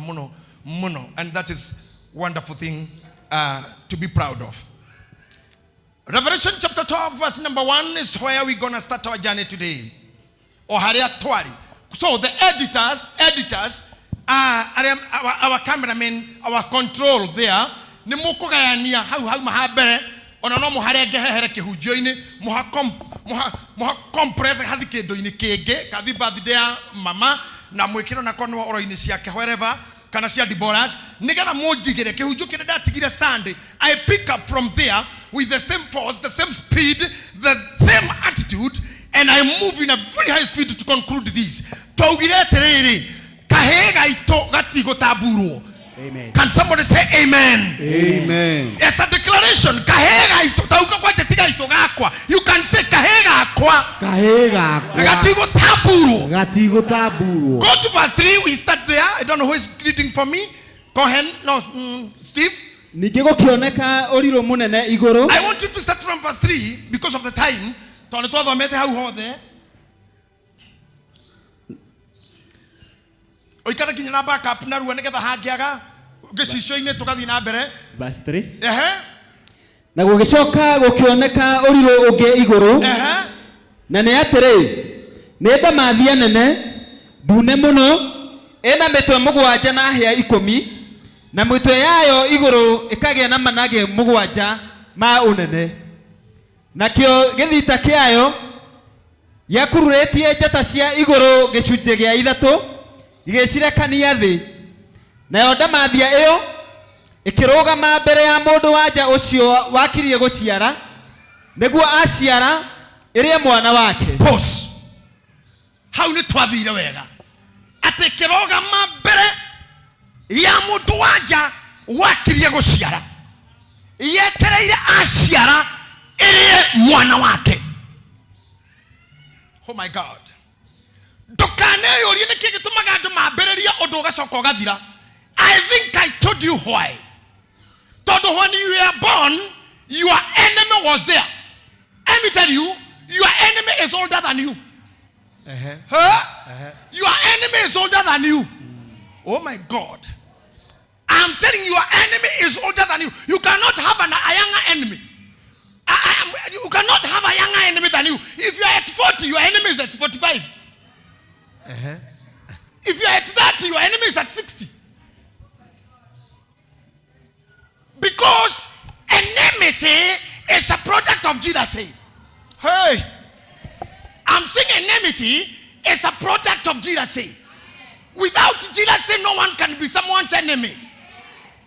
Mũno mũno, and that is wonderful thing to be proud of. Revelation chapter 12 verse number 1 is where we're gonna start our journey today. O harĩa twarĩ. So the editors, arĩa our cameramen, our control there, nĩ mũkũgayania hau hauma ha mbere, ona no mũharenge hehere kĩhunjio-inĩ, mũha compress hathi kĩndũ-inĩ kĩngĩ, kathi birthday ya mama, na mwĩkĩre ona korwo nĩ oro-inĩ ciake wherever, kana cia Deborahs, nĩgetha mũnjigĩre kĩhunjio kĩrĩa ndatigire Sunday. I pick up from there with the same force, the same speed, the same attitude, and I move in a very high speed to conclude this. Twaugire atĩrĩrĩ, kahĩĩ gaitũ gatigũtamburwo. Amen. Can somebody say amen? Amen. It's a declaration. Kahĩĩ gaitũ, tauga kwanja ti gaitũ gakwa. You can say kahĩĩ gakwa Kahĩĩ gakwa gatigũtamburwo. Gatigũtamburwo. Go to verse 3. We start there. I don't know who is reading for me. Cohen, no, Steve. Ningĩ gũkĩoneka ũrirũ mũnene igũrũ. I want you to start from verse 3 because of the time. Tondũ nĩ twathomete hau hothe. Ũikare nginya na backup narua nĩgetha hangĩaga gĩcicio-inĩ tũgathiĩ na mbere. Verse 3. Ehe. Na gũgĩcoka gũkĩoneka ũrirũ ũngĩ igũrũ. Ehe. Na nĩ atĩrĩ, nĩ ndamathia nene ndune mũno, ĩna mĩtwe 7 na hĩa 10, na mĩtwe yayo igũrũ ĩkagĩa na managĩ 7 ma ũnene. Nakĩo gĩthita kĩayo gĩakururĩtie njata cia igũrũ gĩcunjĩ gĩa 3, gĩgĩcirekania thĩ. Nayo ndamathia ĩyo ĩkĩrũgama mbere ya mũndũ wa nja ũcio wakirie gũciara, nĩguo aciara ĩrĩe mwana wake. Pause. Hau nĩ twathire wega atĩ kĩrũgama mbere ya mũndũ wa nja wakirie gũciara, yetereire aciara ĩrĩe mwana wake. Oh my God. Ndũkaneyũrie nĩkĩ gĩtũmaga andũ mambĩrĩrie ũndũ ũgacoka ũgathira. I think I told you why. Tondũ when you were born, your enemy was there. Let me tell you, your enemy is older than you. Huh? Your enemy is older than you. Oh my God. I'm telling you, your enemy is older than you. You cannot have a younger enemy. You cannot have a younger enemy than you. If you are at 40, your enemy is at 45. If you are at 30, your enemy is at 60. Because enmity is a product of jealousy. Hey, I'm saying enmity is a product of jealousy. Without jealousy, no one can be someone's enemy.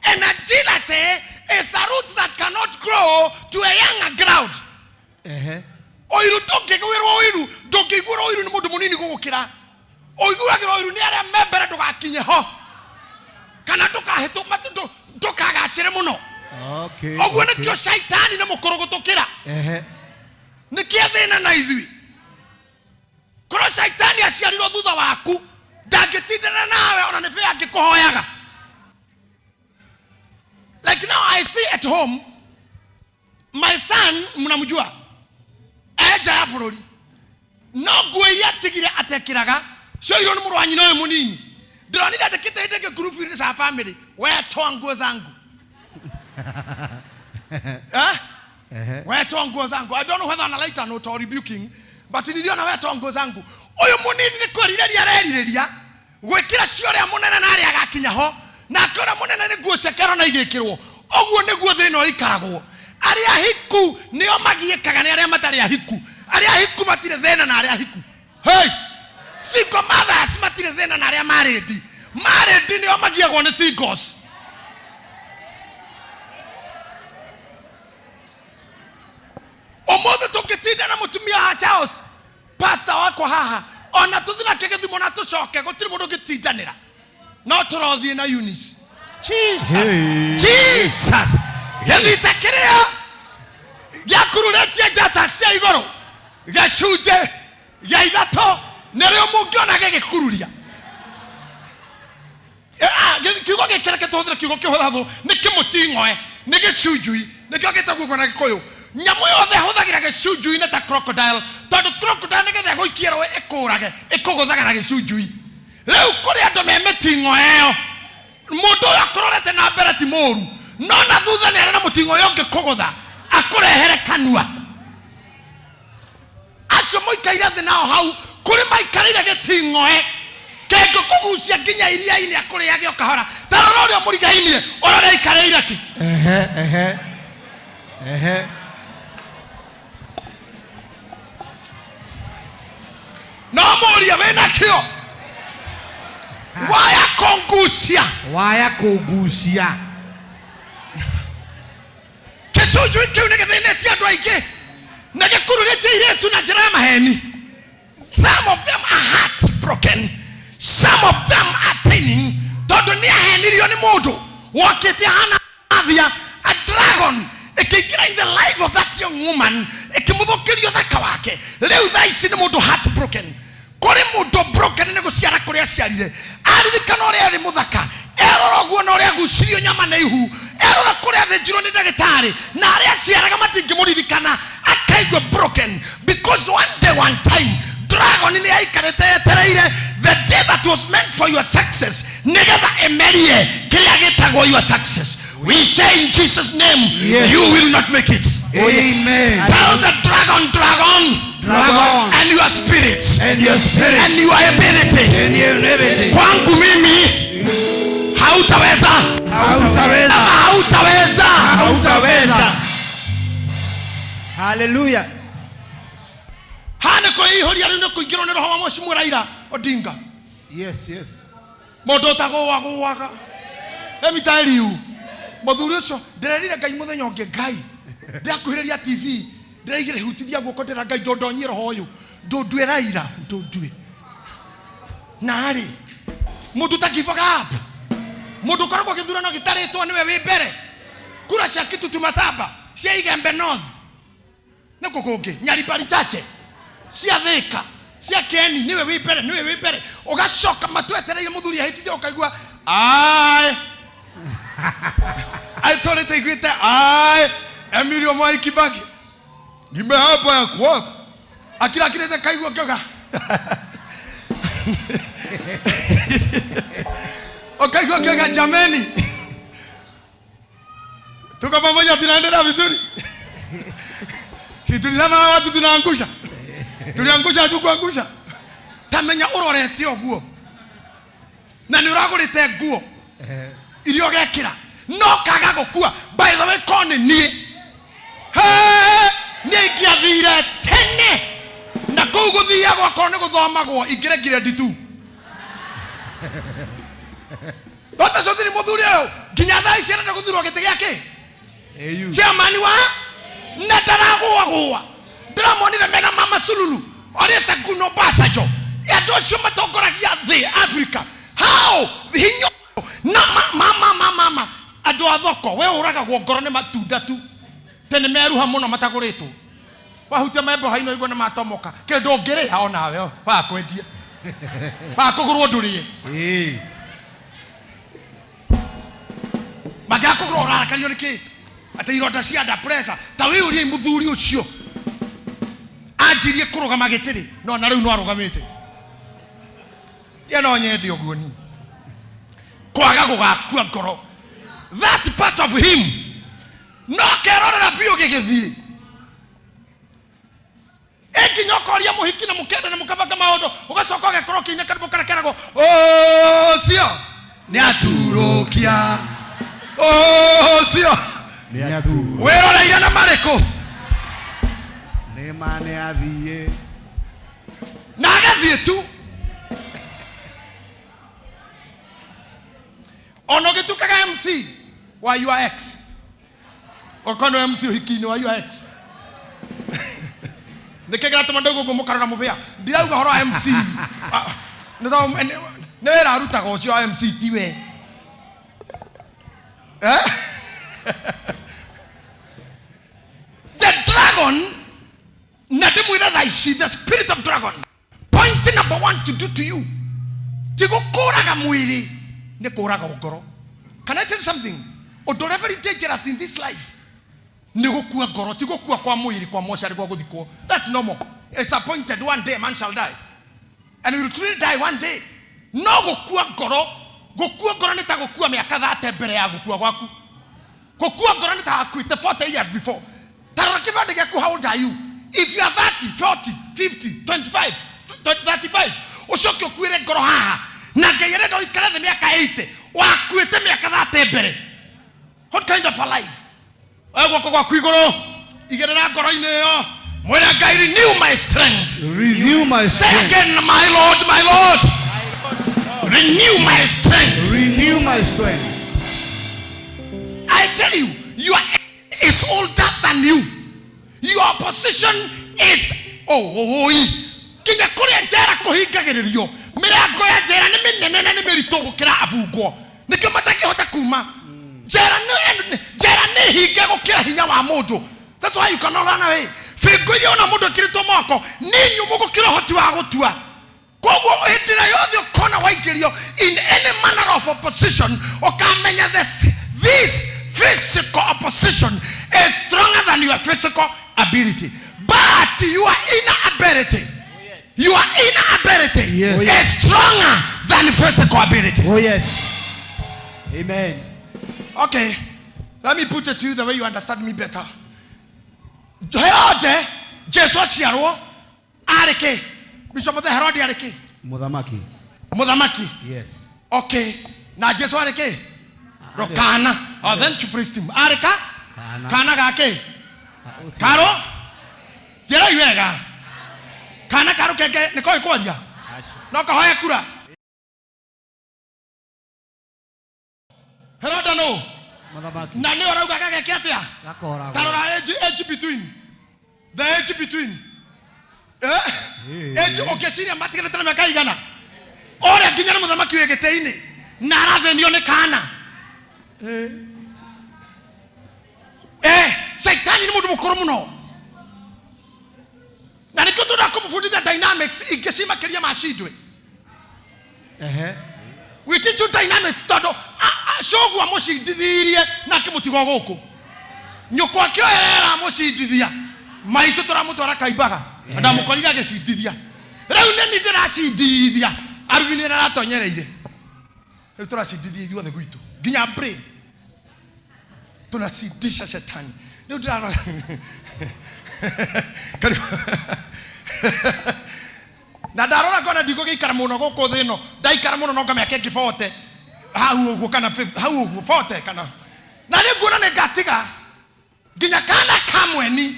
And a jealousy is a root that cannot grow to a younger ground. Oiru ndũngĩgwĩrwo ũiru, ndũngĩiguĩrwo ũiru nĩ mũndũ mũnini gũgũkĩra. Ũiguagĩrwo ũiru nĩ arĩa me mbere ndũgakinye ho. Kana ndũkagacĩre mũno. Ũguo nĩkĩo caitani nĩ mũkũrũ gũtũkĩra. Nĩkĩo thĩna na ithuĩ. Korwo caitani aciarirwo thutha waku, ndangĩtindana nawe ona nĩ bĩa angĩkũhoyaga. Like now I see at home, my son, mnamjua, e nja ya bũrũri. No nguo iria atigire atekĩraga, cioirwo nĩ mũrũ wa nyina ũyũ mũnini. Ndĩronire andĩkĩte hĩndĩ ĩngĩ group-inĩ cia family, we toa nguo zangu. Eh? We toa nguo zangu. I don't know whether on a lighter note or rebuking, but niliona we toa nguo zangu. Ũyũ mũnini nĩ kwĩrirĩria arerirĩria gwĩkĩra cia ũrĩa mũnene na arĩa agakinya ho, nake ũrĩa mũnene nĩ nguo ciake arona igĩkĩrwo. Ũguo nĩguo thĩna ũikaragwo. Arĩa ahiku nĩo magiĩkaga nĩ arĩa matarĩ ahiku. Arĩa ahiku matirĩ thĩna na arĩa ahiku. Hey! Single mothers matirĩ thĩna na arĩa marĩndi. Marĩndi nĩo magiagwo nĩ singles. Ũmũthĩ tũngĩtinda na mũtumia wa Charles, pastor wakwa haha, ona tũthiĩ nake gĩthimo na tũcoke, gũtirĩ mũndũ ũngĩtindanĩra. No tũrothiĩ na Eunice. Jesus. Hey. Jesus. Gĩthita kĩrĩa gĩakururĩtie njata cia igũrũ gĩcunjĩ gĩa 3 nĩrĩo mũngĩona gĩgĩkururia. Kiugo gĩkĩ reke tũhũthĩre kiugo kĩhũthahũthũ, nĩ kĩmũting'oe, nĩ gĩcunjui, nĩkĩo gĩtagwo ũguo na Gĩkũyũ. Nyamũ yothe ĩhũthagĩra gĩcunjui nĩ ta crocodile, tondũ crocodile nĩgetha ĩgũikie rũĩ ĩkũrage, ĩkũgũthaga na gĩcunjui. Rĩu kũrĩ andũ me mĩting'oe ĩyo. Na mbere ti mũũru, no na thutha nĩ arĩ na mũting'o ũyũ ũngĩkũgũtha akũrehere kanua. Acio mũikaire thĩ nao hau kũrĩ maikarĩire gĩting'oe kĩngĩkũgucia nginya iria-inĩ akũrĩage o kahora. Ta rora ũrĩa mũrigainie, ũrĩa aikarĩire kĩ. Ehe, ehe. Ehe. No mũrie wĩna kĩo waya kũngucia. Waya kũngucia. Gĩcunjui kĩu nĩ gĩthĩnĩtie andũ aingĩ na gĩkururĩtie airĩtu na njĩra ya maheni. Some of them are heartbroken, some of them are paining, tondũ nĩ ahenirio nĩ mũndũ wokĩte ahana thia. A dragon ĩkĩingĩra in the life of that young woman, ĩkĩmũthũkĩria ũthaka wake. Rĩu thaa ici nĩ mũndũ heartbroken. Kũrĩ mũndũ broken nĩ gũciara kũrĩa aciarire, aririkana ũrĩa arĩ mũthaka, erora ũguo na ũrĩa agucirio nyama nĩ ihu, erora kũrĩa athĩnjirwo nĩ ndagĩtarĩ na arĩa aciaraga matingĩmũririkana, akaigua broken because one day, one time, dragon nĩ aikarĩte yetereire the day that was meant for your success, nĩgetha ĩmerie kĩrĩa gĩtagwo your success. We say in Jesus' name, Yes. you will not make it. Amen. Tell the dragon, dragon, Dragon. and your spirit And your spirit. and your ability, And your ability. kwangu mimi hautaweza. Hautaweza. Ama hautaweza. Hautaweza. Haleluya. Haha nĩ kwĩihũria rĩu, nĩ kũingĩrwo nĩ roho wa Mheshimiwa Raila Odinga. Yes. Mũndũ ũtagũagũaga. Let me tell you, mũthuri ũcio ndĩrerire Ngai mũthenya ũngĩ, Ngai, ndĩrakuhĩrĩria TV, ndĩraigĩra hutithia guoko, ndĩra Ngai, ndũndonyie roho ũyũ, ndũndue Raila, ndũndue narĩ mũndũ ta give up, mũndũ ũkoragwo gĩthurano gĩtarĩtwo nĩwe wĩ mbere, kura cia Kitutu Masaba, cia Igembe North, nĩkũ kũngĩ, Nyaribari Chache, cia Thĩka, cia Keni, nĩwe wĩ mbere, nĩwe wĩ mbere. Ũgacoka matwetereire mũthuri ahĩtithia, ũkaigua aĩ aitũrĩte iguĩte aĩ Emilio Mwai Kibaki nimeapa ya kuapa akirakirĩte kaigua kĩoga ũkaigua kĩoga. Jameni, tuko pamoja, tunaendelea vizuri. Si tulisema hawa watu tunaangusha? Tuliangusha, hatukuangusha? Tamenya ũrorete ũguo na nĩ ũragũrĩte nguo iria ũgekĩra no kaga gũkua. By the way, ko nĩ niĩ, niĩ ingĩathire tene na kũu gũthiagwo akorwo nĩ gũthomagwo ingĩre grade 2. No ta cothiri mũthuri ũyũ nginya thaa ici arenda gũthurwo gĩtĩ gĩake AU. Chairman wa na ndaragũagũa. Ndĩramonire mena mama Sululu Olusegun Obasanjo, andũ acio matongoragia thĩ Africa how hinya na mama mama mama andũ a thoko we ũragagwo ngoro nĩ matunda tu tene meruha mũno matagũrĩtwo, wahutia maembe haino igua nĩ matomoka kĩndũ ũngĩrĩa onawe wakwendia wakũgũrwo ndũrĩe. Eh. Mangĩakũgũra ũrarakario nĩ kĩ atĩ ironda cia nda, pressure. Ta wĩyũriei mũthuri ũcio anjirie kũrũgama gĩtĩrĩ, no na rĩu no arũgamĩte. Ye no nyende ũguo ni kwaga gũgakua ngoro, that part of him no kerorera biũ gĩgĩthiĩ ĩnginya ũkoria mũhiki na mũkenda na mũkabanga maũndũ, ũgacoka ũgekorwo ũkĩina karĩmbo karĩa keragwo ũcio nĩ aturũkia ũcio. Nĩ aturu. Wĩroreire na marĩkũ? Nĩ ma nĩ athiĩ. Na agathiĩ tu ona ũgĩtuĩkaga MC wa your ex, okorwo nĩ MC ũhiki-inĩ wa your ex. Nĩkĩ kĩratũma ndauga ũguo mũkarora mũbĩa? Ndirauga ũhoro wa MC. Ah, nĩ tondũ nĩ wĩra arutaga ũcio wa MC tiwe. Eh? The dragon, na ndĩmwĩre thaa ici, the spirit of dragon, point number one to do to you ti gũkũraga mwĩrĩ, nĩ kũraga ngoro. Can I tell you something? Ũndũ ũrĩa very dangerous in this life nĩ gũkua ngoro, ti gũkua kwa mwĩrĩ kwa mocarĩ gwa gũthikwo. That's normal, it's appointed, one day man shall die and we will truly die one day. No gũkua ngoro. Gũkua ngoro nĩ ta gũkua mĩaka 30 mbere ya gũkua gwaku. Gũkua ngoro nĩ ta wakuĩte 40 years before. Ta rora kĩbandĩ gĩaku, how old are you? If you are 30, 40, 50, 25, 35, ũcoke ũkuĩre ngoro haha na Ngai arenda ũikare thĩ mĩaka 80, wakuĩte mĩaka 30 mbere. What kind of a life? Oya guoko gwaku igũrũ, igĩrĩra ngoro-inĩ ĩyo, mwĩre Ngai, renew my strength. Renew my Say strength. again, my Lord, my Lord, renew my strength. Renew my strength. I tell you, your is older than you. Your position is oh, kinya kuria njera kuhingagĩrĩrio mĩrango ya njera nĩ mĩnene na nĩ mĩritũ gũkĩra abungwo, nĩkĩo matakĩhota kuma njera. Njera nĩ hinge gũkĩra hinya wa mũndũ. That's why you cannot run away. Bĩngũ iria ona mũndũ ekĩrĩtwo moko nĩ nyũmũ gũkĩra ũhoti wa gũtua. Koguo hĩndĩ ĩrĩa yothe ũkona waingĩrio in any manner of opposition, ũkamenya this physical opposition is stronger than your physical ability, but your inner ability, your inner ability is stronger than physical ability. Oh yes. Amen. Okay, let me put it to you the way you understand me better. Herode, Jesu aciarwo arĩ kĩ? Bishop Mũthee, Herode arĩ kĩ? Muthamaki. Mũthamaki. Yes. Okay, na Jesu arĩ kĩ? Rokana. Oh, thank you, praise team. Arĩ ka? Kana. Kana gake karo ciarai wega, kana karo kenge nĩ koĩ kwaria, no kahoe kura. Herode no Muthamaki. Na nĩ ũrauga gageke atĩa? Gakoragwo. Tarora age between the age between, eh? Age ũngĩciria matiganĩte na mĩaka igana ũrĩa nginya nĩ mũthamaki wĩ gĩtĩ-inĩ na arathĩnio nĩ kana. Eh, Shaitani nĩ mũndũ mũkũrũ mũno, na nĩkĩo tũnda kũmũbundithia dynamics ingĩ ci makĩria ma cindwe. Ehe. We teach you dynamics tondũ cogu amũcindithirie na akĩmũtiga gũkũ, nyũkwa akĩoerera amũcindithia, maitũ tũramũtwara kaimbaga na ndamũkorire agĩcindithia. Rĩu nĩ ni ndĩracindithia arugi, nĩ aratonyereire. Rĩu tũracindithia ithuothe gwitũ nginya brain tunacindisha shetani. Rĩu ndĩrarora. Karibu. Na ndarora ngona ndigũgĩikara mũno gũkũ thĩ ĩno. Ndaikara mũno nonga mĩaka ĩngĩ 40 hau ũguo kana 50, hau ũguo 40 kana, na rĩu nguona nĩ ngatiga nginya kana kamweni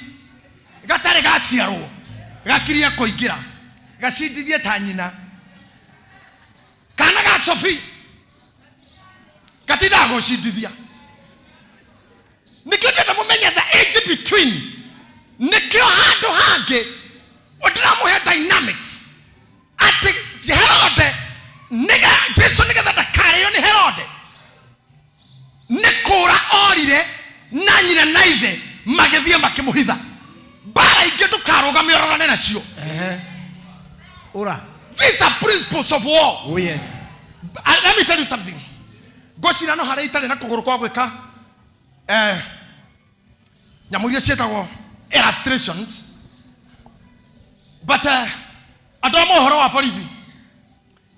gatarĩ gaciarwo gakirie kũingĩra gacindithie ta nyina. Kana ga Sophie gatindaga gũcindithia. Nĩkĩo ndĩrenda mũmenye the age between. Nĩkĩo handũ hangĩ ndĩramũhe dynamics atĩ Herode nĩge Jesu nĩgetha ndakarĩo nĩ Herode, nĩ kũra orire na nyina na ithe magĩthiĩ makĩmũhitha. Mbara ingĩ ndũkarũgame ũrorane nacio. Ehe. Ura. These are principles of war. Oh yes. Let me tell you something. Ngũcira no harĩa itarĩ na kũgũrũ kwa gwĩka nyamũ iria ciĩtagwo illustrations, but andũ a mohoro wa borithi,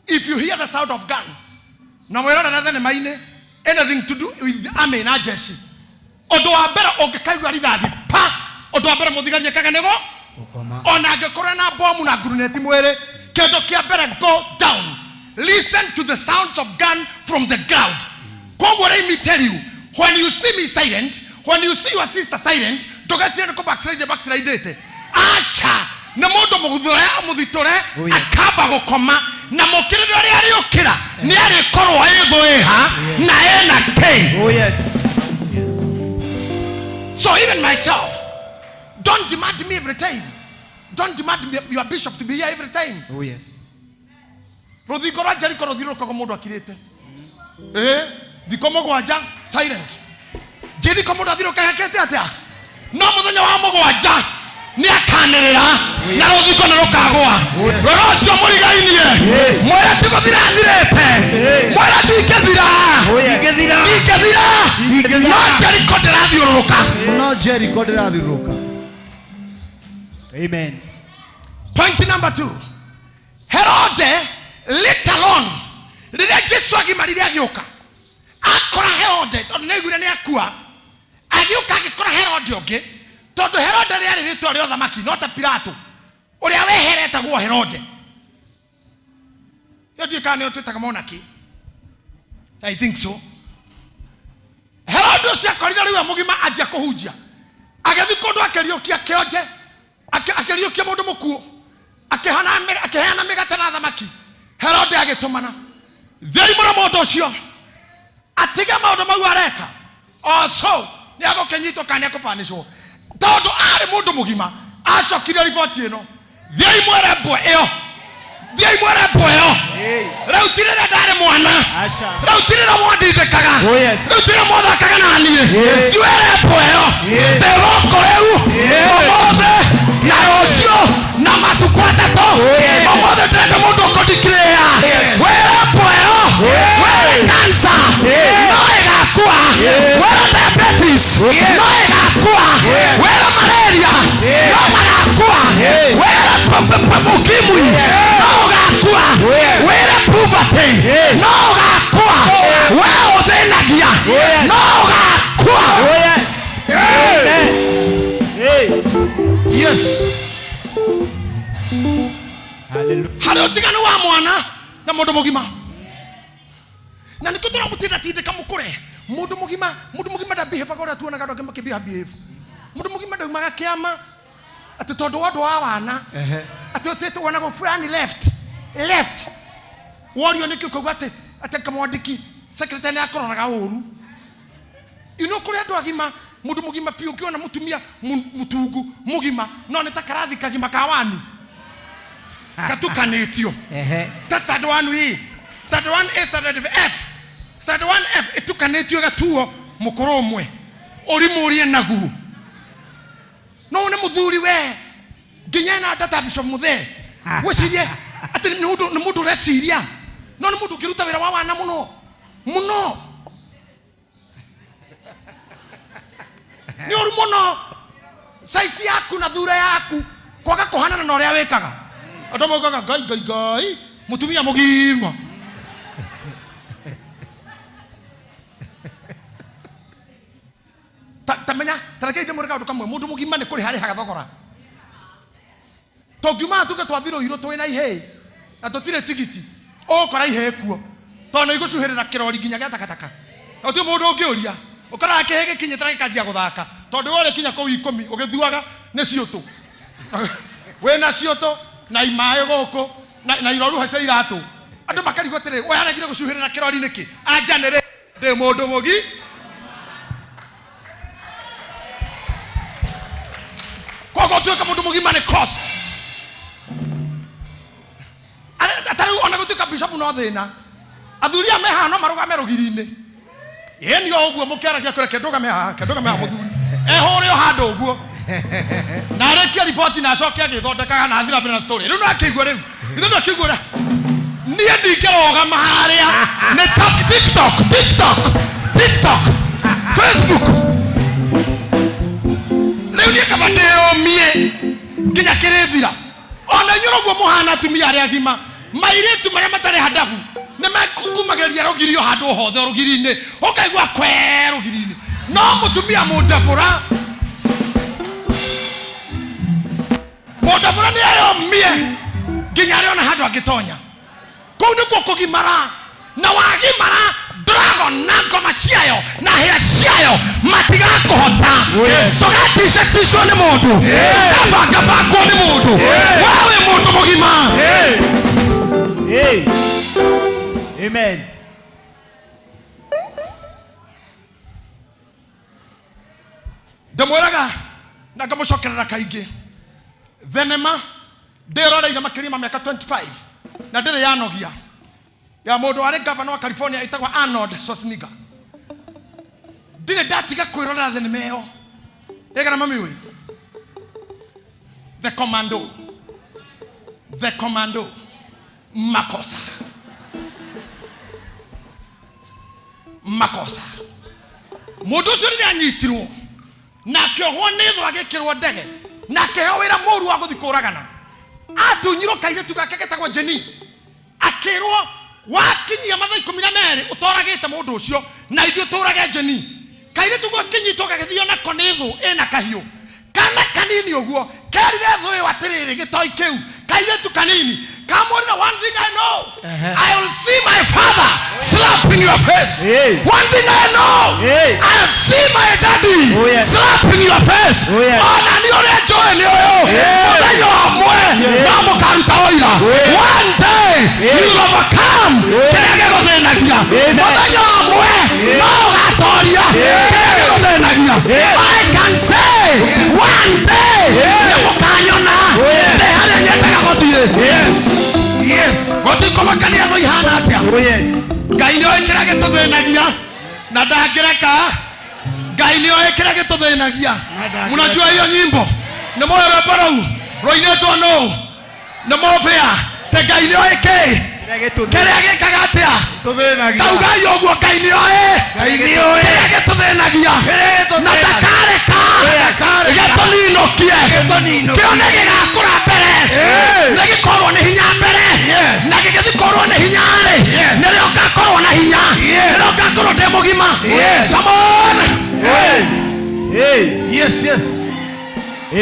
if you hear the sound of gun na mwĩrorere thenema-inĩ, anything to do with the army na jeshi, ũndũ wa mbere ũngĩkaigua rithathi pa, ũndũ wa mbere mũthigari ekaga nĩgo Gũkoma. Ona angĩkorwo na bomu na nguruneti mwĩrĩ, kĩndũ kĩa mbere, go down, listen to the sounds of gun from the ground. Koguo let me tell you, when you see me silent, when you see your sister silent, ndũgecirie nĩ kũ backslide backslide. Aca, nĩ mũndũ mũguthũre mũthitũre. Oh, yeah. Akamba gũkoma na mũkĩrĩre ũrĩa arĩũkĩra nĩ arĩkorwo ĩthũ ĩha na ĩna kĩ. Oh yes. So even myself, don't demand me every time. Don't demand me, your bishop, to be here every time. Oh yes. Rũthingo rwa Jeriko rũthiũrũrũkaga mũndũ akirĩte. Ĩ thikũ 7 silent. Jeriko mũndũ athiũrũrũka hekete atĩa? No mũthenya wa mũgwanja nĩ akanĩrĩra na rũthingo nĩ rũkagũa. Rora ũcio mũrigainie, mwĩre ti gũthira thirĩte, mwĩre ndingĩthira. Oh yes. Ndingĩthira no Jeriko ndĩrathiũrũrũka. No Jericho ndĩrathiũrũrũka. Rĩrĩa Jesu agimarire agĩũka akora Herode, tondũ nĩaiguire nĩ akua, agĩũka agĩkora Herode ũngĩ, tondũ Herode rĩarĩ rĩtwa rĩa ũthamaki, no ta Pilato ũrĩa weheretagwo Herode. Ĩyo ndiũĩ kana nĩyo twĩtaga monarchy. I think so. Herode ũcio akorire rĩu e mũgima anjia kũhunjia, agĩthiĩ kũndũ akĩriũkia kĩonje, akĩriũkia mũndũ mũkuũ, akĩheana mĩgate na thamaki. Herode agĩtũmana, thiĩi mũre mũndũ ũcio atige maũndũ mau areka, also nĩ agũkĩnyitwo kana nĩ akũpanĩcwo. Tondũ arĩ mũndũ mũgima acokirie riboti ĩno, thiĩi mwĩre mbwe ĩyo, thiĩi mwĩre mbwe ĩyo, rĩu ti rĩrĩa ndarĩ mwana, Aca. rĩu ti rĩrĩa mwandindĩkaga, Oh, yes. rĩu ti rĩrĩa mwathakaga na niĩ, Yes. ciwĩre mbwe ĩyo Yes. ndĩ gũkũ rĩu ũmũthĩ na rũciũ na matukũ atatũ. Yes. Ũmũthĩ ndĩrenda mũndũ ũkũndikirĩa, Yes. wĩre mbwe ĩyo, wĩre cancer no ĩgakua, wĩre diabetes no ĩgakua, wĩre malaria no magakua, wĩre ukimwi no ũgakua, wĩre poverty no ũgakua, we ũthĩnagia no ũgakua. Oh, yes. Amen. Hey. Yes. Hallelujah. Harĩ ũtiganu wa mwana na mũndũ mũgima, na nĩkĩo tũramũtindatindĩka mũkũre. Mũndũ mũgima, mũndũ mũgima ndambihebaga ũrĩa tuonaga andũ angĩ makĩbehave. Mũndũ mũgima ndaumaga kĩama atĩ tondũ wa ũndũ wa wana, atĩ ũtĩte wonagwo fulani left left, worio nĩkĩ ũkauga atĩ kamwandĩki secretary nĩ akũroraga ũru. Ino kũrĩ andũ agima, mũndũ mũgima piũ, ũkĩona mũtumia mũtungu mũgima no nĩ ta karathi kagima ka wani gatukanĩtio. Ta standard 1 E, standard 1 A, standard F, standard 1 F ĩtukanĩtio ĩgatuo mũkũrũ ũmwe ũrimũrie naguo. No nĩ mũthuri we nginya ena data Bishop Muthee, wĩcirie atĩ nĩ mũndũ ũreciria, no nĩ mũndũ ũngĩruta wĩra wa wana mũno mũno. Nĩ ũru mũno size yaku na thura yaku kwaga kũhanana na ũrĩa wĩkaga. Andũ maugaga ngai ngai ngai, mũtumia mũgima. Ta menya, ta reke ndĩmwĩre kaũndũ kamwe, mũndũ mũgima nĩ kũrĩha arĩhaga thogora. Tũngiuma tuge twathi Rũirũ twĩna ihĩĩ na tũtirĩ tigiti, ũgũkora ihĩĩ kuo, tondũ nĩ igũcuhĩrĩra kĩrori nginya gĩa takataka. Na gũtirĩ mũndũ ũngĩũria, ũkoraga kĩhĩĩ gĩkinyĩte na gĩkanjia gũthaka, tondũ we ũrĩkinya kũu ikũmi ũgĩthuaga nĩ ciũtũ. Wĩna ciũtũ na imaĩ gũkũ na iroruha cia iratũ. Andũ makarigwo atĩrĩ, we aregire gũcuhĩrĩra kĩrori nĩkĩ? Anja nĩ rĩ, ndĩ mũndũ mũgi. Koguo ũtuĩke mũndũ mũgima nĩ cost. Ta rĩu ona gũtuĩka bishop no thĩna, athuri aya me haha no marũgame rũgiri-inĩ. Ĩni o ũguo mũkĩaragia kwĩra kĩndũgame haha, kĩndũgame haha mũthuri. Ehũre o handũ ũguo. Na arĩkie riboti na acoke agĩthondekaga na athira mbere na story. Rĩu no akĩigua rĩu. Ithe no akĩigua ũrĩa. Niĩ ndingĩrũgama harĩa. Nĩ TikTok, TikTok, TikTok, Facebook. Rĩu niĩ kaba ndĩyũmie nginya kĩrĩthira. Ona inyuĩ ũguo mũhana atumia arĩa agima, mairĩtu marĩa matarĩ handabu nĩ mekumagĩria rũgiri o handũ hothe rũgiri-inĩ, ũkaigua kwe rũgiri-inĩ. No mũtumia mũndabũra, mũndabũra nĩ eyomie nginya arĩa ona handũ angĩtonya. Kũu nĩkuo kũgimara, na wagimara dragon na ngoma ciayo na hĩa ciayo matigakũhota. Ndũgaticaticwo nĩ mũndũ, ndũkabangabangwo nĩ mũndũ. We wĩ mũndũ mũgima. Hey. Amen. Ndĩmwĩraga na ngamũcokerera kaingĩ, thenema ndĩroreire makĩria ma mĩaka 25 na ndĩrĩ yanogia, ya mũndũ warĩ gavana wa California ĩtagwo Arnold Schwarzenegger. Ndirĩ ndatiga kwĩrorera thenema ĩyo. Ĩgana mami ũyũ, The Commando, The Commando, makosa makosa. Mũndũ ũcio rĩrĩa anyitirwo na akĩohwo nĩ thũ, agĩkĩrwo ndege na akĩheo wĩra mũru wa gũthiĩ kũragana, atunyirwo kairĩtu gake getagwo Jenny, akĩrwo Wakinyia mathaa 12 ũtoragĩte mũndũ ũcio na ithuĩ tũrage njeni. Kairĩtu gwakinyitwo gagĩthio nako nĩ thũ ĩna kahiũ. Kana kanini ũguo kerire thũ ĩyo atĩrĩrĩ gĩtoi kĩu kairĩtu kanini kamwĩrire, "One thing I know, I will see my father slap in your face." Hey. One thing I know, Hey. I see my daddy Oh, yes. slap in your face. Oh, yes. Ona nĩ ũrĩa njũĩ nĩ ũyũ mũthenya ũmwe no mũkaruta ũira. Yes. One day Yes. you will overcome Yes. kĩrĩa gĩgũthĩnagia. Amen. Mũthenya ũmwe no ũgatoria kĩrĩa gĩgũthĩnagia. Yes. I can say one day nĩ mũkanyona Yes. ndĩ harĩa nyendaga gũthiĩ. Yes. Yes. Gũtikũmakania thũ ihana atĩa. Oh, yes. Ngai nĩ oĩ kĩrĩa gĩtũthĩnagia na ndangĩreka. Ngai nĩ oĩ kĩrĩa gĩtũthĩnagia. Ndangĩreka. Mnajua hiyo nyimbo nĩ moĩ rwĩmbo rũu rũinĩtwo nũ nĩ mobĩa te Ngai nĩ oĩ kĩ kĩrĩa gĩkaga atĩa. Tũthĩnagia. Taugai ũguo, Ngai nĩ oĩ Ngai nĩ oĩ. kĩrĩa gĩtũthĩnagia Kĩrĩa gĩtũthĩnagia. na ndakareka Ndakareka. gĩtũninũkie. Gĩtũninũkie. Kĩo nĩ gĩgakũra mbere, Hey. nĩ gĩkorwo nĩ hinya mbere, Yes. na gĩgĩthikorwo nĩ hinya rĩ, Yes. nĩrĩo ngakorwo na hinya, Yes. nĩrĩo ngakorwo ndĩ mũgima. Yes. Come on. Hey. Hey. Yes.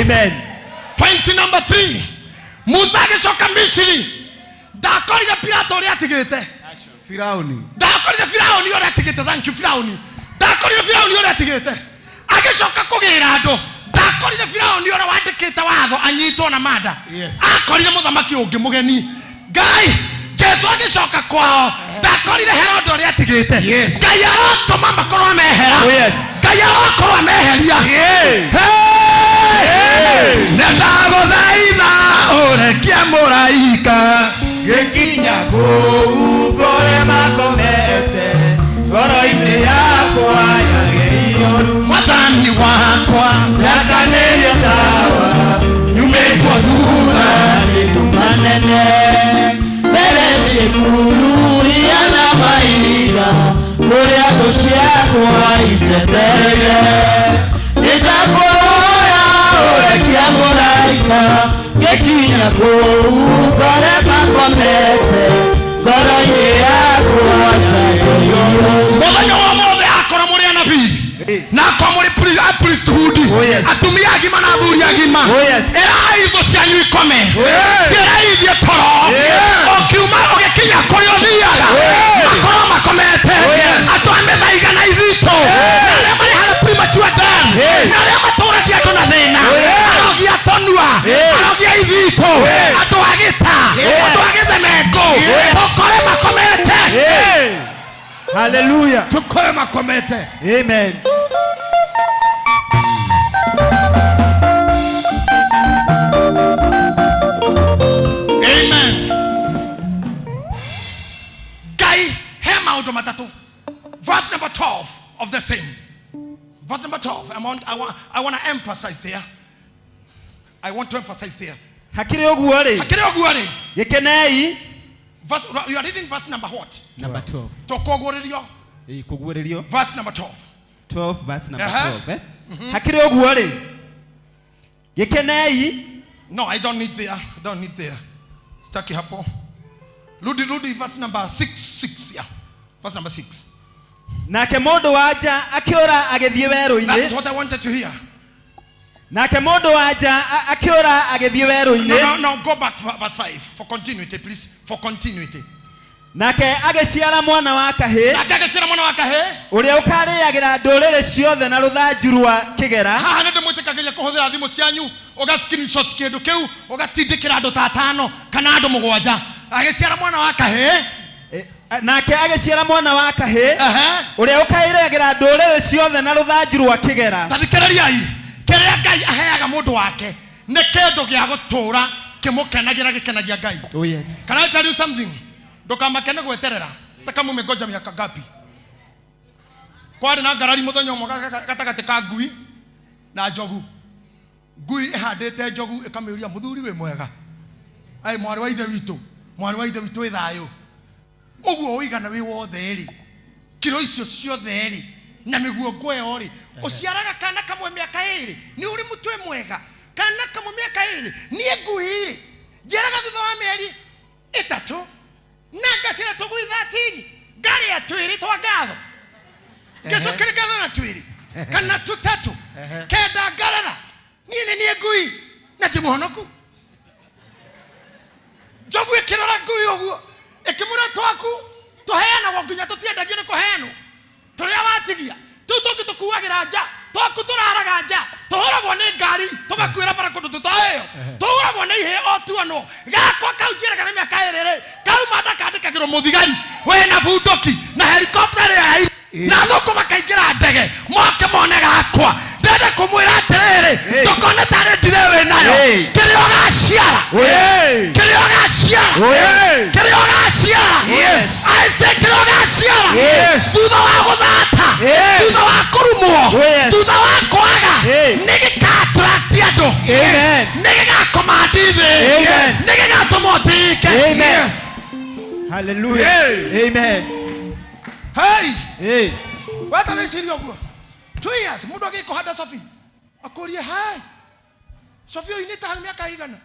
Amen. Point number 3, Musa agĩcoka Misiri ndakorire Pilato ũrĩa atigĩte. Firauni. Ndakorire Firauni ũrĩa atigĩte. Thank you. Firauni, ndakorire Firauni ũrĩa atigĩte. Agĩcoka kũgĩra andũ, ndakorire Firauni ũrĩa wandĩkĩte watho anyitwo na manda. Yes. Akorire mũthamaki ũngĩ mũgeni. Ngai Jesu agĩcoka kwao ndakorire Herode ũrĩa atigĩte. Yes. Ngai arotũma makorwo amehera. Oh, yes. Ngai arokorwo ameheria. Hey. Hey! Nĩndagũthaitha ũrekie mũraika. Gĩkinya kũu ngore makomete ngoro-inĩ yakwa yagĩiyũru. Mwathani wakwa, Njakanĩrie tawa nyumĩtwo thutha nduma nene mbere ciĩkururia na maira kũrĩa thũ ciakwa itetereire nĩndakũhoya ũrekia mũraika gĩkinya kũu ngore makomete ngoro-inĩ yakwa njageiyũru. Mũthenya wa mothe akorwo mũrĩ anabii na akorwo mũrĩ a priesthood, Oh, yes. atumia agima na athuri agima, Oh, yes. ĩrai thũ cianyu ikome, yes. ciĩrai ithiĩ toro. Yes. Ũkiuma ũgĩkinya kũrĩa ũthiaga makorwo makomete. Yes. Andũ a mĩthaiga na ithitũ na arĩa marĩ harĩa premature death, Yes. na arĩa matũragia andũ na thĩna, yes. arogi a tũnua, Yes. arogi a ithitũ, Yes. andũ a gĩta, andũ a gĩthemengo, Yes. tũkore makomete. Hey. Hallelujah. Tukore makomete. Amen. Amen. Ngai he maũndũ matatũ. Verse number 12 of the same. Verse number 12. I want to emphasize there. I want to emphasize there. Hakĩrĩ ũguo rĩ, Hakĩrĩ ũguo rĩ, gĩkenei. Verse, you are reading verse number what? Number 12. Tũkũguũrĩrio. Ĩ, kũguũrĩrio. Verse number 12. 12 verse number Aha. 12, eh? Hakĩrĩ ũguo rĩ, gĩkenei. No, I don't need there. I don't need there. Sitaki hapo. Rudi, rudi verse number 6 6, yeah. Verse number 6. Nake mũndũ wa nja akĩũra agĩthiĩ That werũ-inĩ. is what I wanted to hear. Nake mũndũ wa nja akĩũra agĩthiĩ werũ-inĩ. No, go back to verse 5 for continuity, please. For continuity. Nake agĩciara mwana wa kahĩĩ, Nake agĩciara mwana wa kahĩĩ, ũrĩa ũkarĩagĩra ndũrĩrĩ ciothe na rũthanju rwa kĩgera. Haha nĩ ndĩmwĩtĩkagĩria kũhũthĩra thimũ cianyu ũga screenshot kĩndũ kĩu ũgatindĩkĩra andũ ta atano kana andũ mũgwanja. Agĩciara mwana wa kahĩĩ. Eh, nake agĩciara mwana wa kahĩĩ, Ehe. ũrĩa ũkairĩagĩra ndũrĩrĩ ciothe na rũthanju rwa kĩgera. Tathikĩrĩriai, kĩrĩa Ngai aheaga mũndũ wake nĩ kĩndũ gĩa gũtũũra kĩmũkenagia na gĩkenagia Ngai. Oh, yes. Can I tell you something? Ndũkamake nĩ gweterera ta kama umengoja miaka ngapi. Kwarĩ na ngarari mũthenya ũmwe gatagatĩ ka ngui na njogu. Ngui ĩhandĩte njogu ĩkamĩũria, "Mũthuri wĩ mwega? Ai, mwarĩ wa ithe witũ, mwarĩ wa ithe witũ, wĩ thayũ? Ũguo ũigana wĩ wothe rĩ, kiro icio ciothe rĩ, na mĩguongo ĩyo rĩ, ũciaraga kana kamwe mĩaka 2? Nĩ ũrĩ mũtwe mwega, kana kamwe mĩaka 2? Niĩ ngui rĩ, njiaraga thutha wa mĩeri 3." Na ngacira tũgui 13 ngarĩa twĩrĩ twa ngatho ngĩcokere ngatho na twĩrĩ kana tũtatũ kenda ngarera niĩ nĩ niĩ ngui na ndĩ mũhonoku. Njogu ĩkĩrora ngui ũguo ĩkĩmũra twaku tũheanagwo nginya tũtiendagio nĩ kũheanwo tũrĩa watigia tũu tũngĩ tũkuagĩra nja twaku tũraraga nja tũhũragwo nĩ ngari tũgakuĩra bara kũndũ tũtoĩyo tũhũragwo nĩ ihĩĩ o tuonwo gakwa kau njĩraga nĩ mĩaka ĩrĩ rĩ kauma ndakandĩkagĩrwo mũthigari wĩna bunduki na helikopta ĩrĩa ya na thũkũ makaingĩra ndege moke mone gakwa ndenda kũmwĩra atĩrĩrĩ ndũkone tarĩ ndire wĩ nayo kĩrĩa ũgaciara kĩrĩa ũgaciara kĩrĩa ũgaciara I say kĩrĩa ũgaciara thutha wa gũthata thutha wa kũrumwo thutha wa kwaga nĩ gĩka-attract andũ nĩ gĩgakomandi thĩ nĩ gĩgatũma ũtĩĩke. Hallelujah. Amen. Hey! Hey. Wata wĩcirie ũguo 2 years mũndũ agĩkũhanda Sophie akũrie hai Sophie ũinĩte hau mĩaka igana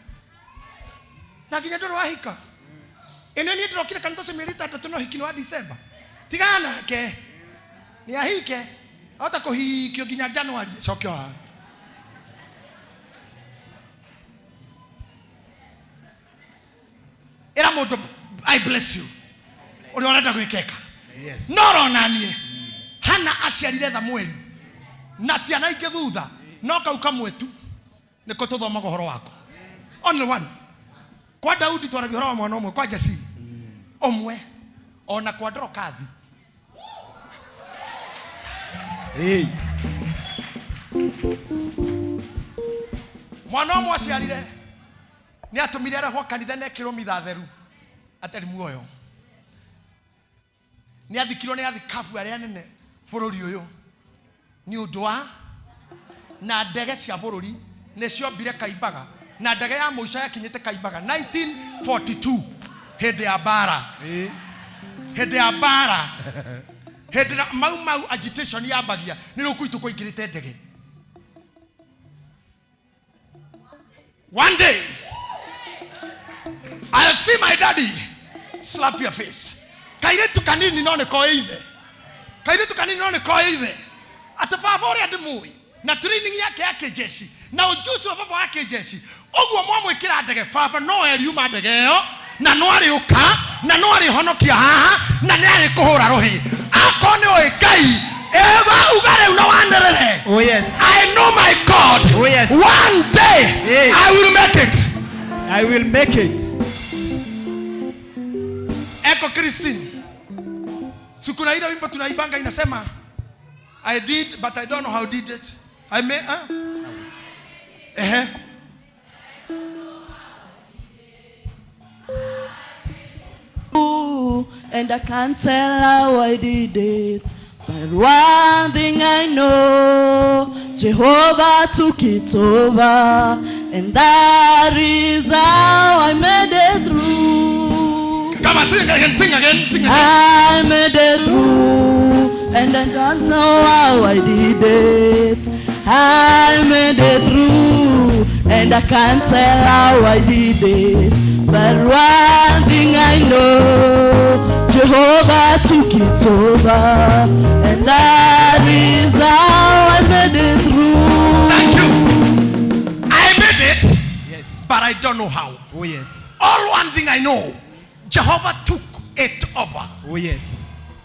na nginya ndũrĩ wahika ĩno niĩ ndĩrokire kanitha ũcio mĩeri ĩtandatũ no hiki nĩ wa December tigana nake nĩ ahike ahota kũhikio nginya January coke o haha. Ĩra mũndũ I bless you ũrĩa ũrenda gwĩkeka no rona niĩ Hana aciarire Thamueli na ciana ingĩ thutha no kau kamwe tu nĩko tũthomaga ũhoro wako only one. Kwa Daudi twaragia ũhoro wa mwana ũmwe, kwa Jesse ũmwe, ona kwa Dorokathi. Hey. Mwana ũmwe aciarire nĩ atũmire arehwo kanitha na ekĩrwo mitha theru atarĩ muoyo. Nĩ athikirwo nĩ athikabu arĩa anene bũrũri ũyũ nĩ ũndũ wa na ndege cia bũrũri nĩ ciombire Kaimbaga na ndege ya mũico yakinyĩte Kaimbaga 1942 hĩndĩ ya mbara hĩndĩ ya mbara hĩndĩ na mau mau agitation yambagia nĩ rũkũ kũingĩrĩte ndege. One day I'll see my daddy slap your face. Kairĩtu kanini no nĩ koĩ ithe kairĩtu kanini no nĩ koĩ ithe atĩ baba ũrĩa ndĩmũĩ na training yake ya kĩjeshi na ujuzi wa baba wa kĩjeshi ũguo mwamwĩkĩra ndege baba no eriuma ndege ĩyo na no arĩũka na no arĩhonokia haha na nĩ arĩkũhũra rũhĩ akorwo nĩ ũĩ Ngai ĩga uga rĩu na wanĩrĩre. Oh yes. I know my God. Oh, yes. One day Hey. I will make it. I will make it. Echo Christine. Si kuna ile wimbo tunaibanga inasema I did but I don't know how did it. I may Ehe. And I can't tell how I did it. But one thing I know, Jehovah took it over, and that is how I made it through. Come on, sing again, sing again, sing again. I made it through, and I don't know how I did it. I made it through, and I can't tell how I did it. But one thing I know, Jehovah took it over, and that is how I made it through. Thank you. I made it, Yes. but I don't know how. Oh yes. All one thing I know, Jehovah took it over. Oh yes.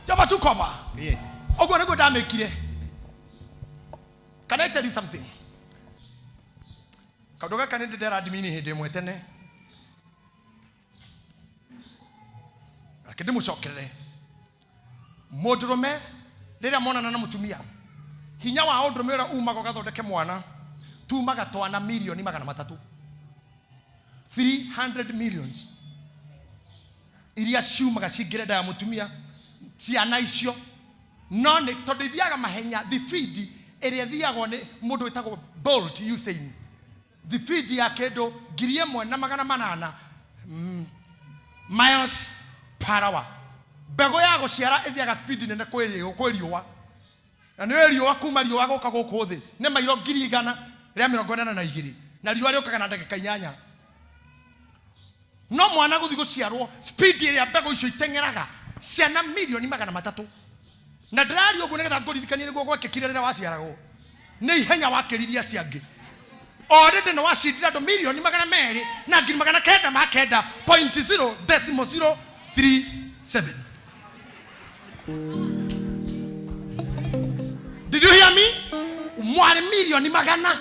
Jehovah took over. Yes. Ũguo nĩguo ndamĩkire. Can I tell you something? Kaũndũ gaka nĩ ndĩ ndera admin hĩndĩ ĩmwe tene. Reke ndĩmũcokerere. Mũndũrũme rĩrĩa monana na mũtumia, hinya wa ũndũrũme ũrĩa umaga ũgathondeke mwana, tumaga twana mirioni 300. 300 millions. Iria ciumaga cingĩre nda ya mũtumia, ciana icio no nĩ tondũ ithiaga mahenya thibindi ĩrĩa ĩthiagwo nĩ mũndũ wĩtagwo Bolt Usain, thibindi ya kĩndũ 1800 miles per hour. Mbegũ ya gũciara ĩthiaga speed nene kwĩ riũa, na nĩ riũa kuma riũa gũka gũkũ thĩ nĩ mairo 182 na riũa rĩũkaga na ndagĩka 8. No mwana gũthiĩ gũciarwo, speed ĩrĩa mbegũ icio iteng'eraga, ciana 300,000,000. Na ndĩraria ũguo nĩgetha ngũririkanie nĩguo gwekĩkire rĩrĩa waciaragwo. Nĩ ihenya wakĩririe acio angĩ. Already nĩ wacindire andũ 209,909 point zero decimal zero three seven. Did you hear me? Mwarĩ 100,000,000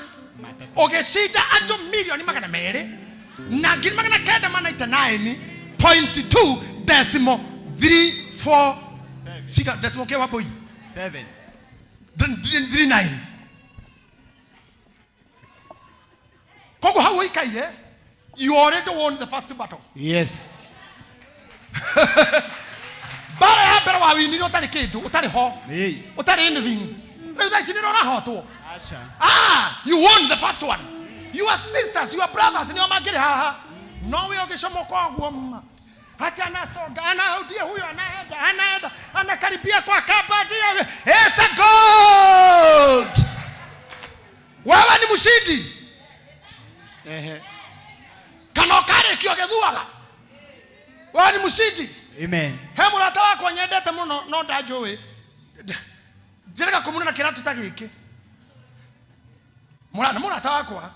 ũgĩcinda andũ 209,999 point two decimal three four shika decimal ke wapo hii? 7. Three nine. Koguo hau ũikaire, you already won the first battle. Yes. Mbara ya mbere wawinire ũtarĩ kĩndũ, ũtarĩ ho. Hey. Ũtarĩ anything. Rĩu thaa ici nĩrĩo ũrahotwo. Asha. You won the first one. Your sisters, your brothers nĩo mangĩrĩ haha. No we ũgĩcomoka ũguo ma. Acha anasonga, anarudia huyo, anaenda, anaenda, anakaribia kwa kamba, ndio. It's a gold. Wewe ni mshindi. Ehe. Kana ũkarĩkia ũgĩthuaga. Wewe ni mshindi. Amen. He mũrata wakwa nyendete mũno no ndanjũĩ. Njĩrĩga kũmuna na kĩratũ ta gĩkĩ. Nĩ mũrata wakwa.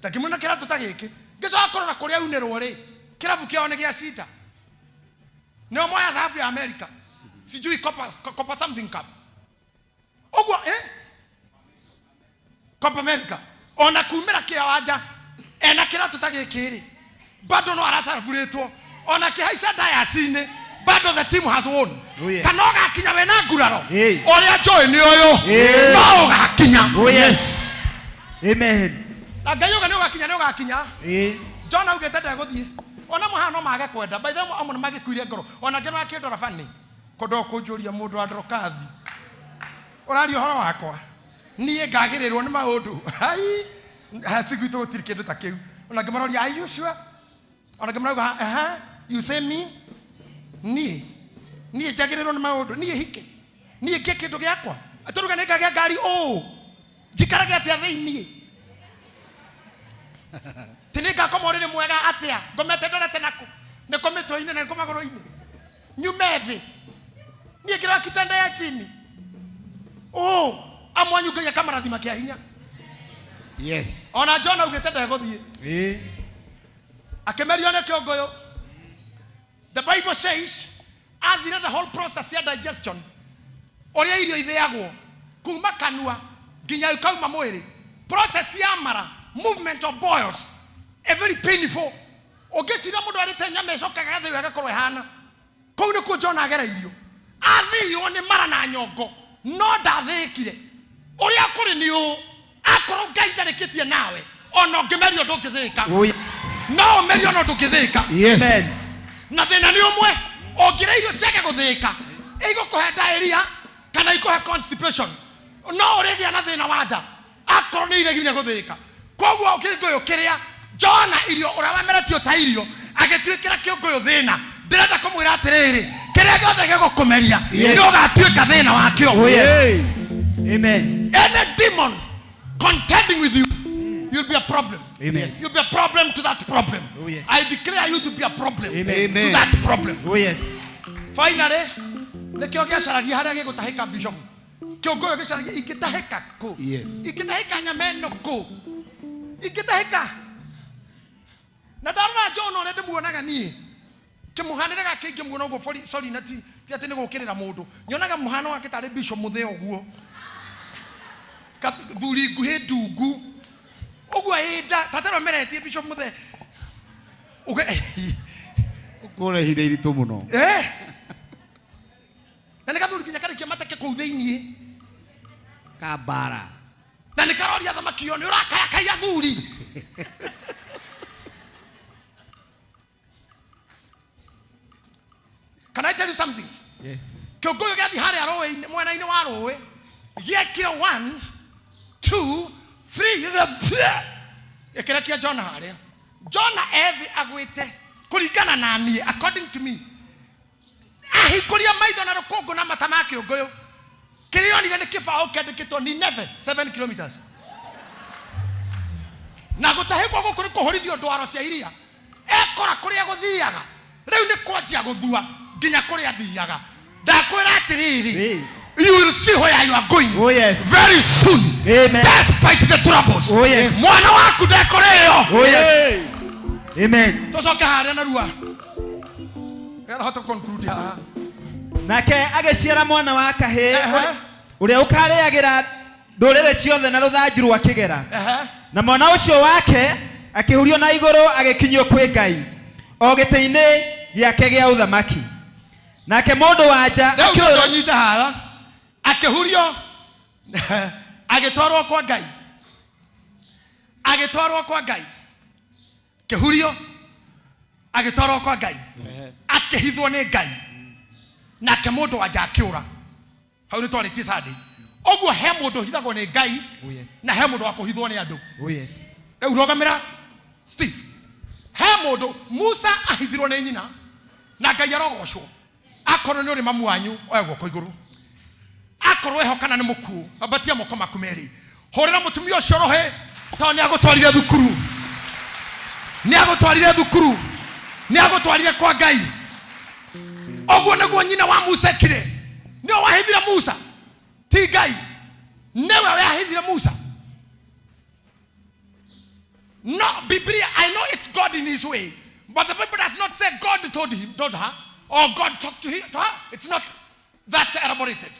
Ndakĩmuna na kĩratũ ta gĩkĩ. Ngĩcoka kũrora kũrĩa aunĩrwo rĩ, kĩrabu kĩao nĩ gĩa cita. Nĩo moya thahabu ya America. Sijui Copa something cup. Ũguo, Copa America. Ona kumĩra kĩwanja, ena kĩratũ ta gĩkĩ rĩ, bado no aracaraburĩtwo. Ona kĩhaica dayasi-inĩ, bado the team has won. Oh, yeah. Kana ũgakinya wĩna nguraro? Hey. Ũrĩa njũĩ nĩ ũyũ. Hey. No ũgakinya. Oh, yes. Amen. Na Ngai auga nĩ ũgakinya, nĩ ũgakinya. Hey. John augĩte ndegũthiĩ. Ona mũhano mage kwenda. By the way, amwe nĩ magĩkuire ngoro. Ona ngĩ no akĩndora bani. Kũndũ kũnjũria mũndũ wa ndorokathi. Ũraria ũhoro wakwa. Niĩ ngagĩrĩrwo nĩ maũndũ. Hai. Ha, si gwitũ gũtirĩ kĩndũ ta kĩu. Ona ngĩmaroria, are you sure? Ona ngĩmarauga, aha, you say me? Niĩ. Niĩ njagĩrĩrwo nĩ maũndũ. Niĩ hike. Niĩ ngĩe kĩndũ gĩakwa. Atũruga nĩ ngagĩa ngari ũũ. Njikarage atĩa thĩiniĩ? Ti nĩ ngakoma ũrĩrĩ mwega atĩa? Ngomete ndorete nakũ? Nĩ kũ mĩtwe-inĩ na nĩ kũ magũrũ-inĩ? Nyume thĩ. Niĩ ngĩrora kitanda ya chini. Ũũ, amwe anyu Ngai akamarathima kĩa hinya. Yes. Ona John augĩte ndegũthiĩ. Akĩmerio nĩ kĩũngũyũ. The Bible says, athire the whole process ya digestion. Ũrĩa irio ithĩagwo kuma kanua nginya ikauma mwĩrĩ. Process ya mara, movement of boils, a very painful. Ũngĩciria mũndũ arĩte nyama ĩcokaga gathĩo ĩgakorwo ĩhana. Kũu nĩkuo John agereirio. Athĩirwo nĩ mara na nyongo, no ndathĩĩkire. Ũrĩa kũrĩ nĩ ũũ, akorwo Ngai ndarĩkĩtie nawe, ona ũngĩmerio ndũngĩthĩĩka. Oh, yeah. No ũmerio no ndũngĩthĩĩka. Yes. Amen. Na thĩna nĩ ũmwe, ũngĩrĩa irio ciage gũthĩĩka, igũkũhe diarrhea kana ikũhe constipation. No ũrĩgĩa na thĩna wa nda akorwo nĩ iregire gũthĩĩka. Koguo kĩũngũyũ kĩrĩa Jona irio ũrĩa wameretio ta irio agĩtuĩkĩra kĩũngũyũ thĩna. Ndĩrenda kũmwĩra atĩrĩrĩ, kĩrĩa gĩothe gĩgũkũmeria, Yes. nĩ ũgatuĩka thĩna wakĩo. Oh, yes. Amen. Any demon contending with you, you'll be a problem. Amen. Yes. You'll be a problem to that problem. Oh, yes. I declare you to be a problem Amen. to that problem. Oh, yes. Finally, nĩkĩo gĩacaragia harĩa gĩgũtahĩka bishop. Kĩũngũyũ gĩcaragia ingĩtahĩka kũ? Yes. Ingĩtahĩka nyama ĩno kũ? Ingĩtahĩka. Na ndarora John ũrĩa ndĩmuonaga niĩ, kĩmũhanĩre gake ingĩmuona ũguo, sorry, na ti atĩ nĩ gũũkĩrĩra mũndũ. Nyonaga mũhano wake tarĩ bishop mũthee ũguo. Thuri nguhĩ ndungu. Ũguo ĩnda, ta tero meretie bishop mũthee. Kũrĩa ihinda iritũ mũno. Na nĩ gathuri nginya karĩkia mateke kũu thĩiniĩ. Kabara. Na nĩ karoria thamaki ĩyo, nĩ ũrakayakaya thuri. Can I tell you something? Yes. Kĩũngũyũ gĩathiĩ harĩa rũĩ-inĩ, mwena-inĩ wa rũĩ, gĩekire 1, 2, 3, gĩkĩrekia Jona harĩa. Jona ethi agwĩte kũringana na niĩ, according to me. Ahingũria maitho na rũkũngũ na mata ma kĩũngũyũ. Kĩrĩa onire nĩ kĩbaũ kĩandĩkĩtwo Nineve, 7 kilometers. Na gũtahĩkwo gũkũ nĩ kũhũrithio ndwaro cia iria. Ekora kũrĩa gũthiaga. Rĩu nĩ kwanjia gũthua nginya kũrĩa athiaga. Ndakwĩra atĩrĩrĩ, Ĩĩ. you will see where you are going Oh, yes. very soon. Amen. Despite the troubles. Oh, yes. Mwana waku ndekora ĩyo. Oh, yes. Amen. Tũcoke harĩa narua. Nĩgetha hote conclude haha. Nake agĩciara mwana wa kahĩĩ Ehe. ũrĩa ũkarĩagĩra ndũrĩrĩ ciothe na rũthanju rwa kĩgera. Ehe. Na mwana ũcio wake akĩhurio na igũrũ agĩkinyio kwĩ Ngai o gĩtĩ-inĩ gĩake gĩa ũthamaki. Nake mũndũ wa nja Rĩu akĩũra tũnyite haha. Akĩhurio agĩtwarwo kwa Ngai. Agĩtwarwo kwa Ngai. Kĩhurio agĩtwarwo kwa Ngai. Akĩhithwo nĩ Ngai. Nake mũndũ wa nja akĩũra. Hau nĩ twarĩtie Sunday. Ũguo he mũndũ ũhithagwo nĩ Ngai Oh, yes. na he mũndũ wa kũhithwo nĩ andũ. Oh, yes. Rĩu rũgamĩra Steve. He mũndũ Musa ahithirwo nĩ nyina na Ngai arogocwo. Akorwo nĩ ũrĩ mamu wanyu oya guoko igũrũ. Akorwo eho kana nĩ mũkuũ ambatia moko maku merĩ. Hũrĩra mũtumia ũcio rũhĩ tondũ nĩ agũtwarire thukuru. Nĩ agũtwarire thukuru. Nĩ agũtwarire kwa Ngai. Ũguo nĩguo nyina wa Musa ekire. Nĩwe wahithire Musa. Ti Ngai. Nĩwe wahithire Musa. No, Biblia, I know it's God in his way, but the Bible does not say God told him, told her, or God talked to, him, to her. It's not that elaborated.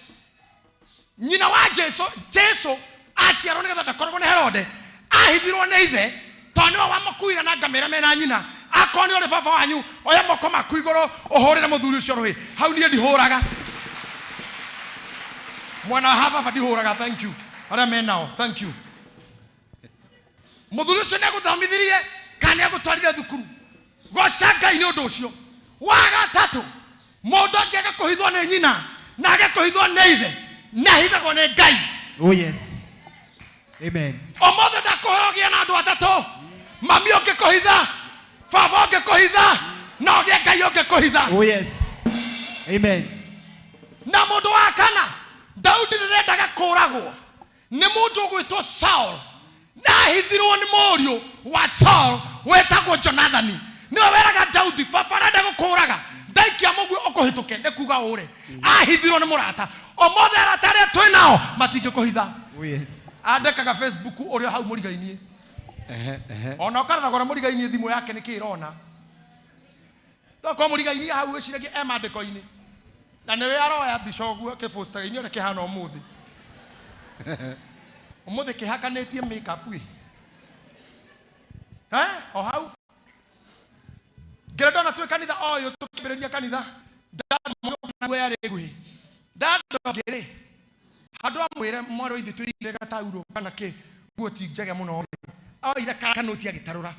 Nyina wa Jesu, Jesu aciarwo nĩgetha ndakoragwo nĩ Herode, ahithirwo nĩ ithe, tondũ nĩwe wamakuire na ngamĩra mena nyina. Akorwo nĩ ũrĩ baba wanyu, oya moko maku igũrũ ũhũrĩre mũthuri ũcio rũhĩ. Hau niĩ ndihũraga. Mwena wa ha baba ndihũraga, thank you. Arĩa menao, thank you. Mũthuri ũcio nĩ agũthomithirie kana nĩ agũtwarire thukuru. Goca Ngai nĩ ũndũ ũcio. Wa gatatũ, mũndũ angĩaga kũhithwo nĩ nyina na age kũhithwo nĩ ithe, nĩ ahithagwo nĩ Ngai. Oh, yes. Amen. Ũmũthĩ ndakũhoya ũgĩe na andũ atatũ, mami ũngĩkũhitha, baba ũngĩkũhitha, na ũgĩe Ngai ũngĩkũhitha. Oh, yes. Amen. Na mũndũ wa kana, Daudi nĩrendaga kũragwo nĩ mũndũ ũgwĩtwo Saul, na ahithirwo nĩ mũriũ wa Saul wetagwo Jonathani. Nĩwe weraga Daudi, baba arenda gũkũraga, ndaikia mũguĩ ũkũhĩtũke, nĩ kuga ũre. Ahithirwo nĩ mũrata. Ũmũthĩ arata arĩa twĩ nao matingĩkũhitha. Oh, yes. Andĩkaga Facebook ũrĩa hau mũrigainie. Ona ũkaroragwo na mũrigainie thimũ yake nĩkĩ ĩrona. Tokorwo mũrigainie hau wĩciragie e maandĩko-inĩ. Na nĩwe aroya mbica ũguo akĩbostaga-inĩ ũrĩa kĩhana ũmũthĩ. Ũmũthĩ kĩhakanĩtie make-up ĩ. O hau. Ngĩra ndona twĩ kanitha o ũyũ tũkĩambĩrĩria kanitha, ndamũiguo yarĩ nguhĩ. Ndandongĩ rĩ, handũ amwĩre mwarĩ wa ithe tũigire gataurũ kana kĩ, nguo ti njega mũno rĩ. Oire kanoti agĩtarũra.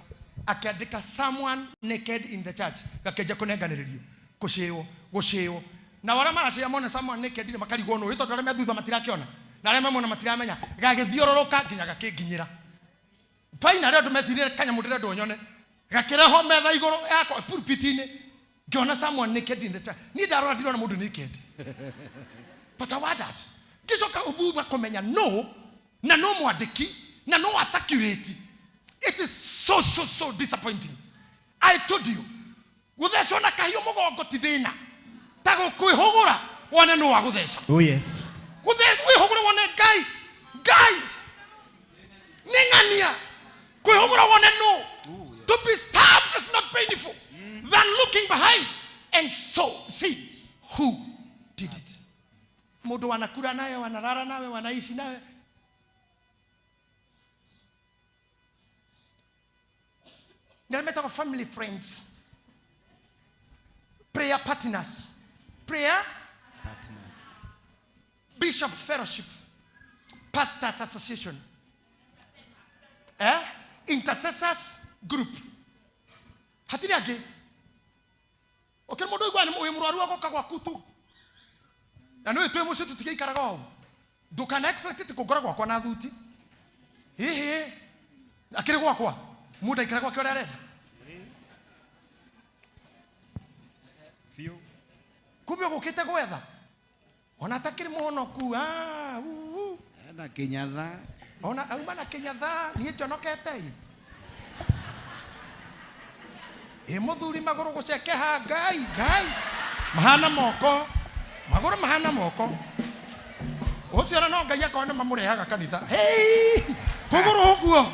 Akĩandĩka someone naked in the church. Gakĩanjia kũnenganĩrĩrio. Gũcĩĩwo, gũcĩĩwo. Na arĩa maracĩa mona someone naked rĩ, makarigwo nũ, tondũ arĩa me thutha matirakĩona. Na arĩa memona matiramenya. Gagĩthiũrũrũka nginya gakĩnginyĩra. Finally andũ mecirire kanyamũ ndĩrendwo nyone. Gakĩrehwo metha igũrũ yakwa pulpit-inĩ. Ngĩona someone naked in the church. Niĩ ndarora ndirona mũndũ naked. But I wondered. Ngĩcoka thutha kũmenya no, na no mwandĩki, na no wa circulate. It is so, so, so disappointing. I told you, gũthecwo na kahiũ mũgongo ti thĩna. Ta gũkwĩhũgũra wone nũ wa gũtheca. Oh, yes. Wĩhũgũre wone Ngai. Ngai. Nĩ ng'ania. Kwĩhũgũra wone nũ. To be stabbed is not painful than looking behind and so see who did it. Mũndũ wanakula nawe, wanalala nawe, wanaishi nawe. Ndio metagwo family friends. Prayer partners. Prayer partners. Bishops Fellowship. Pastors Association. Intercessors Group. Hatirĩ angĩ. Ũkĩrĩ mũndũ ũigua nĩ wĩ mũrwaru agoka gwaku tu. Na nĩũĩ twĩ mũciĩ tũtigĩikaraga ũũ. Ndũkana expect atĩ kũngora gwakwa na thuti. Hihi. Akĩrĩ gwakwa. Mũndũ aikara gwake ũrĩa arenda. Biũ. Kumbe ũgũkĩte gwetha. Ona atakĩrĩ mũhonoku. Ena Kĩnyatha. Ona auma na Kĩnyatha, niĩ njonokete ĩ. Ĩ mũthuri magũrũ gũcekeha, Ngai Ngai mahana moko, magũrũ mahana moko. Ũcio ona no Ngai akorwo nĩ mamũrehaga kanitha. Hey, kũgũrũ ũguo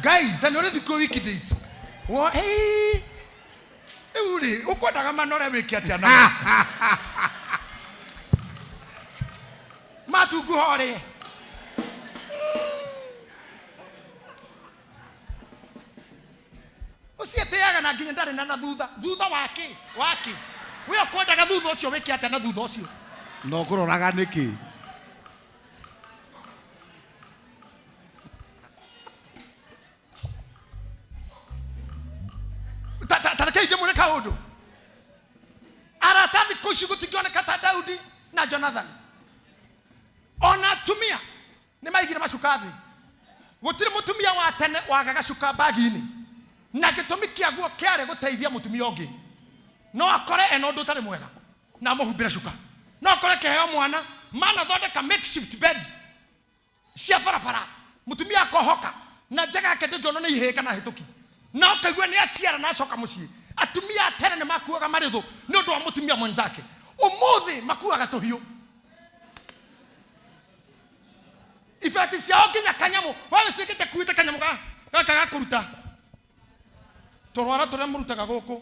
Ngai ta nĩ ũrĩ thikũ weekdays. Wo hey, rĩu rĩ ũkwendaga manore wĩke atĩa namo? Matunguha ũrĩe. Ũcio atĩaga na nginya ndarĩ na thutha. Thutha wake wake we ũkwendaga thutha ũcio wĩke atĩa na thutha ũcio? No kũroraga nĩkĩ? Ta rekei ndĩmwĩre kaũndũ. Arata thikũ ici gũtingĩoneka ta Daudi na Jonathan. Ona atumia nĩ maigire macuka thĩ. Gũtirĩ mũtumia wa tene wagaga cuka bagi-inĩ, na gĩtũmi kĩaguo kĩarĩ gũteithia mũtumia ũngĩ. No akore ena ũndũ ũtarĩ mwega na amũhumbĩre cuka. No akore kĩheo mwana manathondeka makeshift bed cia barabara, mũtumia akohoka na njaga yake ndĩngĩonwo nĩ ihĩĩ kana hĩtũki, na ũkaigua nĩ aciara na acoka mũciĩ. Atumia a tene nĩ makuaga marĩthũ nĩ ũndũ wa mũtumia mwenzake. Ũmũthĩ makuaga tũhiũ. Ibeti ciao nginya kanyamũ, wewe ciĩkĩte kuĩte kanyamũ gaka ga kũruta tũrwara tũrĩa mũrutaga gũkũ.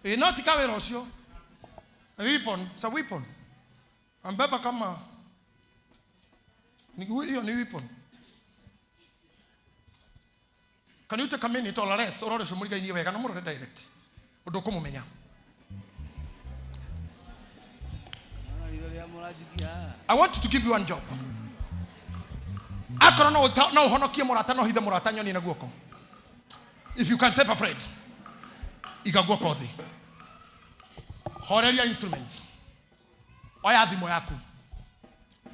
Ĩ, no ti kawĩra ũcio. A weapon, it's a weapon. Ambeba kama ni hiyo ni weapon. Can you take a minute or less urore ũcio mũrigainie wega na mũrore direct ũndũ ũkũmũmenya. I want to give you one job. Akorwo no no ũhonokie mũrata, no hithe mũrata nyoni na guoko. If you can save a friend, iga guoko thĩ. Horeria instruments. Oya thimũ yaku.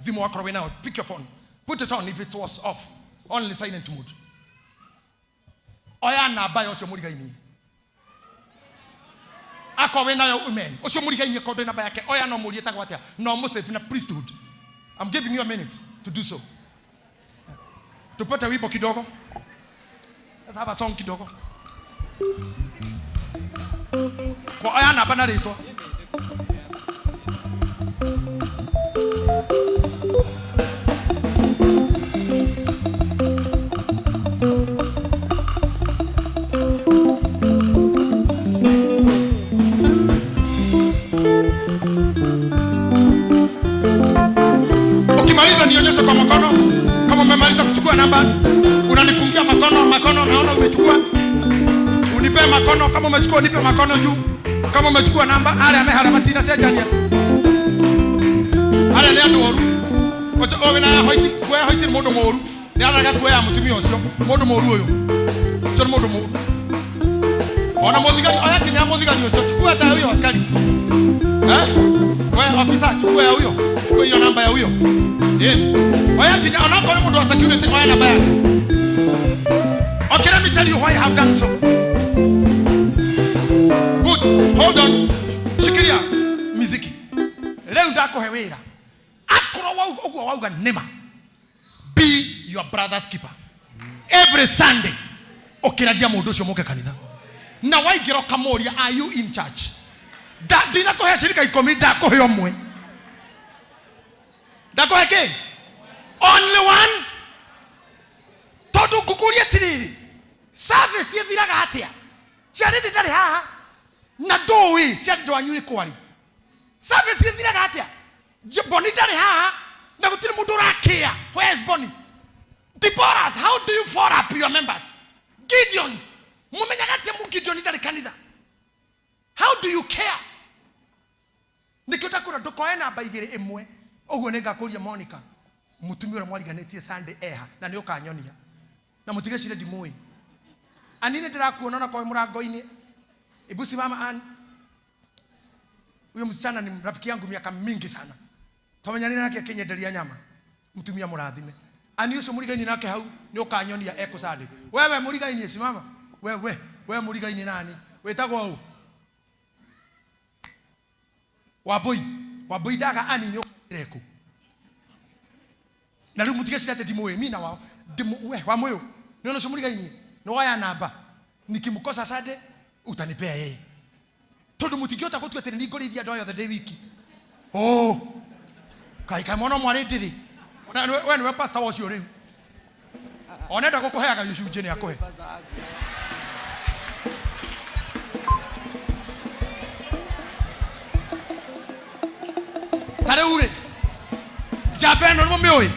Thimũ wakorwo wĩnayo, pick your phone. Put it on if it was off. Only silent mode. Oya namba ya ũcio mũrigainie. Akorwo wĩnayo amen. Ũcio mũrigainie korwo ndũrĩ namba yake, oya no mũrie etagwo atĩa. No mũsave na priesthood. I'm giving you a minute to do so. Tupate wimbo kidogo. Let's have a song kidogo. Kwa oya namba na rĩtwa. Ukimaliza nionyeshe kwa mkono. Kama umemaliza kuchukua namba, unanipungia makono, makono naona umechukua. Unipe makono kama umechukua, unipe makono juu. Kama umechukua namba, ale amehara matina cia jania. Ale nĩ andũ oru. Ocho owe na hoiti, kuoya hoiti nĩ mũndũ mũru. Nĩ araga kuoya mũtumia ũcio, mũndũ mũru ũyũ. Ũcio nĩ mũndũ mũru. Ona mũthigari, oya kinya mũthigari ũcio, chukua hata huyo askari. Eh? Wewe officer, chukua ya huyo. Chukua hiyo namba ya huyo. Eh. Oya kinya ona kwa mũndũ wa security, oya namba yake. Okay, let me tell you why I have done so. Good. Hold on. Shikilia miziki. Leo ndakuhe wĩra. Akorwo wauga ũguo wauga nĩma. Be your brother's keeper. Every Sunday ũkĩragia mũndũ ũcio mũke kanitha. Na waingĩra ũkamũria, are you in church? Ndinakũhe cirika 10, ndakũhe ũmwe. Ndakũhe kĩ? Only one. Tondũ ngũkũria atĩrĩrĩ, service ĩthiraga atĩa? Charity ndarĩ haha na ndũĩ Charity wanyu nĩ kwarĩ. Service ĩthiraga atĩa? Boni ndarĩ haha na gũtirĩ mũndũ ũrakĩa. Where is Boni? Deborahs, how do you follow up your members? Gideons, mũmenyaga atĩa mũ Gideon ndarĩ kanitha? How do you care? Nĩkĩo ndakwĩra ndũkoe namba igĩrĩ ĩmwe. Ũguo nĩ ngakũria Monica, mũtumia ũrĩa mwariganĩtie Sunday eha, na nĩ ũkanyonia. Na mũtigecire ndimũĩ. Ani nĩ ndĩrakuona ona korwo wĩ mũrango-inĩ. Ebu simama Ann. Huyo msichana ni rafiki yangu miaka mingi sana. Twamenyanire nake akĩnyenderia nyama. Mũtumia mũrathime. Ani ũcio mũrigaini nake hau nĩ ũkanyonia ekũ Sunday. Wewe mũrigaini simama. Wewe, wewe mũrigaini nani? Wĩtagwo ũ? Wambui. Wambui ndaga Ani nĩ ũkĩre kũ? Na rĩu mũtigecire atĩ ndimũĩ, mi na wao. Ndimu, we, wa mũyũ. Nĩ ũcio mũrigaini. Nĩ woya namba. Nikimkosa Sunday, Utanipea yeye. Tondu mutingihota gutua atĩ nĩ ngũrĩithia andũ aya othe ndĩ wiki. Oh. Kai kai mwana mwarĩ ndĩrĩ. Ona we nĩwe pastor wa ũcio rĩu. Ona enda gũkũheaga gĩcunjĩ nĩ akũhe. Ta rĩu rĩ, njamba ĩno nĩ mũmĩũĩ?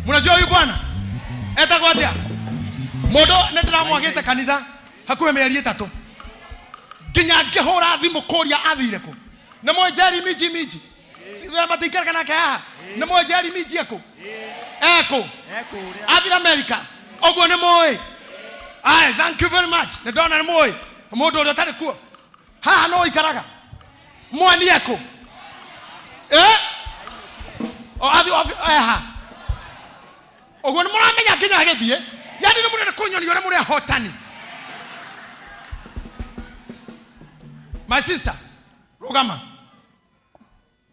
Mnajua huyu bwana etagwo atĩa? Mũndũ nĩ ndĩramwagĩte kanitha hakuhĩ mĩeri ĩtatũ, nginya ngĩhũra thimũ kũria athire kũ. Nĩ mũĩ Jerry Minji Minji? Matiikaraga nake haha. Nĩ mũĩ Jerry Minji ekũ? Ekũ? Athire America. Ũguo nĩ mũĩ? Aye, thank you very much. Nĩ ndona nĩ mũĩ mũndũ ũrĩa ũtarĩ kuo haha no ũikaraga mwani ekũ? Eh? O athi eha. Ũguo nĩ mũramenya nginya agĩthiĩ. Yani nĩ mũrenda kũnyonia ũrĩa mũrĩ ahotani. My sister, rũgama.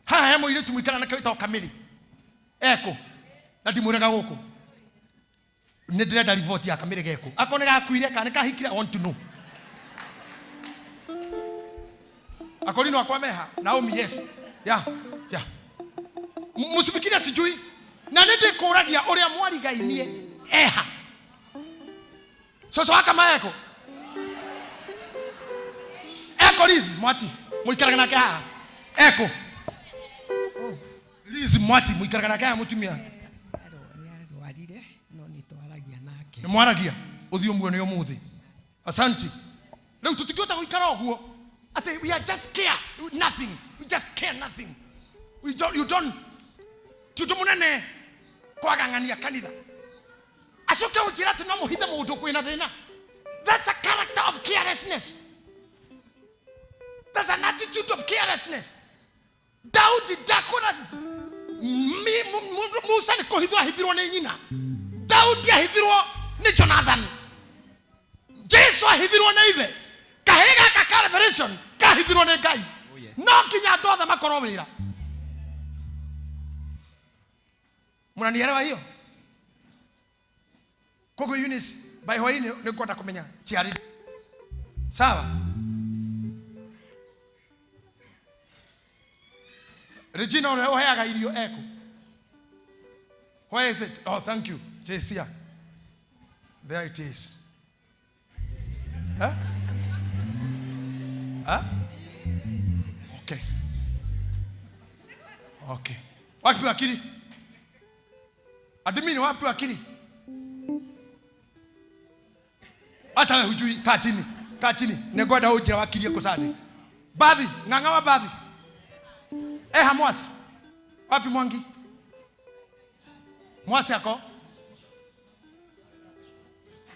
Haha he mũirĩtu mũikara nake wĩtagwo Kamĩrĩ. Ekũ? Na ndimwĩraga gũkũ. Nĩ ndĩrenda riboti ya Kamĩrĩ gekũ. Akorwo nĩ gakuire kana nĩ kahikire, I want to know. Akorino akwa meha. Naomi, yes. Yeah, yeah. Msifikirie sijui. Na nĩ ndĩkũragia ũrĩa mwarigainie eha. Coco wa kama eko. Eko Liz Mwati, mũikaraga nake haha. Eko. Liz Mwati, mũikaraga nake haha mũtumia. Nĩarwarire no nĩtwaragia nake. Nĩ mwaragia ũthiĩ ũmuone ũmũthĩ. Asanti. Rĩu tũtingĩhota gũikara ũguo atĩ we are just care nothing. We just care nothing. We don't, you don't ti ũndũ mũnene kwagang'ania kanitha. Acoke ũnjĩra atĩ no mũhithe mũndũ kwĩna thĩna. That's a character of carelessness. That's an attitude of carelessness. Daudi ndakora Musa nĩ kũhithwo ahithirwo nĩ nyina. Daudi ahithirwo nĩ Jonathan. Jesu ahithirwo nĩ ithe. Kahĩĩ gaka ka Revelation kahithirwo nĩ Ngai. No nginya andũ othe makorwo wĩra. Mnanielewa hiyo? Koguo Eunice, by hwaini nĩ ngwenda kũmenya ciarĩ. Sawa? Regina ũrĩa ũheaga irio ekũ? Where is it? Oh, thank you. Jesia. There it is. Huh? Huh? Okay. Okay. Wapi wakili? Admin wapi wakili? Hata wewe hujui, kaa chini. Kaa chini. Nĩngwenda ũnjĩre wakili ekũ Sunday. Bathi, ng'ang'a wa bathi. Eha Mwasi. Wapi Mwangi? Mwasi ako?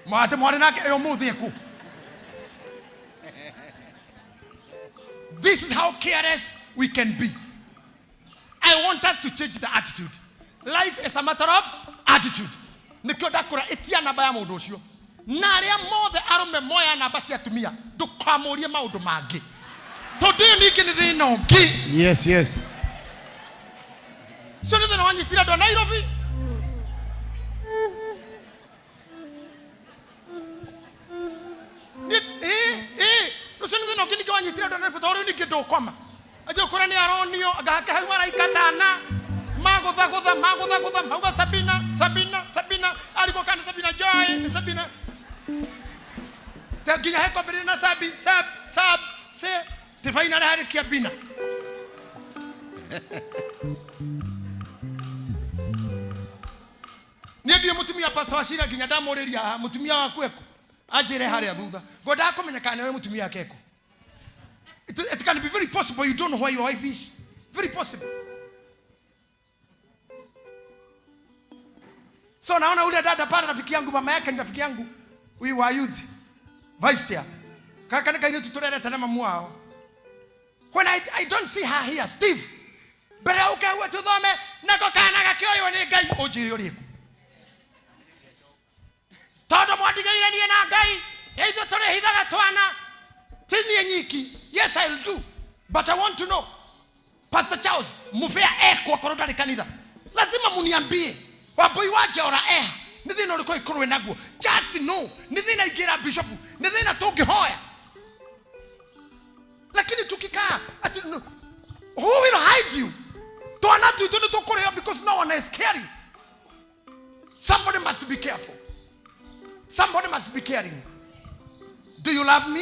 Mwate mwarĩ nake ĩyo mũthĩ ekũ? This is how careless we can be. I want us to change the attitude. Life is a matter of attitude. Nikio ndakũra ĩtia namba ya mũndũ ũcio. Na arĩa mothe arũme moya namba cia atumia ndũkamũrie maũndũ mangĩ. Tondũ ĩyo ningĩ nĩ thĩna ũngĩ. Yes, yes. Ũcio nĩ thĩna wanyitire andũ a Nairobi. Ũcio nĩ thĩna ũngĩ ningĩ wanyitire andũ a Nairobi tondũ rĩu ningĩ ndũkoma. Anjia gũkwĩra nĩ aronio anga hake hau maraikatana magũthagũtha magũthagũtha mauga Sabina Sabina Sabina arigwo kana nĩ Sabina Joy nĩ Sabina ta nginya hekwambĩrĩria na Sabi Sab Sab se tifaina harĩ harĩkia Bina. Niĩ ndirĩ mũtumia pastor wa Shira nginya ndamũrĩria haha mũtumia waku ekũ anjĩre harĩa thutha ngwendaga kũmenya kana nĩwe mũtumia wake ekũ. It can be very possible you don't know where your wife is. Very possible. So naona ule dada pale rafiki yangu, mama yake ni rafiki yangu, huyu wa youth vice chair. Kaka nika ile tutulele na mamu wao. When I don't see her here, Steve. Mbere uke huo tuthome nako kana gakĩoywo nĩ Ngai ũnjĩre ũrĩkũ. Tondũ mwandigĩire niĩ na Ngai, nĩ ithuĩ tũrĩhithaga twana. Ti niĩ nyiki. Yes, I'll do. But I want to know. Pastor Charles, muvea ekwo akorwo ndarĩ kanitha. Lazima muniambie. Wambui wa Njora eha. Nĩ thĩna ũrĩkũ ĩkorwo naguo? Just know. Nĩ thĩna ingĩra bishop. Nĩ thĩna tũngĩhoya. Lakini tukikaa ati no, who will hide you? Twana twitũ nĩ tũkũrĩo because no one is caring. Somebody must be careful. Somebody must be caring. Do you love me?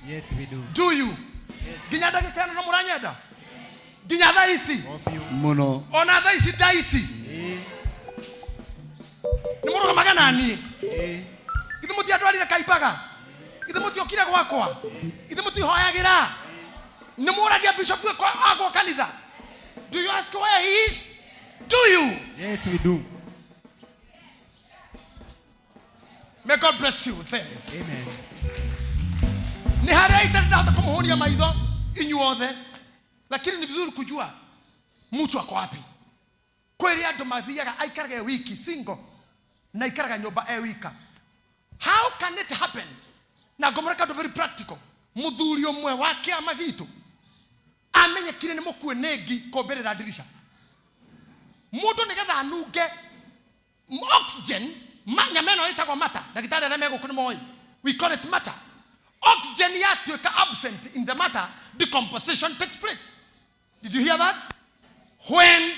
Yes, we do. Do you? Nginya ndagĩka ĩno no mũranyenda? Nginya thaa ici? Mũno. Ona thaa ici nda ici? Nĩ mũrũgamaga na niĩ? Ithe mũtiandwarire kaimbaga? Ithe mũtiokire gwakwa? Ithe mũtihoyagĩra? Nĩ mũragia bishop agwo kanitha? Do you ask where he is? Do you? Yes, we do. May God bless you then. Amen. Nĩ harĩa itarĩ ndahota kũmũhũnia maitho inyuothe, lakini ni vizuri kujua mtu ako wapi. Kwĩrĩ andũ mathiaga aikaraga e wiki single na aikaraga nyũmba e wika. How can it happen? Na ngũmũre kaũndũ very practical. Mũthuri ũmwe wa kĩama gitũ amenyekire nĩ mũkuĩ nĩ ngi kũmbĩrĩra ndirica. Mũndũ nĩgetha anunge oxygen, nyama ĩno ĩtagwo mata, ndagĩtarĩ arĩa me gũkũ nĩ moĩ, we call it matter. Oxygen yatuĩka absent in the matter, decomposition takes place. Did you hear that? When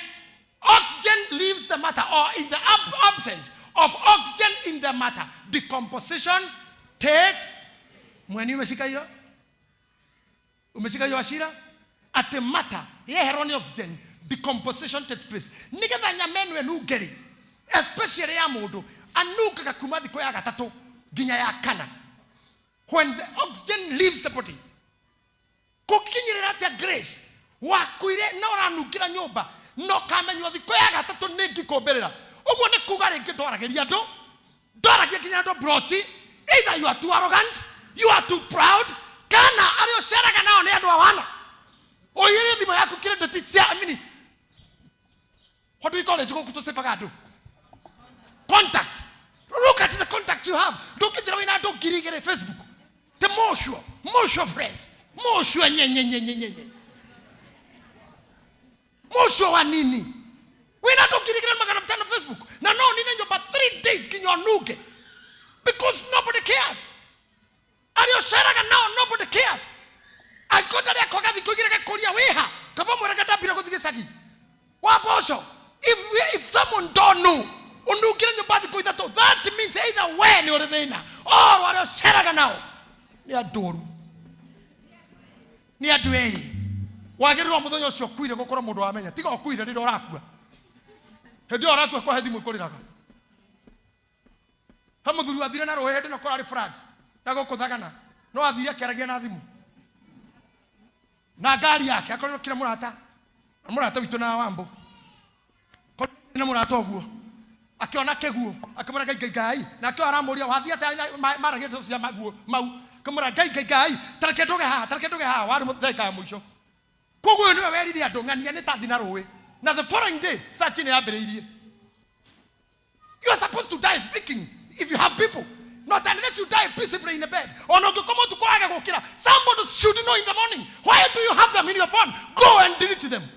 oxygen leaves the matter, or in the absence of oxygen in the matter, decomposition takes. Mweni umeshika hiyo? Umeshika hiyo Ashira? At matter yeherwo nĩ oxygen, decomposition takes place. Nigetha nyama ĩno ĩnunge rĩ, especially ya mũndũ, anungaga kuma thikũ ya gatatũ nginya ya kana. When the oxygen leaves the body, kũkinyĩrĩra atĩa Grace wakuire na ũranungĩra nyũmba na ũkamenywo thikũ ya gatatũ nĩ ngĩkũmbĩrĩra. Ũguo nĩ kuga rĩngĩ ndwaragĩria andũ, ndwaragia nginya andũ broti. Either you are too arrogant, you are too proud, kana arĩa ũceraga nao nĩ andũ awana. Ũiyĩre thimũ yaku credit cia, I mean, what do we call it? Gũkũ tũcibaga andũ. Contact. Look at the contacts you have. Ndũkĩnjĩra wĩna andũ ngiri igĩrĩ Facebook. The more sure, more sure friends, more sure nye, nye, nye, nye, nye, nye. More sure wa nini? Wĩna andũ ngiri igĩrĩ na magana matano Facebook. Na no nine nyũmba 3 days nginya ũnunge. Because nobody cares. Arĩa ũceraga nao nobody cares. Angĩkorwo ndarĩ akwaga thikũ igĩrĩ gakũria wĩha, kaba mwĩraga ndambire gũthiĩ gĩcagi. Wa mboco, if someone don't know, ũnungĩre nyũmba thikũ ithatũ, that means either we nĩ ũrĩ thĩna, or arĩa ũceraga nao nĩ andũ oru. Nĩ andũ ĩĩ. Wagĩrĩirwo mũthenya ũcio ũkuire gũkorwo mũndũ wamenya. Tiga ũkuire rĩrĩa ũrakua. Hĩndĩ ĩyo ũrakua kwa he thimũ ĩkũrĩraga. He mũthuri wathire na rũĩ hĩndĩ ĩno kũrarĩ floods, na gũkũ Thagana. No athire akĩaragia na thimũ. Na ngari yake akorirwo kĩra mũrata. Na mũrata witũ na Wambũ. Na mũrata ũguo. Akĩona kĩguũ, akĩmwĩra Ngai, Ngai, Ngai. Nake aramũria, wathiĩ atĩa na maragia ndeto cia maguo mau. Akĩmwĩra Ngai, Ngai, Ngai, ta reke ndũge haha, ta reke ndũge haha, warĩ ndagĩka ya mũico. Koguo ũyũ nĩwe werire andũ ng'ania nĩ tathi na rũĩ. Na the following day, search nĩ yambĩrĩirie. You are supposed to die speaking if you have people. Not unless you die peacefully in a bed. Ona ũngĩkoma ũtukũ wage gũkĩra, somebody should know in the morning. Why do you have them in your phone? Go and delete them.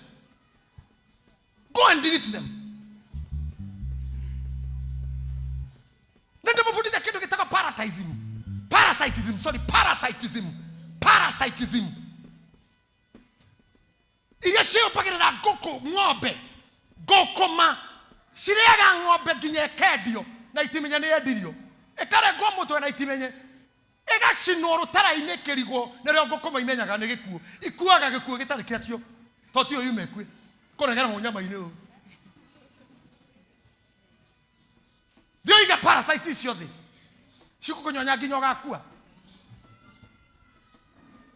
Go and delete them. Nĩ ndĩmũbundithia kĩndũ gĩtagwo parasitism. Parasitism, sorry, parasitism. Parasitism. Iria ciũmbagĩrĩra ngũkũ, ng'ombe, ngũkũma, cirĩaga ng'ombe nginya ĩkendio na itimenye nĩ yendirio. Ĩkarengwo mũtwe na itimenye. Ĩgacinwo rũtara-inĩ ĩkĩrigwo nĩrĩo ngũkũma imenyaga nĩ gĩkuũ. Ikuaga gĩkuũ gĩtarĩ kĩacio. To tiyo yuma ĩkue. Kũregerwo nyama-inĩ ũũ. Thiĩ ũige parasite icio thĩ. Cikũkũnyonya nginya ũgakua.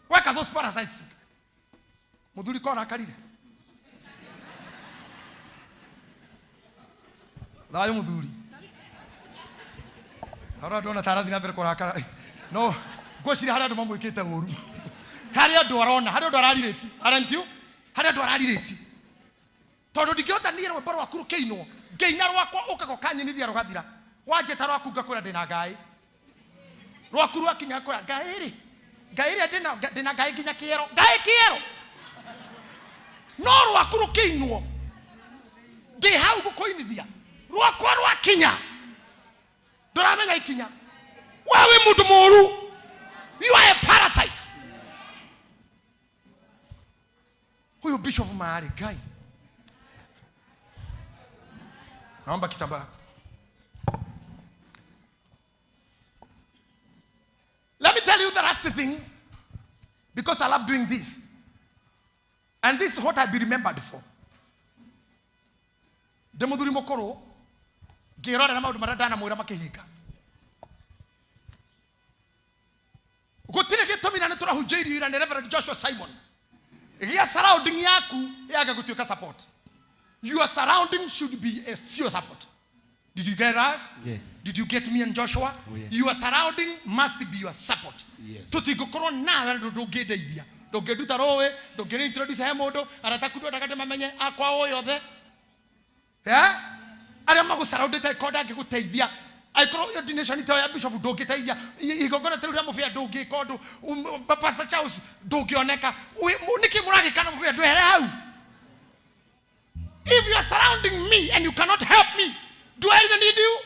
Weka those parasites. Mũthuri ko arakarire. Thayũ mũthuri. Harĩa ndona ta arathiĩ na mbere kũrakara. No, ngwĩciria harĩa andũ mamwĩkĩte ũru. Harĩa andũ arona, harĩa andũ ararirĩti. Aren't you? Harĩa andũ ararirĩti. Tondũ ndingĩhota niĩ rwĩmbo rwaku rũkĩinwo, ngĩina rwakwa ũkaga ũkanyinithia rũgathira. Wanjĩta rwaku ngakwĩra ndĩna ngaĩ. Rwaku rwakinya ngakwĩra ngaĩ rĩ. Ngaĩ ĩrĩa ndĩna ngaĩ nginya kĩero. Ngaĩ kĩero. No rwaku rũkĩinwo, ndĩ hau gũkũinithia. Rwakwa rwakinya, ndũramenya ikinya. We wĩ mũndũ mũũru. You are a parasite. Huyu Bishop mahali Ngai. Naomba kitambaa. Let me tell you the last thing, because I love doing this. And this is what I'll be remembered for. Ndĩ mũthuri mũkũrũ ngĩrorera maũndũ marĩa ndanamwĩra makĩhinga. Gũtirĩ gĩtũmi na nĩ tũrahunjĩirio ira nĩ Reverend Joshua Simon. Gĩa surrounding yaku yage gũtuĩka support. Your surrounding should be a sure support. Did you get us? Yes. Did you get me and Joshua? Oh, yes. Your surrounding must be your support. Yes. Tũtingĩkorwo nawe ndũ ndũngĩndeithia. Ndũngĩnduta rũĩ, ndũngĩrĩ introduce he mũndũ, arata aku ndwendaga ndĩmamenye, akwa o yothe. Eh? Arĩa magũsurroundĩte angĩkorwo ndangĩgũteithia. Angĩkorwo ordination ta ya bishop ndũngĩteithia, igongona ta rĩu rĩa mũbĩa ndũngĩka ũndũ, Pastor Charles ndũngĩoneka. Nĩkĩ mũragĩka na mũbĩa ndwehere hau? If you are surrounding me and you cannot help me, do I really need you?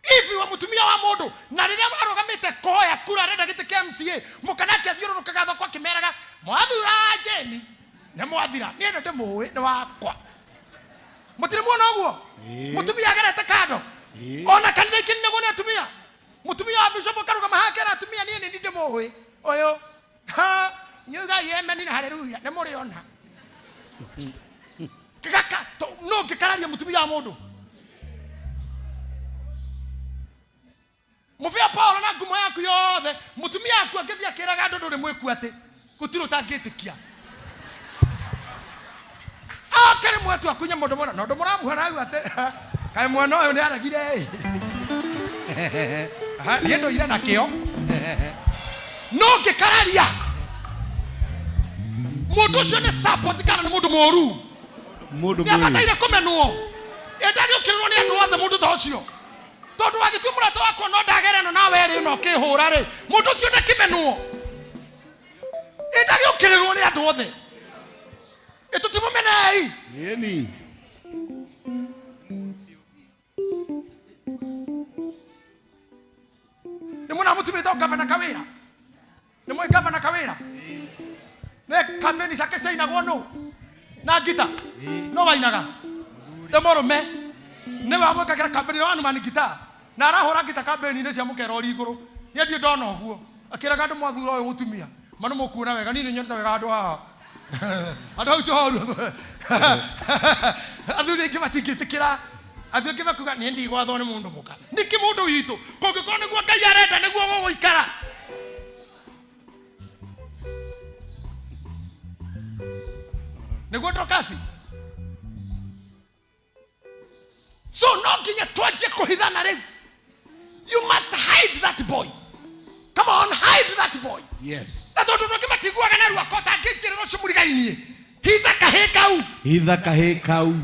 If you are mutumia wa mundu na riria arugamite kuhoya kura arenda giti kia MCA mukanake athiũrũrũkaga thoko akĩmeraga mwathura Jane nĩ mwathira niĩ nĩ ndĩmũĩ nĩ wakwa. Mũtirĩ muona ũguo? Ĩĩ. Mũtumia agerete kando. Ĩĩ. Ona kanitha ikĩninagwo nĩ atumia. Mũtumia wa bishop akarũgama haha akera atumia niĩ nĩ ndĩmũĩ ũyũ. Ha, nyugai amen na haleluya nĩ mũrĩona. Gaka, no ngĩkararia mũtumia wa mũndũ. Mũbĩa Paulo na ngumo yaku yothe, mũtumia waku angĩthiĩ akĩraga andũ ndũrĩ mwĩku atĩ, gũtirĩ ũtangĩtĩkia. Oke rĩmwe tu akunye mũndũ mũna, na ũndũ mũramuona hau atĩ, kaĩ mwana ũyũ nĩaregire ĩ. Aha, niĩ ndũire nakĩo. No ngĩkararia, mũndũ ũcio nĩ support kana nĩ mũndũ mũũru? Mũndũ Nĩ mũũru. abataire kũmenwo. Ĩndagĩũkĩrĩrwo nĩ andũ othe mũndũ ta ũcio. Tondũ wagĩtua mũrata wakwa no ndagere ĩno nawe rĩ no ũkĩhũra rĩ, mũndũ ũcio ndakĩmenwo. Ĩndagĩũkĩrĩrwo nĩ andũ othe. Ĩtũtimũmenei. Ĩni. Nĩ mũna mũtumĩte o gavana Kawĩra. Nĩ mũĩ gavana Kawĩra? Nĩ campaign ciake ciainagwo nũ? Na ngita? No wainaga? Nĩ mũrũme. Nĩ wamwĩkagĩra campaign na wanuma nĩ ngita. Na arahũra ngita campaign-inĩ cia mũkera ũrĩ igũrũ. Niĩ ndirĩ ndona ũguo. Akĩraga andũ mwathura ũyũ mũtumia. Ma nĩ mũkuona wega. Niĩ nĩ nyonete wega handũ haha. Andũ hau Johor. Athuri aingĩ matingĩtĩkĩra. Athuri aingĩ makuga niĩ ndigwathwo nĩ mũndũ mũka. Nĩkĩ mũndũ witũ? Kũngĩkorwo nĩguo Ngai arenda nĩguo gũgũikara. Nĩguo Dorcas? So no nginya twanjie kũhithana rĩu. You must hide that boy. Come on, hide that boy. Yes. Na tondũ andũ angĩ matiguaga narua ko tangĩnjĩrĩra ũcio mũrigainie. Hitha kahĩ kau. Hitha kahĩ kau.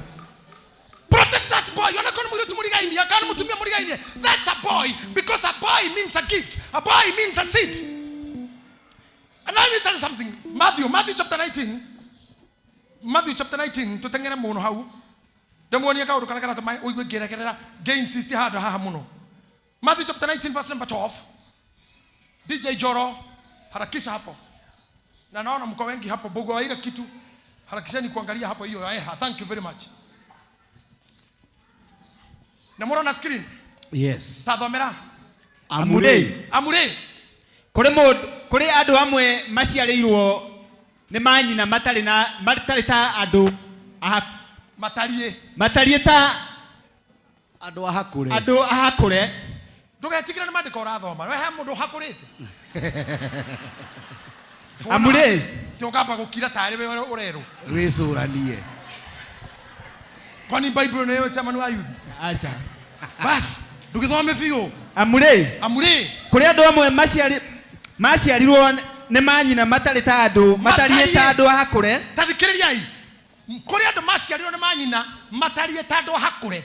Protect that boy. Ona korwo nĩ mũirĩtu mũrigainie, kana nĩ mũtumia mũrigainie. That's a boy, because a boy means a gift. A boy means a seed. And let me tell you something. Matthew chapter 19. Matthew chapter 19, tutengere mũno hau. Ndĩmuonie kaũndũ karĩa karatũma ũigue ngĩrekerera, ngĩ-insist handũ haha mũno. Matthew chapter 19 verse number 12. DJ Joro, harakisha hapo. Na naona mko wengi hapo, bogo wa ile kitu. Harakisheni kuangalia hapo hiyo. Thank you very much. Na muona screen? Yes. Tathomera. Amure. Amure. Kuri mundu, kuri andu amwe maciarĩirwo nĩ manyina matarĩ na, matarĩ ta andũ aha, Matariĩ. Matariĩ ta andũ ahakũre. Andũ ahakũre. Ndũgetigĩre nĩ maandĩko ũrathoma. We he mũndũ ũhakũrĩte. Amure. Ti ũkamba gũkira tarĩ we ũrerwo. Wĩcũranie. Kwani Bible nĩyo chairman wa youth? Aca. Bas, ndũgĩthome biũ. Amure. Amure. Kũrĩ andũ amwe maciarirwo nĩ manyina matarĩ ta andũ, matariĩ ta andũ ahakũre. Ta thikĩrĩriai. Kũrĩ andũ maciarirwo nĩ manyina matariĩ ta andũ ahakũre.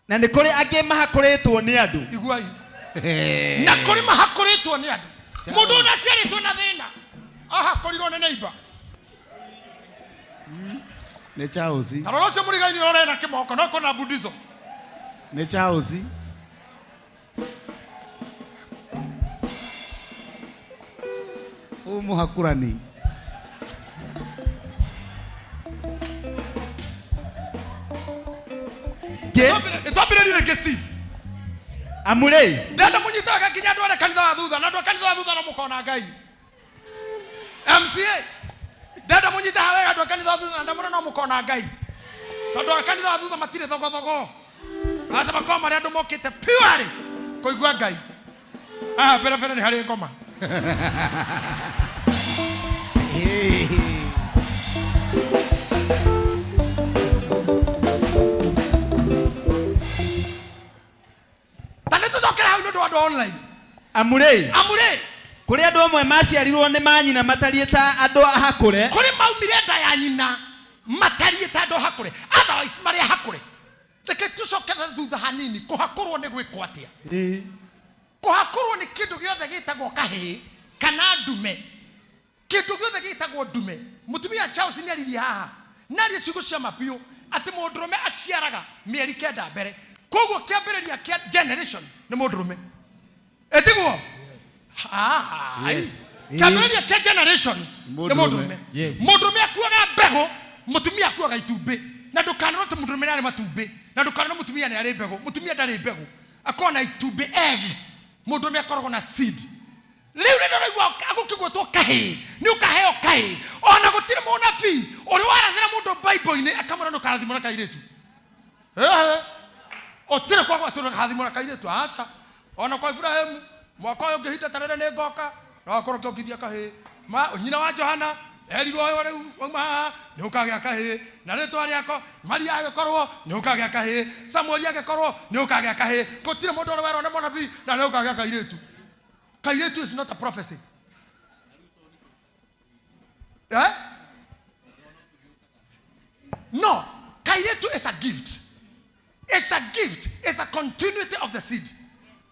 Na nĩ kũrĩ angĩ mahakũrĩtwo nĩ andũ. Iguai. Na kũrĩ mahakũrĩtwo nĩ andũ. Mũndũ ũrĩa aciarĩtwo na thĩna ahakũrirwo nĩ neighbor. Nĩ Charles. Ta rora ũcio mũrigaini ũrore na kĩmoko, no kũna Buddhism. Nĩ Charles. Mũhakurani. Nĩtwambĩrĩrie rĩngĩ, Steve. Amu rĩ, Ndenda mũnyitaga nginya andũ arĩa kanitha wa thutha, na andũ a kanitha wa thutha no mũkona Ngai. MCA, ndenda mũnyite haha wega andũ a kanitha wa thutha, na ndamũra no mũkona Ngai, tondũ a kanitha wa thutha matirĩ thogothogo. Aca makorwo marĩa andũ mokĩte purely kũigua Ngai. Haha mbere mbere nĩ harĩ ngoma. Ta nĩ tũcokere hau nĩ ũndũ wa andũ a online. Amu rĩ, Amu rĩ, kũrĩ andũ amwe maciarirwo nĩ manyina matariĩ ta andũ ahakũre. Kũrĩ maumire nda ya nyina matariĩ ta andũ hakũre, otherwise marĩ hakũre. Reke tũcokere thutha hanini. Kũhakũrwo nĩ gwĩkwo atĩa? Kũhakũrwo nĩ kĩndũ gĩothe gĩtagwo kahĩĩ kana ndume, kĩndũ gĩothe gĩtagwo ndume. Mũtumia Charles nĩ aririe haha narie ciugo cia ma biũ atĩ mũndũrũme aciaraga mĩeri 9 mbere, koguo kĩambĩrĩria kĩa generation nĩ mũndũrũme, ĩtiguo? Yes. Kĩambĩrĩria kĩa generation nĩ Mũndũrũme. mũndũrũme. Yes. Mũndũrũme akuaga mbegũ, mũtumia akuaga itumbĩ. Na ndũkanone atĩ mũndũrũme nĩ arĩ matumbĩ, na ndũkanone mũtumia nĩ arĩ mbegũ. Mũtumia ndarĩ mbegũ, akoragwo na itumbĩ, egg. Mũndũrũme akoragwo na seed. Rĩu rĩrĩa ũraigua gũkĩgwetwo kahĩĩ, nĩ ũkaheo kahĩĩ. Ona gũtirĩ mũnabii ũrĩa warathĩra mũndũ Bible-inĩ akamwĩra nĩ ũkarathimwo na kairĩtu. Ehe. Ũtirĩ kwa atĩ ũkarathimwo na kairĩtu, aca. Ona kwa Ibrahimu, mwaka ũyũ ũngĩ ihinda ta rĩrĩ nĩ ngoka na wakorwo ũkĩongithia kahĩĩ. Ma nyina wa Johana erirwo ũyũ rĩu wauma haha nĩ ũkagĩa kahĩĩ na rĩtwa rĩako Maria, agĩkorwo nĩ ũkagĩa kahĩĩ. Samueli agĩkorwo nĩ ũkagĩa kahĩĩ. Gũtirĩ mũndũ ũrĩ werwo nĩ mũnabii na nĩ ũkagĩa kairĩtu. Kairĩtu is not a prophecy, eh? No, kairĩtu is a gift. It's a gift. It's a continuity of the seed,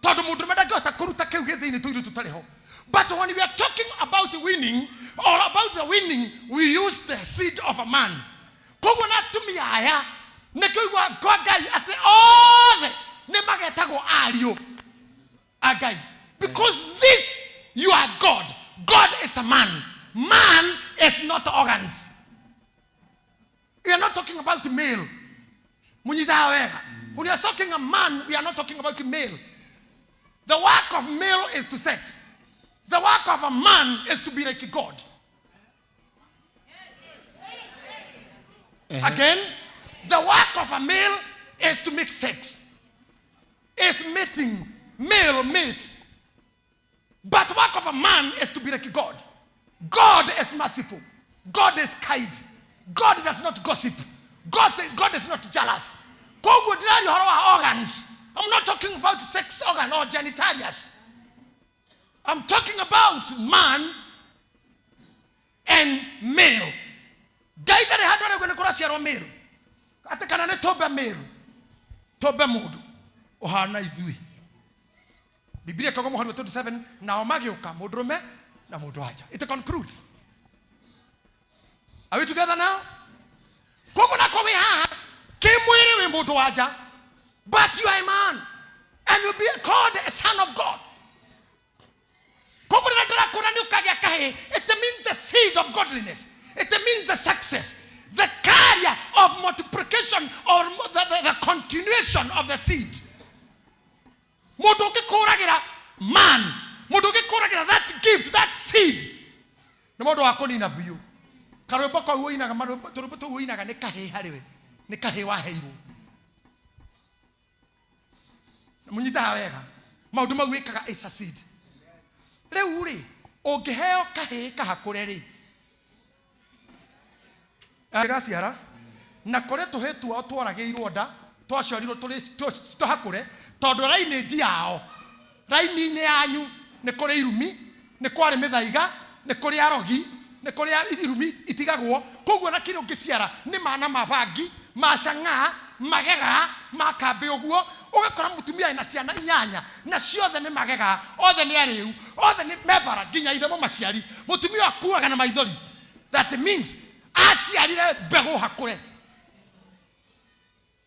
tondũ mũndũrũme ndangĩhota kũruta kĩu gĩ thĩinĩ tũirĩtu tũtarĩ ho. But when we are talking about winning or about the winning, we use the seed of a man. Koguo na atumia aya nĩkĩo igua kwa Ngai atĩ othe nĩ magetagwo ariũ a Ngai, because this you are God. God is a man. Man is not organs. We are not talking about male. Munyitaga wega, when we are talking a man, we are not talking about male. The work of male is to sex. The work of a man is to be like God. Again, the work of a male is to make sex, is mating, male mate. But work of a man is to be like God. God is merciful. God is kind. God does not gossip. God is not jealous. Koguo ndĩraria ũhoro wa organs. I'm not talking about sex organ or genitalias. I'm talking about man and male. Ngai ndarĩ handũ arauga nĩ kũraciarwo male, atĩ kana nĩ tũmbe male, tũmbe mũndũ ũhana ithuĩ. Biblia ĩkauga mũhari wa 27, nao magĩũka mũndũrũme na mũndũ wanja. It concludes. Are we together now? Koguo nako wĩ haha kĩmwĩrĩ wĩ mũndũ wanja, but you are a man and you'll be called a son of God. Koguo rĩrĩa ndĩrakũra nĩ ũkagĩa kahĩĩ, it means the seed of godliness. It means the success, the carrier of multiplication or the continuation of the seed. Mũndũ ũngĩkũragĩra man, mũndũ ũngĩkũragĩra that gift, that seed, nĩ mũndũ wa kũnina biũ. Karwĩmbo kau ũinaga, tũrwĩmbo tũu ũinaga nĩ kahĩĩ harĩ we, nĩ kahĩĩ waheirwo. Mũnyitaga wega, maũndũ mau wĩkaga is a seed. Rĩu rĩ, ũngĩheo kahĩĩ kahakũre rĩ, gaciara na kũrĩ tũhĩ tuao tworagĩirwo nda, twaciarirwo tũrĩ tũhakũre, tondũ lineage yao, raini-inĩ yanyu nĩ kũrĩ irumi, nĩ kwarĩ mĩthaiga, nĩ kũrĩ arogi, nĩ kũrĩ irumi itigagwo. Koguo na kĩrĩa ũngĩciara nĩ mana ma bangi, ma cang'aa, magega ma kambĩ. Ũguo ũgakora mũtumia ena ciana inyanya na ciothe nĩ magega, othe nĩ arĩu, othe nĩ mebara, nginya ithe mũmaciari. Mũtumia akuaga na maithori. That means aciarire mbegũ hakũre,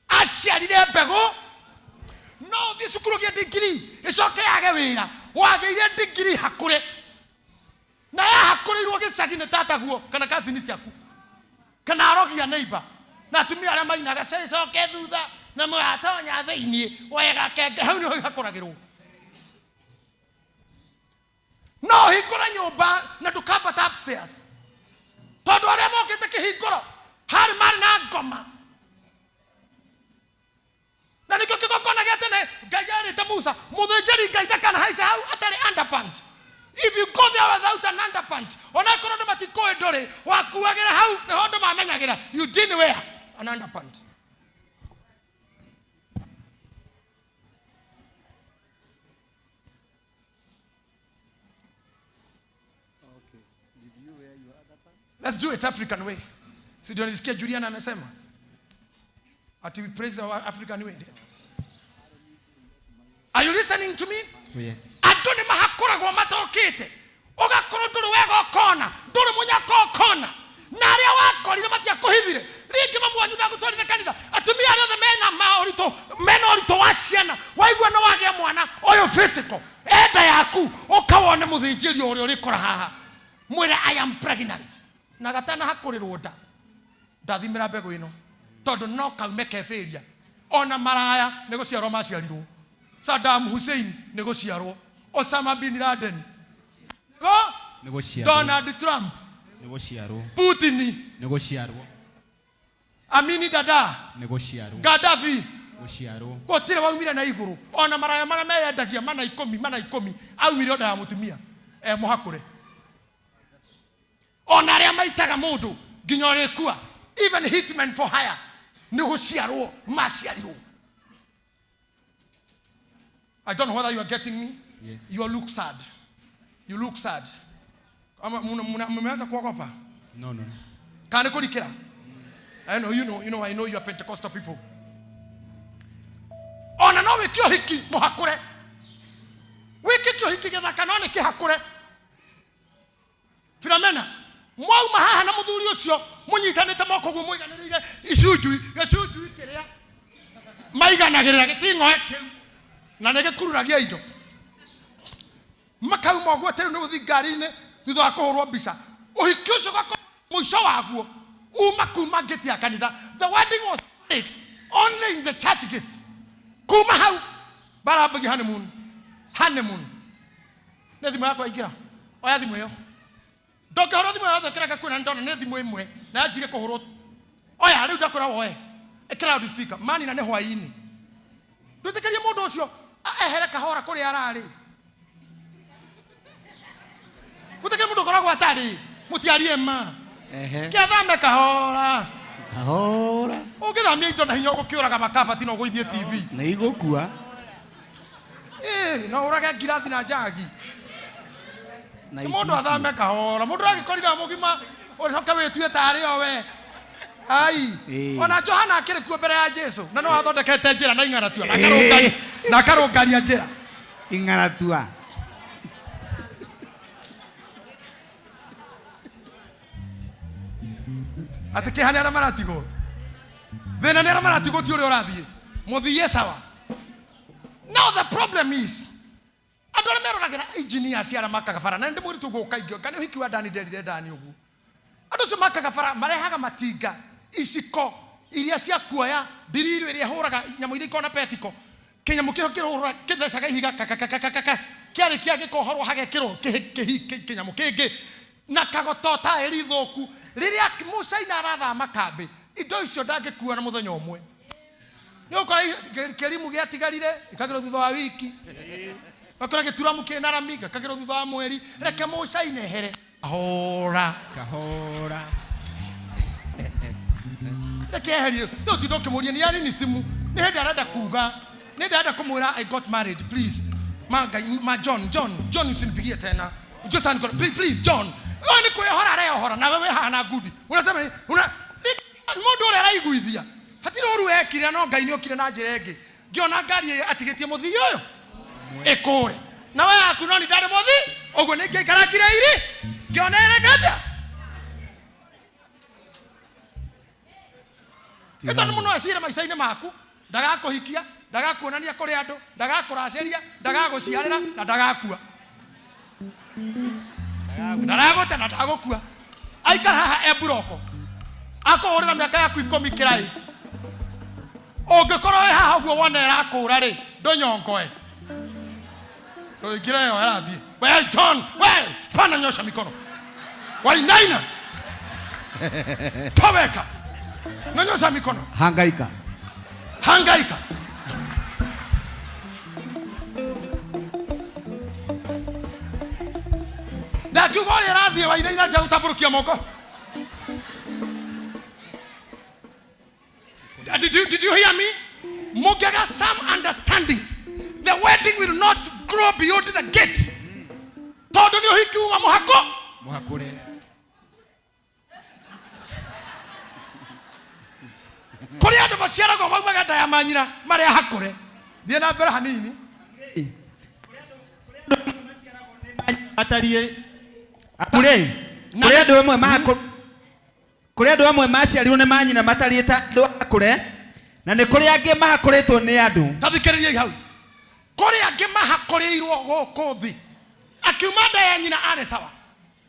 aciarire mbegũ. No ũthiĩ cukuru ũgĩe ndigiri, ĩcoke yage wĩra. Wagĩire ndigiri hakũre. Na yahakũrĩirwo gĩcagi nĩ tataguo kana kazini ciaku kana arogi a neighbor na atumia arĩa mainaga coke thutha na mũratonya thĩiniĩ wega kenge hau nĩho ihakũragĩrwo. No ũhingũre nyũmba na ndũkambata upstairs tondũ arĩa mokĩte kĩhingũro harĩ marĩ na ngoma na nĩkĩo kĩgongona gĩa tene Ngai erĩte Musa mũthĩnjĩri Ngai ndakanahaice hau atarĩ underpant. If you go there without an underpant, onakorwo andũ matikũĩ ndũrĩ wakuagĩra hau nĩho andũ mamenyagĩra you didn't wear an underpant. Let's do it African way. Si ndio nilisikia Juliana amesema ati we praise the African way. Are you listening to me? Yes. Andũ nĩ mahakũragwo matokĩte ũgakorwo ndũrĩ wega ũkona ndũrĩ mũnyaka ũkona na arĩa wakorire matiakũhithire rĩngĩ mamu wanyu ndagũtwarire kanitha atumia arĩa othe mena maũritũ mena ũritũ wa ciana waigua nĩ wagĩa mwana ũyũ physical enda yaku ũkawone mũthĩnjĩri ũrĩa ũrĩkora haha mwĩre I am pregnant na gatana hakũrĩrwo nda ndathimĩra mbegũ ĩno tondũ no kaume kebĩria ona maraya nĩ gũciarwo maciarirwo. Saddam Hussein nĩ gũciarwo, Osama bin Laden go Nĩ gũciarwo. Donald Trump, Nĩ gũciarwo. Putin, Nĩ gũciarwo. Amini Dada, Nĩ gũciarwo. Gaddafi Gũciarwo. gũtirĩ waumire na igũrũ ona maraya marĩa meyendagia mana ikũmi mana ikũmi aumire onda ya mũtumia e mũhakũre ona arĩa maitaga mũndũ nginya ũrĩkua even hitmen for hire nĩ gũciarwo maciarirwo. I don't know whether you are getting me. Yes. You look sad. You look sad. Ama mmeanza kuogopa? No, no, no. Kana kũrikĩra? I know, you know, you know, I know you are Pentecostal people. Ona no wĩke ũhiki mũhakũre. Wĩke kĩũhiki gĩthaka no nĩ kĩhakũre. Filomena, mwauma haha na mũthuri ũcio mũnyitanĩte moko ũguo mũiganĩrĩire icunjui, gĩcunjui kĩrĩa maiganagĩrĩra gĩting'oe kĩu na nĩ gĩkururagia indo. Makauma ũguo atĩ rĩu nĩ gũthiĩ ngari-inĩ thutha wa kũhũrwo mbica. Ũhiki ũcio ũgakorwo mũico waguo uma kuma gate ya kanitha. The wedding was it only in the church gates. Kuma hau barambagia honeymoon. Honeymoon. Nĩ thimũ yakwa ingĩra. Oya thimũ ĩyo. Ndũngĩhũrwo thimũ yothe kĩreka kwĩna ndona nĩ thimũ ĩmwe na yanjirie kũhũrwo. Oya rĩu ndakwĩra woe. Ĩkĩra loudspeaker. Manina nĩ hwaĩ-inĩ. Ndwĩtĩkĩrie mũndũ ũcio ehere kahora kũrĩa ararĩ. Gũtĩkĩria mũndũ ũkoragwo atarĩ mũtiarie ma. Ehe. Kĩathame kahora. Kahora. Ũngĩthamia indo na hinya ũgũkĩũraga makabati na ũgũithie TV. Nĩ igũkua. Ĩĩ, no ũrage ngirathi na njagi. Na Mũndũ athame icicio. kahora. Mũndũ agĩkorire mũgima ũcoke wĩtue tarĩ o we. Ai. Ĩĩ. Ona Johana akĩrĩ kuo mbere ya Jesu na no athondekete njĩra na ing'aratua na akarũngaria na akarũngaria njĩra. Ing'aratua. Atĩ kĩeha nĩ arĩa maratigwo. Thĩna nĩ arĩa maratigwo ti ũrĩa ũrathiĩ. Mũthiĩ sawa. Now the problem is andũ arĩa meroragĩra engineers arĩa makaga bara na nĩ ndĩmwĩrĩte ũguo kaingĩ kana ũhiki wa Dani nderire Dani ũguo. Andũ acio makaga bara marehaga matinga iciko iria cia kuoya ndiriru ĩrĩa ĩhũraga nyamũ iria ikoragwo na petiko kĩnyamũ kĩo kĩrũra kĩthecaga ihiga kakakakaka kĩarĩkia gĩkohorwo hagekĩrwo kĩnyamũ kĩngĩ na kagoto taĩri thũku rĩrĩa mũcaina arathama kambĩ indo icio ndangĩkua na mũthenya ũmwe nĩ ũkora kĩrimũ gĩatigarire gĩkagĩrwo thutha wa wiki gakora gĩturamu kĩna rami gĩkagĩrwo thutha wa mweri reke mũcaina ehere kahora Kahora. Reke eherie rĩu tinda ũkĩmũria nĩ ya nini simu nĩ hĩndĩ arenda kuga nĩ hĩndĩ arenda kũmwĩra I got married please ma Ngai ma John John John usinipigie tena Ujue sana niko please, please John wewe nĩ kwĩhora areohora nawe wĩ haha na ngudi unasema ni una mũndũ ũrĩa araiguithia hatirĩ ũru ekire no Ngai nĩ okire na njĩra ĩngĩ ngĩona ngari ĩyo atigĩtie mũthii ũyũ ĩkũre na we yaku no nĩ ndarĩ mũthii ũguo nĩ ngĩikarangire iri ngĩona ĩrĩkĩte ĩtondũ mũno ecire maica-inĩ maku ndagakũhikia ndagakuonania kũrĩ andũ ndagakũracĩria ndagagũciarĩra na ndagakua. Ndaragũte na ndagũkua. Aikara haha e mburoko. Akũhũrĩra mĩaka yaku ikũmi kĩraĩ. Ũngĩkorwo wĩ haha ũguo wona ĩrakũra rĩ, ndũnyongoe. Ndũingĩre ĩyo ĩrathiĩ. We John, we fana nyosha mikono. Wainaina. Toweka. Nanyosha mikono. Hangaika. Hangaika. Ndakiuga ũrĩa ĩrathiĩ wainaina nja gũtambũrũkia moko. Did you hear me? Mugaga some understandings. The wedding will not grow beyond the gate. Tondũ nĩ ũhiki uma mũhako. Mũhakũre. Kũrĩ andũ maciaragwo maumaga nda ya manyina marĩa hakũre. Thiĩ na mbere hanini. Atariĩ kũrĩ kũrĩ andũ amwe mahakũ kũrĩ andũ amwe maciarirwo nĩ manyina matariĩ ta andũ akũre na nĩ kũrĩ angĩ mahakũrĩtwo nĩ andũ. Ta thikĩrĩriai hau. Kũrĩ angĩ mahakũrĩirwo gũkũ thĩ. Akiuma nda ya nyina arĩ sawa.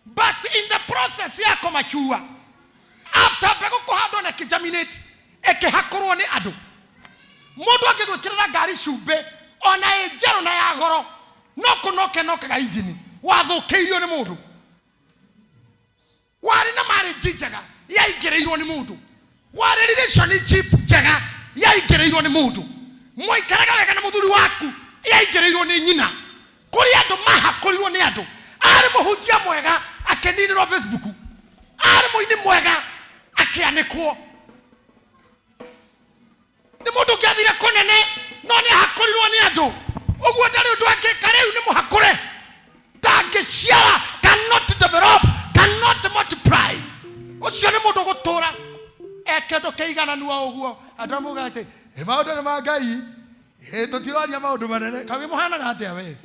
But in the process ya kũmachua, after mbegũ kũhandwo na ĩkĩgerminate, ĩkĩhakũrwo nĩ andũ. Mũndũ angĩgwĩkĩrĩra ngari cumbĩ ona ĩ njerũ na ya goro, no kũnoke nokaga injini, wathũkĩirio nĩ mũndũ. Warĩ na marriage njega, yaingĩrĩirwo nĩ mũndũ. Warĩ relationship njega, yaingĩrĩirwo nĩ mũndũ. Mwaikaraga wega na mũthuri waku, yaingĩrĩirwo nĩ nyina. Kũrĩ andũ mahakũrirwo nĩ andũ. Arĩ mũhunjia mwega, akĩninĩrwo Facebook. Arĩ mũini mwega, akĩanĩkwo. Nĩ mũndũ ũngĩathire kũnene, no nĩ ahakũrirwo nĩ andũ. Ũguo ndarĩ ũndũ angĩka rĩu nĩ mũhakũre. Ndangĩciara, cannot develop, cannot multiply. Ũcio nĩ mũndũ ũgũtũra e kĩndũ kĩigananu o ũguo. Andũ arĩa maugaga atĩ, ĩ maũndũ nĩ ma Ngai, ĩ tũtiraria maũndũ manene. Kaĩ mũhanaga atĩa we?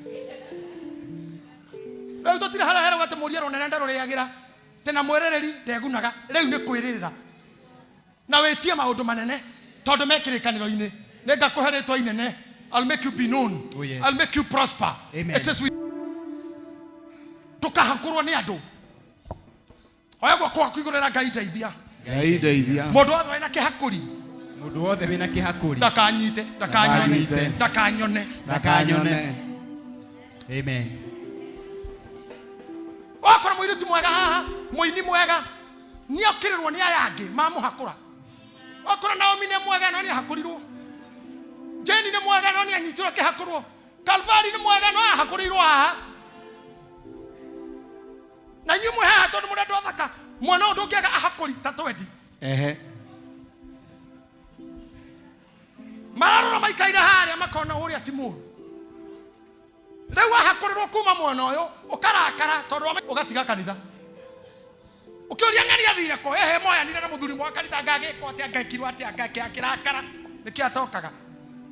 Rĩu tũtirĩ harĩa heragwo atĩ mũria rũnene ndarũrĩagĩra, tĩ na mwĩrĩrĩri ndegunaga. Rĩu nĩ kwĩrĩrĩra na wĩtie maũndũ manene tondũ me kĩrĩkanĩro-inĩ. Nĩngakũhe rĩtwa inene. I'll make you be known. Oh, yes. I'll make you prosper. Amen. It is with tũkahakũrwo nĩ andũ. Oya guoko gwaku igũrũ Ngai ndeithia. Ngai ndeithia. Mũndũ wothe wĩna kĩhakũri Mũndũ wothe wĩna kĩhakũri ndakanyite, ndakanyone, ndakanyone. Ndakanyone. Amen. Wakorwo mũirĩtu mwega haha, mũini mwega, nĩokĩrĩrwo nĩ aya angĩ mamũhakũra. Wakorwo Naomi nĩ mwega no nĩahakũrirwo. Jane nĩ mwega no nĩanyitirwo akĩhakũrwo. Calvary nĩ mwega no ahakũrĩirwo haha. Na inyuĩ mwĩ haha tondũ mũrĩ andũ athaka, mwana ũyũ ndũngĩaga ahakũri ta twendi. Ehe. Mararora maikaire harĩa makona ũrĩa ti mũũru. Rĩu ahakũrĩrwo kuma mwena ũyũ, ũkarakara tondũ ũgatiga kanitha. Ũkĩũria ng'ani athire kũ? Ehe, moyanire na mũthuri mwa kanitha, ngagĩkwo atĩa, ngekirwo atĩa, ngeke akĩrakara. Nĩkĩo atokaga.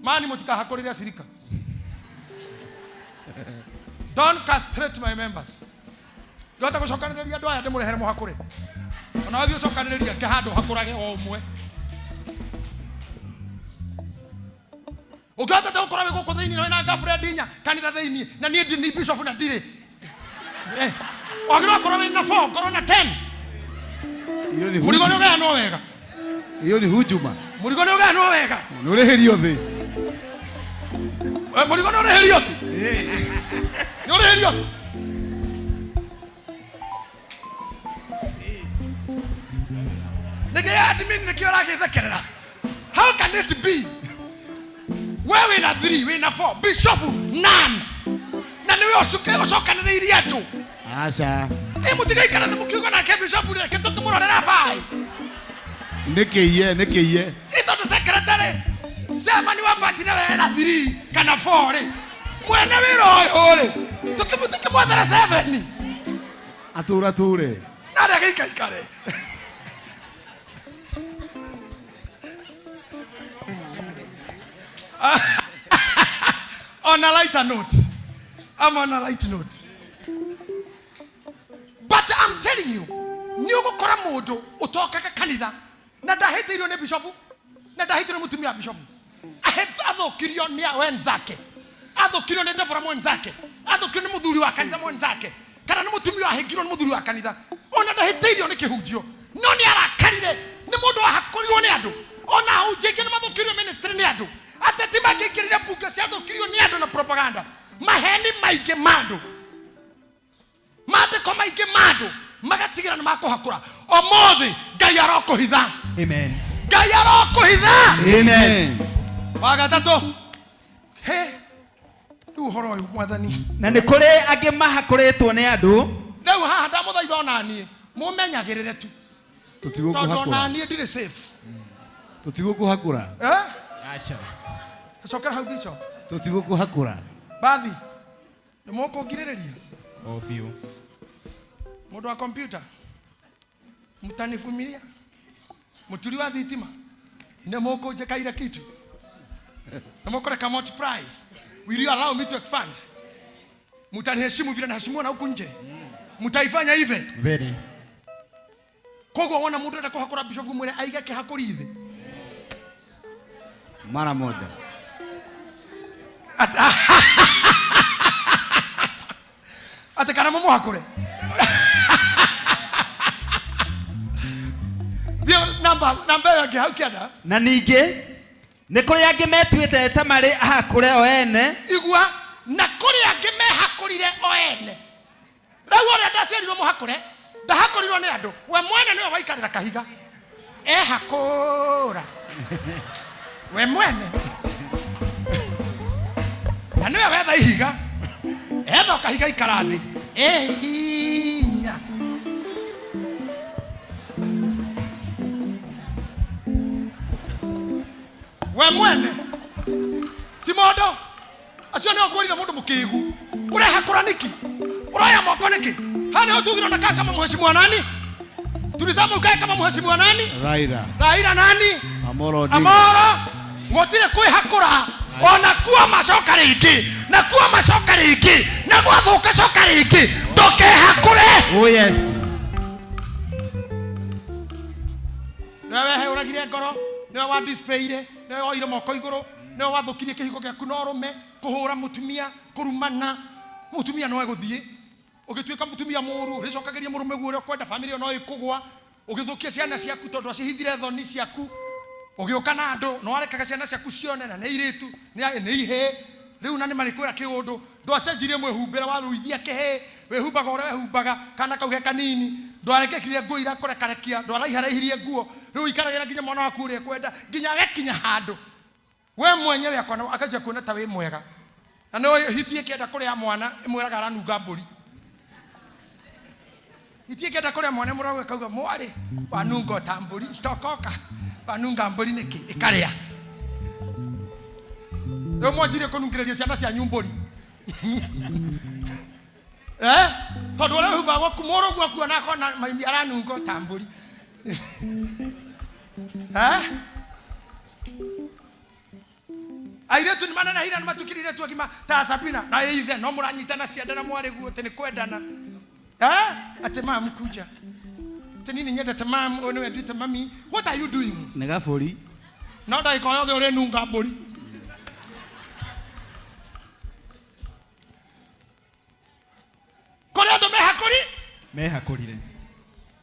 Mani mũtikahakũrĩre acirika. Don't castrate my members. Ngĩhota gũcokanĩrĩria andũ aya ndĩmũrehere mũhakũre. Ona wathiĩ ũcokanĩrĩrie ke handũ hakũrage o ũmwe. Ũngĩhota te gũkorwo wĩ gũkũ thĩinĩ na wĩna girlfriend inya kanitha thĩinĩ na niĩ ndi bishop na ndirĩ. Wagĩrĩirwo gũkorwo wĩna 4, ngorwo na 10. Iyo ni Mũrigo nĩ hujuma. ũgayanwo wega. Iyo ni hujuma. Mũrigo nĩ ũgayanwo wega. Nĩ ũrĩhĩrio thĩ. Mũrigo nĩ ũrĩhĩrio thĩ. Nĩ ũrĩhĩrio thĩ. Nĩkĩ admin nĩkĩo ũragĩthekerera? How can it be? We wĩna 3, wĩna 4, bishop none. Na nĩwe ũcokanĩrĩirie andũ. Aca. Ĩ mũtigaikara thĩ mũkiuga nake bishop reke tũkĩmũrorera baĩ. Nĩ kĩiye, nĩ kĩiye. Ĩ tondũ secretary chairman wa party nĩwe ena 3 kana 4 rĩ. Mwene wĩra ũyũ rĩ, tũkĩmwethera 7. Atũra tũre. Na arĩa gĩikaikare. On a lighter note, I'm on a light note. But I'm telling you, nĩ ũgũkora mũndũ ũtokaga kanitha na ndahĩtĩirio nĩ bishofu na ndahĩtĩirio nĩ mũtumia wa bishofu. Athũkirio nĩ wenzake, athũkirio nĩ Deborah mwenzake, athũkirio nĩ mũthuri wa kanitha mwenzake, Kana nĩ mũtumia wahĩngirwo nĩ mũthuri wa kanitha. Ona ndahĩtĩirio nĩ kĩhunjio. No nĩ arakarire nĩ mũndũ wahakũrirwo nĩ andũ. Ona ahunjia aingĩ nĩ mathũkirio ministry nĩ andũ. Ateti mangĩingĩrire mbunge ciathũkirio nĩ andũ na propaganda. Maheni maingĩ ma andũ. Maandĩko maingĩ ma andũ magatigĩra nĩ makũhakũra. Ũmũthĩ Ngai arokũhitha. Amen. Ngai arokũhitha. Amen. Wa gatatũ. He. Rĩu ũhoro ũyũ mwathani. Na nĩ kũrĩ angĩ mahakũrĩtwo nĩ andũ. Rĩu haha ndamũthaitha ona niĩ mũmenyagĩrĩre tu. Tondũ ona Tũtigũkũhakũra. niĩ ndirĩ safe. Tũtigũkũhakũra. Eh? Cokera hau bicho. Tũtigũkũhakũra. Bathi. Nĩ mũkũngirĩrĩria. O biũ. Mũndũ wa kompyuta. Mtanivumilia. Mũturi wa thitima. Nĩ mũkũnjĩka ile kitu. Nĩ mũkũreka multiply. Will you allow me to expand? Mtaniheshimu vile naheshimiwa na huku nje. Mtaifanya hivi. Very. Koguo wona mũndũ enda kũhakũra bishop mwĩre aige kĩhakũri thĩ. Mara moja. Atĩ kana mũmũhakũre. Thiĩ namba namba ĩyo ĩngĩ hau kĩanda. Na ningĩ nĩ kũrĩ angĩ metuĩte ta marĩ ahakũre o ene. Igua na kũrĩ angĩ mehakũrire o ene. Rĩu ũrĩa ndaciarirwo mũhakũre ndahakũrirwo nĩ andũ, we mwene nĩwe waikarĩra kahiga ehakũra we mwene, na nĩwe wetha ihiga, etha kahiga ikara thĩ ehinya. We mwene ti mũndũ acio nĩo ngwĩrire mũndũ mũkĩgu ũrehakũra nĩkĩ ũroya moko nĩkĩ haha nĩho tugire na kaa kama mheshimiwa nani tulisema ukae kama mheshimiwa nani Raila. Raila nani Amolo Odinga. Amolo gũtirĩ kwĩhakũra ona kuo macoka rĩngĩ na kuo macoka rĩngĩ na gwathũka coka rĩngĩ ndũkehakũre. Oh yes. Nĩwe weheũragire ngoro, nĩwe wa displayire, nĩwe woire moko igũrũ, nĩwe wathũkirie kĩhiko gĩaku na ũrũme, kũhũra mũtumia, kũrumana. Mũtumia no egũthiĩ. Ũgĩtuĩka mũtumia mũũru, ũrĩcokagĩria mũrũme guo ũrĩa ũkwenda, famĩlĩ ĩyo no ĩkũgwa. Ũgĩthũkia ciana ciaku tondũ acihithire thoni ciaku. Ũgĩũka na andũ, no warekaga ciana ciaku cione na nĩ airĩtu, nĩ ihĩĩ. Rĩu na nĩ marĩkwĩra kĩũndũ. Ndwacenjirie mwĩhumbĩre, waruithia kĩhĩĩ, wĩhumbaga ũrĩa wehumbaga, kana kau ge kanini. Ndwarekekire nguo irakũrekarekia, ndwaraiharaihirie nguo. Rĩu ũikaragĩra nginya mwana waku ũrĩa ekwenda, nginya agakinya handũ. We mwenyewe akona akanjia kuona ta wĩ mwega. Na no hiti ĩkĩenda kũrĩa mwana, ĩmwĩraga aranunga mbũri. Hiti ĩkĩenda kũrĩa mwana, ĩmũraga ĩkauga, mwarĩ, wanunga o ta mbũri, citokoka. Wanunga mbũri nĩkĩ? Ĩkarĩa. Rĩu mwanjirie kũnungĩrĩria ciana cianyu mbũri. Tondũ ũrĩa wĩhumbaga gwaku, mũrũguo akuona akona maimi aranunga o ta mbũri. Airĩtu nĩ manenehire nĩ matukire airĩtu agima ta Sabina na ithe no mũranyitana cianda na mwarĩ guo atĩ nĩ kwendana. Atĩ mam kuja. Atĩ niĩ nĩ nyendete mam, ũyũ nĩ wendete mami. What are you doing? Nĩ gabũri. No ndagĩka o yothe ũrĩnunga mbũri. Kũrĩ andũ mehakũri? Mehakũrire.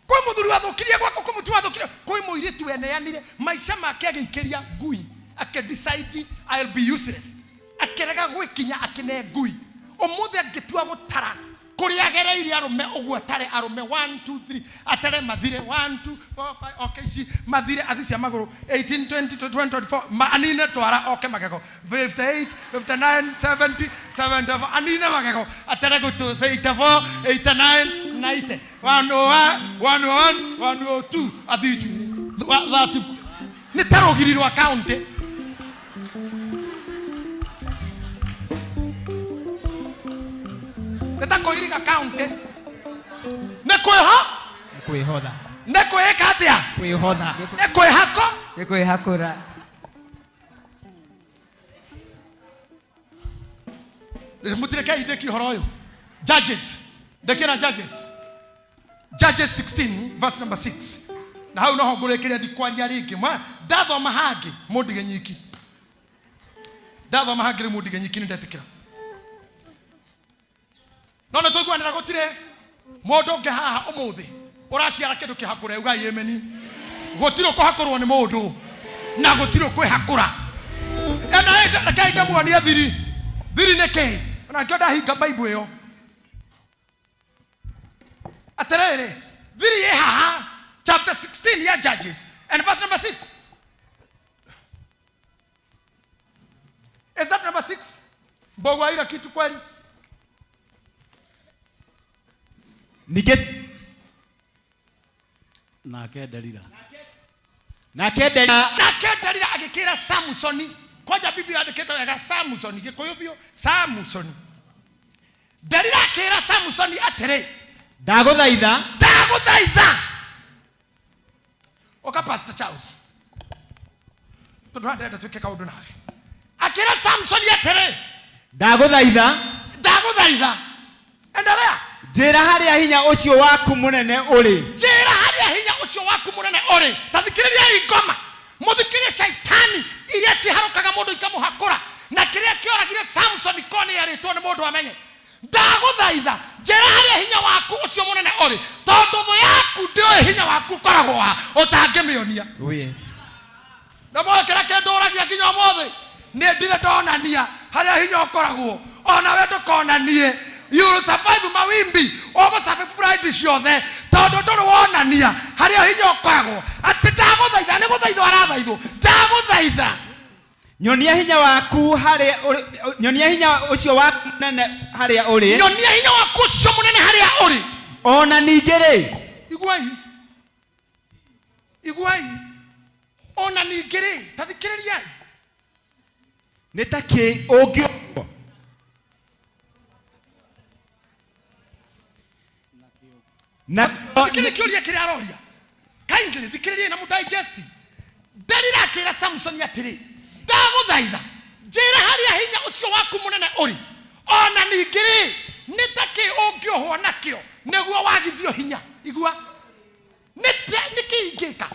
Kwĩ mũthuri wathũkirie gwaku, kwĩ mũtumia wathũkirie, kwĩ mũirĩtu weneanire maica make agĩikĩria ngui, akĩ decide I'll be useless. Akĩrega gwĩkinya akĩne ngui. Ũmũthĩ angĩtua gũtara kũrĩa agereire arũme ũguo atare arũme 1 2 3 atare mathire 1 2 4 5 okay ici mathire athi cia magũrũ 18 20 21 24 anine twara oke magego 58 59 70 74 anine magego atare gũtũ 84 89 90 101 101 102 athi njuĩrĩ 34 nĩ ta rũgiri rwa county. Nĩ ta kũiriga county. Nĩ kwĩho? Nĩ kwĩhotha. Nĩ kwĩĩka atĩa? Kwĩhotha. Nĩ kwĩhako? Nĩ kwĩhakũra. Mũtireke ndĩkie ũhoro ũyũ. Judges. Ndĩkie na Judges. Judges 16 verse number 6. Na hau noho ngũrĩkĩria ndikwaria rĩngĩ. Ndathoma hangĩ mũndige nyiki. Ndathoma hangĩ rĩu mũndige nyiki nĩ ndetĩkĩra. No nĩ tũiguanĩra gũtirĩ. Mũndũ ũngĩ haha ũmũthĩ ũraciara kĩndũ kĩhakũre ugai ameni. Gũtirĩ kũhakũrwo nĩ mũndũ na gũtirĩ kwĩhakũra. Ena rekei ndĩmuonie thiri. Thiri nĩ kĩĩ? Ona nĩkĩo ndahinga Bible ĩyo. Atĩrĩrĩ, thiri ĩ haha chapter 16 ya Judges and verse number 6. Is that number 6? Mbogo haina kitu kweli? Ningĩ Nake Delila. Nake Delila Nake Delila agĩkĩra Samsoni. Kwanja Biblia yandĩkĩte wega Samsoni, Gĩkũyũ biũ Samsoni. Delila akĩra Samsoni atĩrĩ, ndagũthaitha ndagũthaitha. Oka Pastor Charles. Tondũ haha ndĩrenda twĩke kaũndũ nawe. Akĩra Samsoni atĩrĩ, ndagũthaitha ndagũthaitha. Endelea. Njĩra harĩa hinya ũcio waku mũnene ũrĩ. Njĩra harĩa hinya ũcio waku mũnene ũrĩ. Ta thikĩrĩriai ngoma. Mũthikĩrĩrie caitani iria ciharũkaga mũndũ ikamũhakũra. Na kĩrĩa kĩoragire Samson ko nĩ yarĩtwo nĩ mũndũ amenye. Ndagũthaitha njĩra harĩa hinya waku ũcio mũnene ũrĩ, tondũ thũ yaku ndĩũĩ hinya waku ũkoragwo ha ũtangĩmĩonia. Oh, yes. Na moĩ kĩrĩa kĩndũragia nginya ũmũthĩ, niĩ ndirĩ ndonania harĩa hinya ũkoragwo, onawe ndũkonanie. You will survive mawimbi, ũgũ survive ride ciothe, tondũ ndũrĩ wonania harĩa hinya ũkoragwo. Atĩ ndagũthaitha, nĩ gũthaithwo arathaithwo, ndagũthaitha. Nyonia hinya waku harĩa ũrĩ, nyonia hinya ũcio waku mũnene harĩa ũrĩ. Nyonia hinya waku ũcio mũnene harĩa ũrĩ. Ona ningĩ rĩ. Iguai. Iguai. Ona ningĩ rĩ, ta thikĩrĩriai. Nĩ ta kĩ ũngĩũrwo? Na thikĩrĩria kĩũria kĩrĩa aroria. Kindly thikĩrĩriai na mũdigest. Delila akĩra Samson atĩrĩ, ndagũthaitha njĩra harĩa hinya ũcio waku mũnene ũrĩ. Ona ningĩ rĩ, nĩ ta kĩ ũngĩohwo nakĩo nĩguo wagithio hinya? Igua. Nĩ kĩ ingĩka?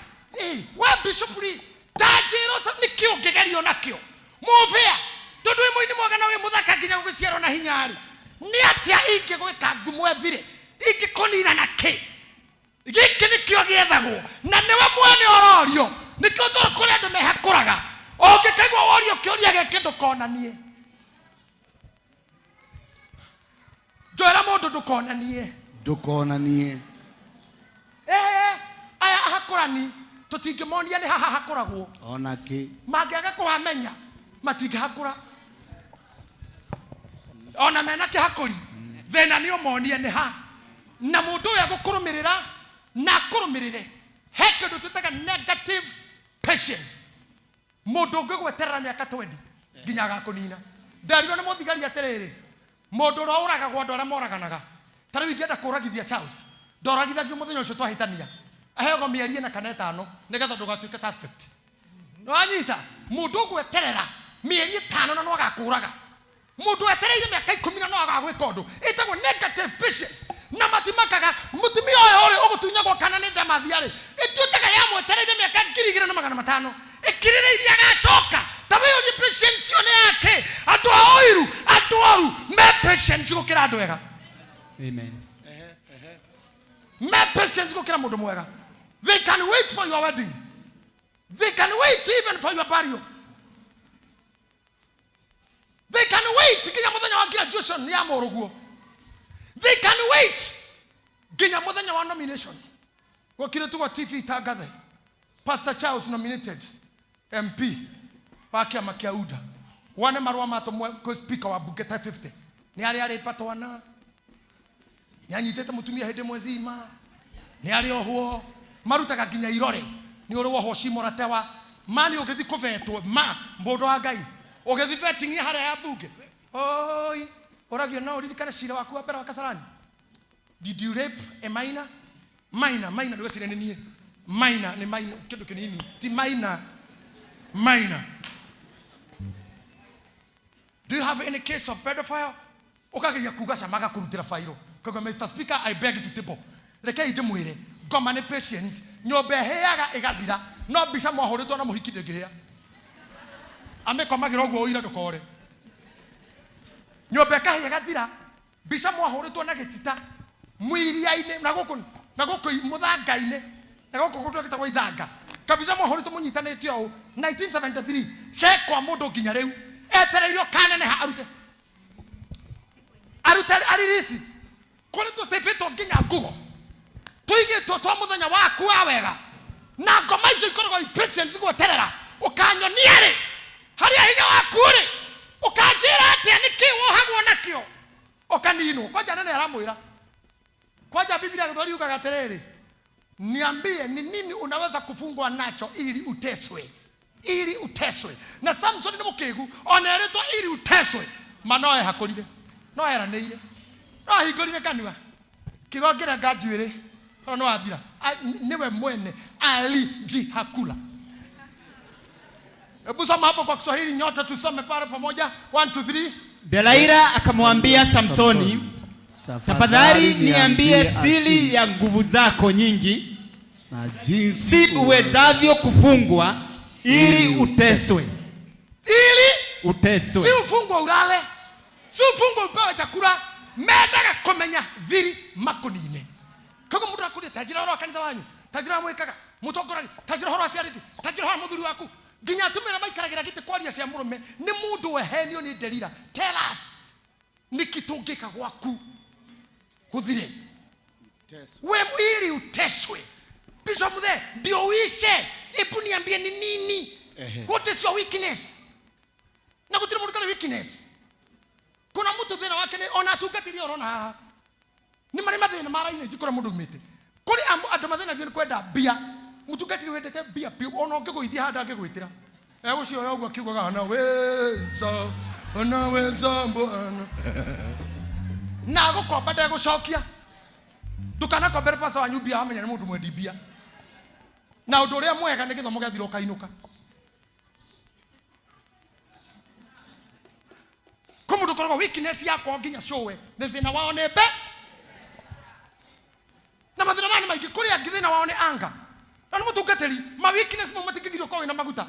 We bishop rĩ, ta njĩra ũcio nĩ kĩ ũngĩgerio nakĩo? Mũbĩa, tondũ wĩ mũini mwega na wĩ mũthaka nginya gũgĩciarwo na hinya rĩ, nĩ atĩa ingĩgwĩka ngũmwethire? Ingĩkũnina na kĩ? Gĩkĩ nĩkĩo gĩethagwo, na nĩwe mwene ũrorio. Nĩkĩo tondũ kũrĩ andũ mehakũraga. Ũngĩkaigua worio kĩũria gĩkĩ ndũkonanie. Njwĩra mũndũ ndũkonanie. Ndũkonanie. Aya ahakũrani tũtingĩmonia nĩ haha hakũragwo. Ona kĩ. Mangĩaga kũhamenya matingĩhakũra. Ona mena kĩhakũri, thĩna nĩ ũmonie nĩ ha. Na mũndũ ũyũ agũkũrũmĩrĩra na akũrũmĩrĩre. He kĩndũ twĩtaga negative patience. Mũndũ ũngĩgweterera mĩaka 20 nginya agakũnina. Nderirwo nĩ mũthigari atĩrĩrĩ, mũndũ ũrĩa ũragagwo andũ arĩa moraganaga. Ta rĩu ingĩenda kũragithia Charles, ndoragithagio mũthenya ũcio twahĩtania. Aheagwo mĩeri ĩna kana ĩtano nĩgetha ndũgatuĩke suspect. Nĩwanyita? Mũndũ ũgweterera mĩeri ĩtano na no agakũraga. Mũndũ wetereire mĩaka ikũmi na no agagwĩka ũndũ. Ĩtagwo negative patience. Na matimakaga mũtumia ũyũ ũrĩ ũgũtunyagwo kana nĩ ndamathia rĩ, ĩtuĩkaga yamwetereire mĩaka ngiri igĩrĩ na magana matano. Ĩkirĩrĩirie agacoka. Ta wĩyũrie patience ĩyo nĩ yake. Andũ a ũiru, andũ oru, me patience gũkĩra andũ ega. Amen. Me patience gũkĩra mũndũ mwega. They can wait for your wedding. They can wait even for your burial. They can wait nginya mũthenya wa graduation ya mũrũguo. They can wait nginya mũthenya wa nomination. Gũkirĩ tugwo TV itangathe. Pastor Charles nominated MP wa kĩama kĩa UDA. Wone marũa matũmwo kwĩ speaker wa bunge ta 50. Nĩ arĩa arĩ patwana. Nĩ anyitĩte mũtumia hĩndĩ ĩmwe zima. Nĩ arĩ ohwo. Marutaga nginya irore. Nĩ ũrĩ wohwo cimo ratewa. Ma nĩ ũngĩthiĩ kũvetwo. Ma, mũndũ wa Ngai. Ũgĩthiĩ vetting ya harĩa ya bunge. Oi, ũragio no ũririkane cira waku wa mbere wa Kasarani. Did you rape a minor? Minor, minor, ndũgecirie nĩ niĩ. Minor, nĩ minor, kĩndũ kĩnini. Ti minor. Minor. Do you have any case of pedophile? Ũkageria kuga ca magakũrutĩra fairo. Kauga, Mr. Speaker, I beg to table. Rekei ndĩmwĩre, ngoma nĩ patience, nyũmba ĩhĩaga ĩgathira, no mbica mwahũrĩtwo na mũhiki ndĩngĩhĩa. Amĩkomagĩra ũguo ũira ndũkore. Nyũmba ĩkahĩa ĩgathira, mbica mwahũrĩtwo na gĩtita, Mwiria-inĩ na gũkũ na gũkũ mũthanga-inĩ na gũkũ kũndũ gĩtagwo ithanga. Kabica mohoro tũmũnyitanĩtie ũũ 1973 gekwa mũndũ nginya rĩu etereirio kaneneha arute arute aririsi kũrĩ tũcĩbĩtwo nginya ngugo tũigĩtwo twa mũthenya waku wa wega na ngoma icio ikoragwo i patience gweterera ũkanyonia rĩ harĩa hinya waku rĩ ũkanjĩra atĩa nĩkĩ wohagwo nakĩo ũkaninwo. Kwanja nene aramwĩra kwanja Biblia ya Gĩthweri yugaga atĩrĩrĩ, niambie ni nini unaweza kufungwa nacho ili uteswe, ili uteswe. Na Samson nĩ mũkĩgu ona erĩtwo ili uteswe, ma no ehakũrire, no eranĩire, no ahingũrire kanua kiugo ngĩrenga njuĩrĩ tondũ nĩ wathira. Nĩwe mwene alijihakula. Hebu soma hapo kwa Kiswahili, nyote tusome pale pamoja. 1 2 3. Delaila akamwambia Samsoni, tafadhali niambie siri ya nguvu zako nyingi, na jinsi si uwezavyo kufungwa ili uteswe. Ili Uteswe. si ufungwe urale, si ufungwe upewe chakula, mendaga kumenya thiri makunine. Koguo mundu akuria tanjira horo wa kanitha wanyu, tanjira mwikaga mutongoragia, tanjira horo wa ciariti, tanjira horo wa muthuri waku, nginya atumia maikaragira giti kwaria cia murume ni mundu wehenio ni Delila. Tell us niki tungika gwaku guthire we ili uteswe. Bishop Muthe, ndio uishe. Hebu niambie ni nini? What is your weakness? Na gutire mundu tari weakness. Kuna mtu thina wake ni ona atungatiri orona haha. Ni mari mathina maraine jikora mundu umite. Kuri andu mathinagio ni kwenda mbia. Mutungatiri wendete mbia biu ona ungiguithia handu angigwitira. Egucio uguo akiugaga anaweza, anaweza Bwana. Na gukomba ndegũcokia. Ndukanakombere pasa wanyu mbia amenya ni mundu mwendi mbia. Na undu uria mwega ni githomo gĩathira ũkainũka. Kwĩ mũndũ ũkoragwo weakness yakwa nginya cũwe nĩ thĩna wao nĩ mbe. Na mathĩna maya nĩ maingĩ. Kũrĩ angĩ thĩna wao nĩ anger. Na nĩ mũtungatĩri, ma weakness mau matingĩthirio korwo wĩna maguta.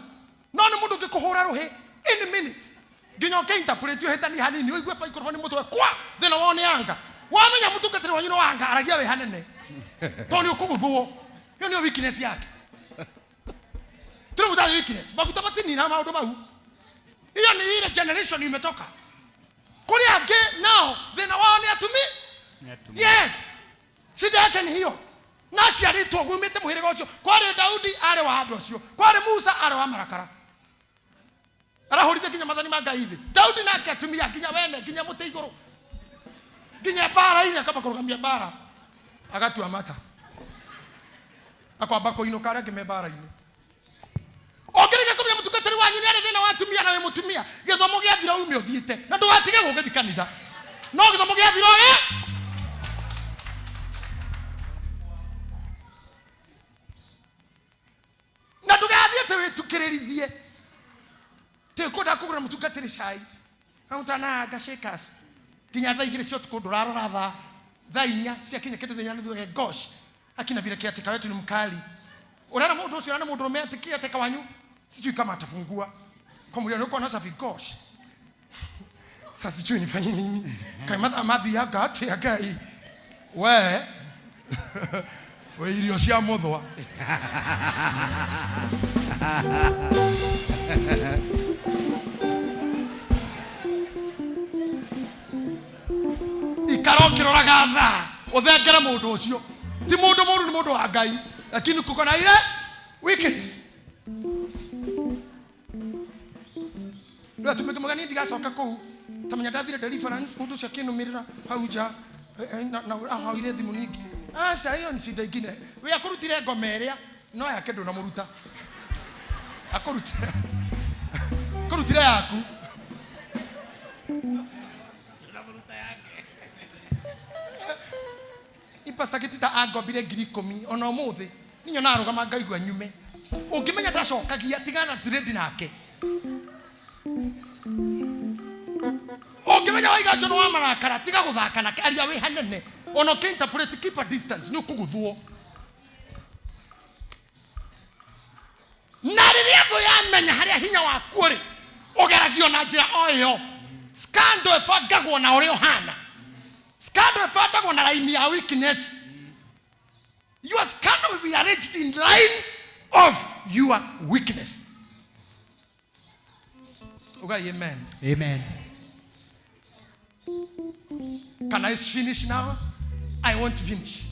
No nĩ mũndũ ũngĩkũhũra rũhĩ any minute. Nginya ũkĩ-interpret ũhĩtanie hanini, ũigue microphone mũtwe kwa thĩna wao nĩ anger. Wamenya mũtungatĩri wanyu nĩ wa anger, aragia wĩ hanene. Tondũ nĩ ũkũgũthwo. Ĩyo nĩyo weakness yake. Tũrĩ mũtarĩ weakness. Maguta matinina maũndũ mau. Hiyo ni ile generation imetoka. Kũrĩ angĩ nao thĩna wao nĩ atumi. Yes. Shida yake ni hiyo. Na aciarĩtwo ũguo umĩte mũhĩrĩga ũcio. Kwarĩ Daudi arĩ wa andũ acio. Kwarĩ Musa arĩ wa marakara. Arahũrithia nginya mathani ma Ngai thĩ. Daudi nake atumia nginya wene, nginya mũtĩ igũrũ. Nginya mbara-inĩ akamba kũrũgamia mbara. Agatua mata. Akwamba kũinũka arĩa angĩ me mbara-inĩ. Ũngĩrĩkia kũmenya mũtungatĩri wanyu nĩ arĩ thĩna wa atumia na wĩ mũtumia, gĩthomo gĩathira ume ũthiĩte. Na ndũgatige gũgĩthiĩ kanitha. No gĩthomo gĩathira ũge? Na ndũgathiĩ atĩ wĩtukĩrĩrithie. Tĩ kwenda kũgũra mũtungatĩri cai. Amũtana shakers. Nginya thaa igĩrĩ cia ũtukũ ndũrarora thaa. Thaa inya ciakinya kĩndũ thaa inya nĩ thuge, gosh, akina vile caretaker wetu ni mkali. Unaona mũndũ ũcio, unaona mũndũ ũrũme atĩ caretaker wanyu, sijui kama atafungua. Kwa mwili anakuwa na safi, gosh. Sasa sijui nifanye nini. Kai mathaa mathiaga atĩa Ngai. We, we irio cia mũthwa. Ikara ũkĩroraga thaa, ũthengere mũndũ ũcio. Ti mũndũ mũũru, nĩ mũndũ wa Ngai, lakini kuko na ile weakness. Rĩu atumia kĩmwe niĩ ndigacoka kũu. Ta menya ndathire deliverance, mũndũ ũcio akĩnũmĩrĩra hau nja, na ahoire thimũ nyingĩ. Aca, hiyo ni shida ingine. We akũrutire ngoma ĩrĩa, no yake ndũnamũruta. Akũrutire. Akũrutire yaku. Ipasta gĩtita angombire ngiri ikũmi ona ũmũthĩ. Niĩ nyonaga arũgama ngaigua nyume. Ũngĩmenya ndacokagia, tigana trade nake. Ũngĩmenya waiga njono wa marakara, tiga gũthaka nake, aria wĩ hanene. Ona ũkĩ-interpret, keep a distance, nĩ ũkũgũthwo. Na rĩrĩa thũ yamenya harĩa hinya waku ũrĩ, ũgeragio na njĩra o ĩyo. Scandal ĩbangagwo na ũrĩa ũhana. Scandal ĩbandagwo na line ya weakness. Your scandal will be arranged in line of your weakness. Ugai amen. Amen. Can I finish now? I want to finish.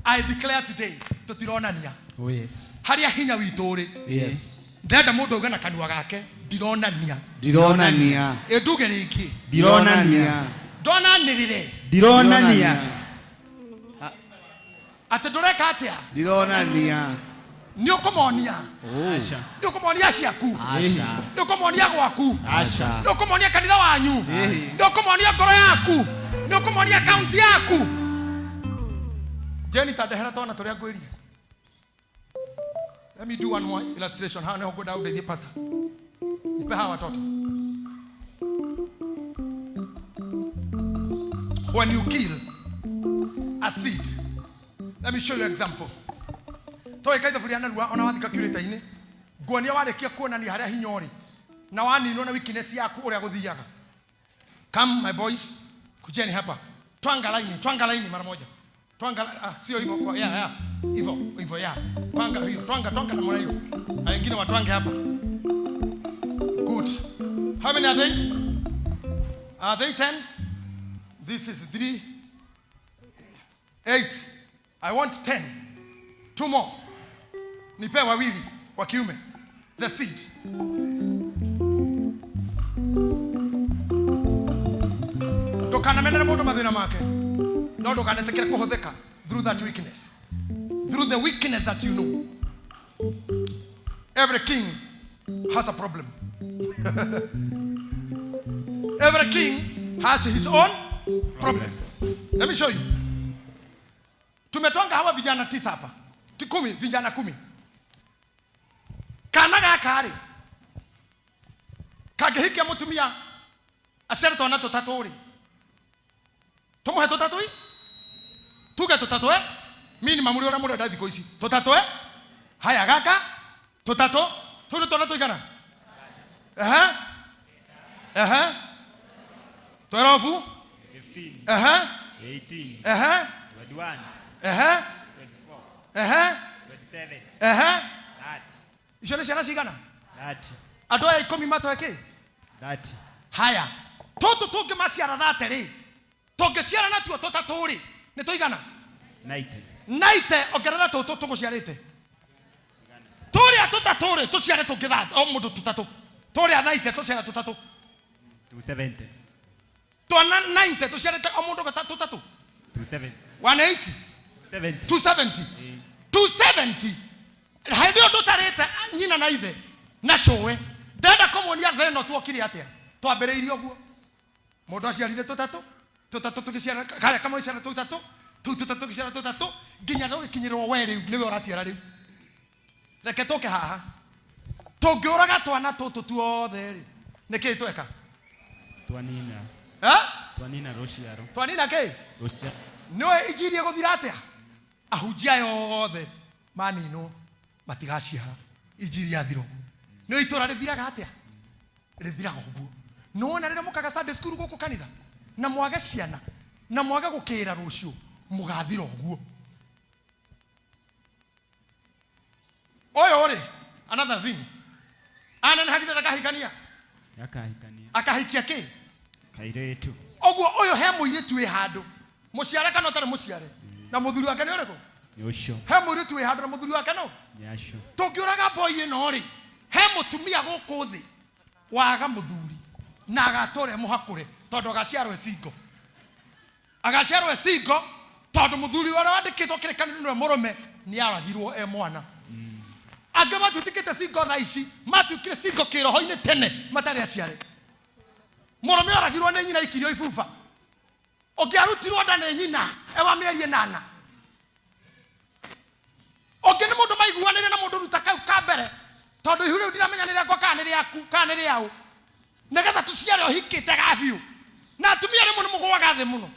I declare today tutironania. Oh yes. Haria hinya witũ rĩ. Yes. Ndĩrenda mũndũ auge na kanua gake ndironania. Ndironania. Ĩ nduge rĩngĩ. Ndironania. Ndonanĩrĩre. Ndironania. Atĩ ndũreka atĩa? Ndironania. Nĩ ũkũmonia. Aca. Nĩ ũkũmonia ciaku. Aca. Nĩ ũkũmonia gwaku. Aca. Nĩ ũkũmonia kanitha wanyu. Nĩ ũkũmonia ngoro yaku. Nĩ ũkũmonia kaunti yaku. Jeni ta ndehera twana tũrĩa ngwĩrire. Let me do one more illustration. Haha nĩho ngwenda ũndeithie pastor. Nipe hawa watoto. When you kill a seed, let me show you example. Tweka ithabu rĩa narua ona wathika curator-inĩ. Nguonia warĩkia kuonania harĩa hinya ũrĩ na waninwo na weakness yaku ũrĩa gũthiaga. Come my boys, kujeni hapa. Twanga line mara moja. Twanga, sio hivyo kwa yeah. Hivyo, hivyo yeah. Twanga hiyo, twanga namna hiyo. Na wengine watwange hapa. Good. How many are they? Are they 10? This is 3 8. I want 10. 2 more. Nipe wawili wa kiume. The seed. Ndũkanamenere mũndũ mathĩna make. No ndũkanetĩkĩre kũhũthĩka through that weakness. Through the weakness that you know. Every king has a problem. Every king has his own problems. Let me show you. Tumetonga hawa vijana 9 hapa. 10, vijana 10. Kana gaka rĩ kangĩhikia mũtumia aciare twana tũtatũ rĩ, tũmũhe tũtatũ ĩ? Tuge tũtatũ ĩ? Minimum ũrĩa mũrenda thikũ ici. Tũtatũ ĩ? Haya gaka tũtatũ, tũu nĩ twana tũigana? Ehe. Ehe. 12. 15. Ehe. 18. Ehe. 21. Ehe. 24. Ehe. 27. Ehe. 30. Icio nĩ ciana cigana? 30. Andũ aya 10 matwe kĩ? 30. Haya. Tũtũ tũngĩmaciara 30 rĩ, tũngĩciara natuo tũtatũ rĩ, nĩ tũigana? 90. 90 ongerera tũtũ tũgũciarĩte. Tũrĩa tũtatũ rĩ, tũciare tũngĩ o mũndũ tũtatũ. Tũrĩa 90 tũciare tũtatũ. 270. Twana 90 tũciarĩte o mũndũ tũtatũ. 270. 180. 70. 270. 270. Hĩndĩ ĩyo ndũtarĩte nyina na ithe na cũwe. Ndĩrenda kũmuonia thĩ ĩno tuokire atĩa. Twambĩrĩirie ũguo. Mũndũ aciarire tũtatũ, tũtatũ tũgĩciara karĩa kamwe ciara tũtatũ, tũu tũtatũ tũgĩciara tũtatũ, nginya tũgĩkinyĩrwo we rĩu nĩwe ũraciara rĩu. Reke tũke haha. Tũngĩũraga twana tũtũ tuothe rĩ, nĩkĩĩ tweka? Twanina. Eh? Twanina rũciaro. Twanina kĩ? Rũciaro. Nĩwe injiri ĩgũthira atĩa? Ahunjia yothe maninwo matigaciara. Injiri yathira ũguo. Nĩwe itũra rĩthiraga atĩa? Rĩthiraga ũguo. Nĩwona rĩrĩa mũkaga Sunday school gũkũ kanitha na mwage ciana na mwage gũkĩra rũciũ mũgathira ũguo. Ũyũ rĩ, another thing. Anenehagithia ndakahikania. Akahikania. Akahikia kĩ? Kairĩtu. Ũguo ũyũ he mũirĩtu wĩ handũ. Mũciare kana ũtarĩ mũciare? Na mũthuri wake nĩ ũrĩkũ? Nĩ ũcio. He mũirĩtu wĩ handũ na mũthuri wake no? Nĩ acio. Tũngĩũraga boy ĩno rĩ, he mũtumia gũkũ thĩ waga mũthuri na agatũra mũhakũre tondũ agaciarwo e single. Agaciarwo e single tondũ mũthuri ũrĩa wandĩkĩtwo kĩrĩkanĩro nĩwe mũrũme nĩaragirwo e mwana. Angĩ matuĩkĩte single thaa ici, matuĩkire single kĩroho-inĩ tene matarĩ aciare. Mũrũme oragirwo nĩ nyina aikirio ibuba. Ũngĩarutirwo nda nĩ nyina e wa mĩeri 8. Ũngĩ nĩ mũndũ maiguanĩire na mũndũ ruta kau ka mbere tondũ ihu rĩu ndiramenya nĩ rĩakwa kana nĩ rĩaku kana nĩ rĩaũ, nĩgetha tũciare ũhikĩte ga biũ. Na atumia rĩmwe nĩ mũgũaga thĩ mũno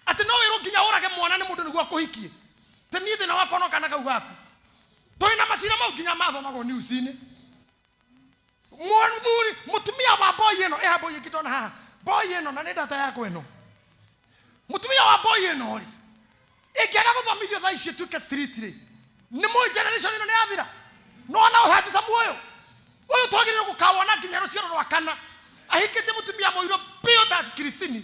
atĩ no wĩrwo nginya ũrage mwana nĩ mũndũ nĩguo akũhikie. Tĩ niĩ thĩna wakwa no kana kau gaku. Twĩ na macira mau nginya mathomagwo news-inĩ. Mũthuri, mũtumia wa boy ĩno, ĩha boy ĩngĩ ndona haha. Boy ĩno na nĩ data yakwa ĩno. Mutumia wa boy ĩno rĩ, ĩngĩaga gũthomithio thaa ici ĩtuĩke street rĩ, nĩ mũĩ generation ĩno nĩ yathira. Nĩwona ũyũ handsome ũyũ? Ũyũ twagĩrĩirwo gũkawona nginya rũciaro rwa kana. Ahikĩtie mũtumia mũirũ biũ ta Christine.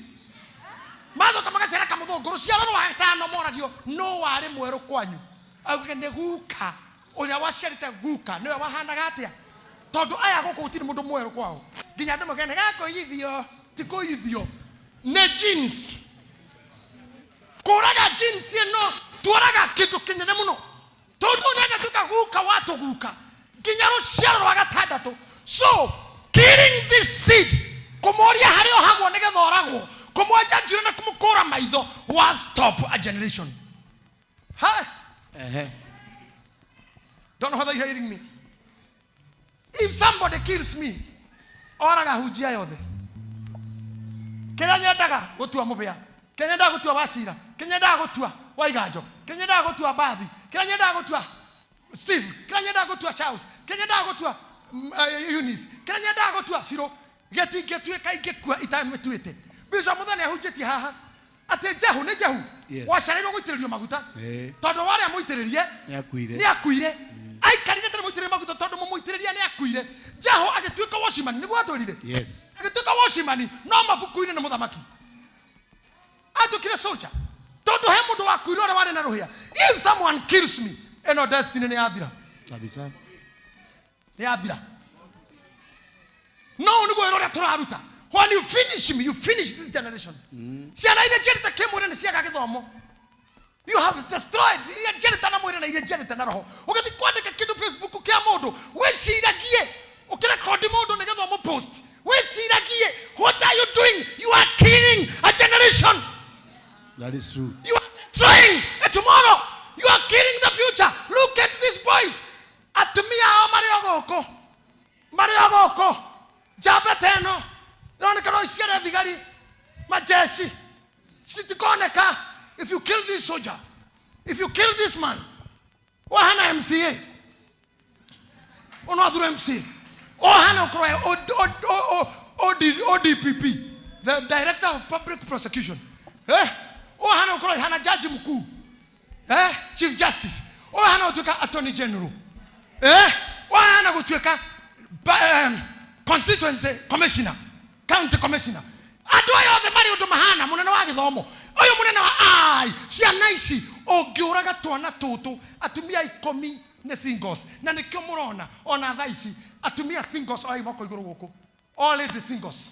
Macoka magaciara kamũthũngũ. Rũciaro rwa gatano moragio nũ warĩ mwerũ kwanyu. Auge nĩ guka ũrĩa waciarĩte guka nĩwe wahanaga atĩa? Tondũ aya gũkũ gũtirĩ mũndũ mwerũ kwao. Nginya andũ mauge nĩ gakũiyithio, ti kũiyithio. Nĩ jeans. Kũraga jeans ĩno tuoraga kĩndũ kĩnene mũno. Tondũ nĩ agatuĩka guka wa tũguka nginya rũciaro rwa gatandatũ. So killing this seed, kũmoria harĩa ohagwo nĩgetha oragwo, kũmwenja njuĩrĩ na kũmũkũra maitho was stop a generation. Hi. Don't know whether you're hearing me. If somebody kills me, oraga hunjia yothe. Kĩrĩa nyendaga gũtua mũbĩa, kĩrĩa nyendaga gũtua Wacira, kĩrĩa nyendaga gũtua Waiganjo, kĩrĩa nyendaga gũtua Mbathi, kĩrĩa nyendaga gũtua Steve, kĩrĩa nyendaga gũtua Charles, kĩrĩa nyendaga gũtua Eunice, kĩrĩa nyendaga gũtua Ciro, gĩtingĩtuĩka ingĩkua itamĩtuĩte. Bishop Muthoni ahunjĩtie haha atĩ Jehu nĩ Jehu. Yes. Waciarĩirwo gũitĩrĩrio maguta. Tondũ warĩa mũitĩrĩrie Nĩakuire. nĩakuire. Aikarire atarĩ mũitĩrĩrie maguta tondũ mũmũitĩrĩria nĩakuire. Jehu agĩtuĩka watchman, nĩguo atwĩrire? Yes. Agĩtuĩka watchman, no mabuku-inĩ nĩ mũthamaki. Atuĩkire soldier. Tondũ he mũndũ wakuire ũrĩa warĩ na rũhĩa. If someone kills me, ĩno destiny nĩ yathira. Kabisa. Nĩ yathira. No nĩguo wĩra ũrĩa tũraruta. When you finish me, you finish this generation. Ciana iria njiarĩte kĩmwĩrĩ nĩ ciaga gĩthomo. You have destroyed iria njiarĩte na mwĩrĩ na iria njiarĩte na roho. Ũgĩthiĩ kwandĩka kĩndũ Facebook kĩa mũndũ, wĩciragie, ũkĩrekondi mũndũ nĩgetha ũmũpost. Wĩciragie, what are you doing? You are killing a generation. That is true. You are destroying a tomorrow. You are killing the future. Look at these boys. Atumia ao marĩ o gũkũ. Marĩ o gũkũ. Njamba ta ĩno. Ĩroneka no iciare thigari. Majeci. Citikoneka. If you kill this soldier, if you kill this man, wahana MCA. Ono athuro MCA. Ohana ũkorwo e ODPP, the Director of Public Prosecution. Ohana ũkorwo hana jaji mkuu. Chief Justice. Ohana ũtuĩka Attorney General. Ohana gũtuĩka constituency commissioner, county commissioner. Andũ aya othe marĩ ũndũ mahana, mũnene wa gĩthomo. Ũyũ mũnene wa ai, ciana ici ũngĩũraga twana tũtũ, atumia ikũmi nĩ singles. Na nĩkĩo mũrona ona thaa ici atumia singles oya moko igũrũ gũkũ. All lady singles.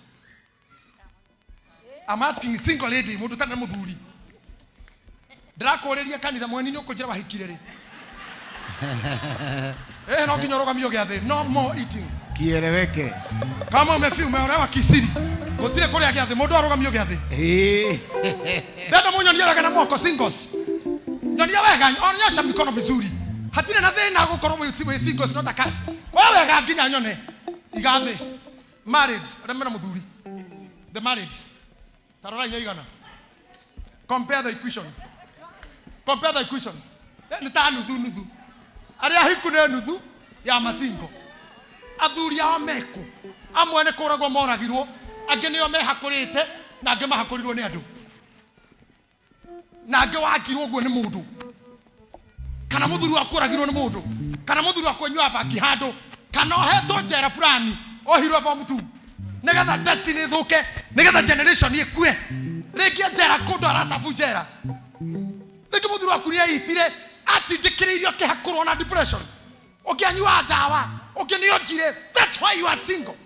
I'm asking single lady, mũndũ ũtarĩ na mũthuri. Ndĩrakũũrĩria kanitha mweni nĩ ũkũnjĩra wahikire rĩ. No nginya ũrũgamio gĩathĩ. No more eating. Kieleweke. Kama umeolewa kisiri. Gũtirĩ kũrĩa gĩathĩ, mũndũ arũgamio gĩathĩ. Ndenda mũnyonie wega na moko singles. Nyonia wega, onyesha mikono vizuri. Hatirĩ na thĩna gũkorwo wĩ singles not a curse. Oya wega nginya nyone. Iga thĩ. Married, arĩa mena mũthuri. The married. Ta rora inya igana. Compare the equation. Compare the equation. Nĩ ta nuthu nuthu. Arĩa ahiku nĩ nuthu ya masingo. Athuri ao meku. Amwe nĩ kũragwo moragirwo, angĩ nĩo mehakũrĩte na angĩ mahakũrirwo nĩ andũ. Na angĩ wakirwo ũguo nĩ mũndũ. Kana mũthuri waku oragirwo nĩ mũndũ. Kana mũthuri waku anyuaga bangi handũ. Kana ohetwo njera fulani, ohirwo form 2. Nĩgetha destiny ĩthũke, nĩgetha generation ĩkue. Rĩngĩ njera kũndũ aracabu njera. Rĩngĩ mũthuri waku nĩeitire, atindĩkĩrĩirio akĩhakũrwo na depression. Ũngĩanyua ndawa, ũngĩ nĩonjire. That's why you are single.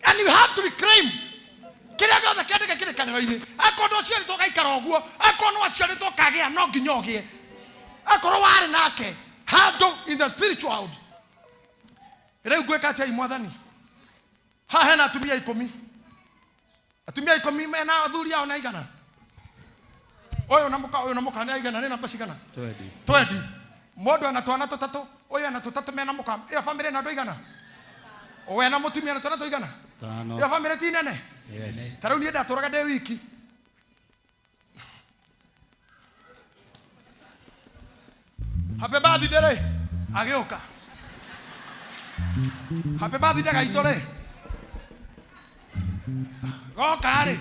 And you have to reclaim. Kĩrĩa gĩothe kĩandĩke kĩrĩkanĩro-inĩ. Akorwo ndũciarĩtwo ũgaikara ũguo, akorwo nĩwaciarĩtwo ũkagĩa, no nginya ũgĩe. Akorwo warĩ nake handũ in the spiritual world. Rĩu ngwĩka atĩa mwathani? Haha hena atumia ikũmi. Atumia ikũmi mena athuri ao na igana. Ũyũ na mũka, ũyũ na mũka nĩ aigana, nĩ namba cigana? Twendi. Twendi. Mũndũ ena twana tũtatũ, ũyũ ena tũtatũ mena mũka. Ĩyo bamĩrĩ ĩna andũ aigana? We na mũtumia ena twana tũigana? Tano. Ĩyo bamĩrĩ ti nene? Yes. Ta rĩu niĩ ndatũraga ndĩ wiki. Happy birthday rĩ, agĩũka. Happy birthday gaitũ rĩ. Goka rĩ.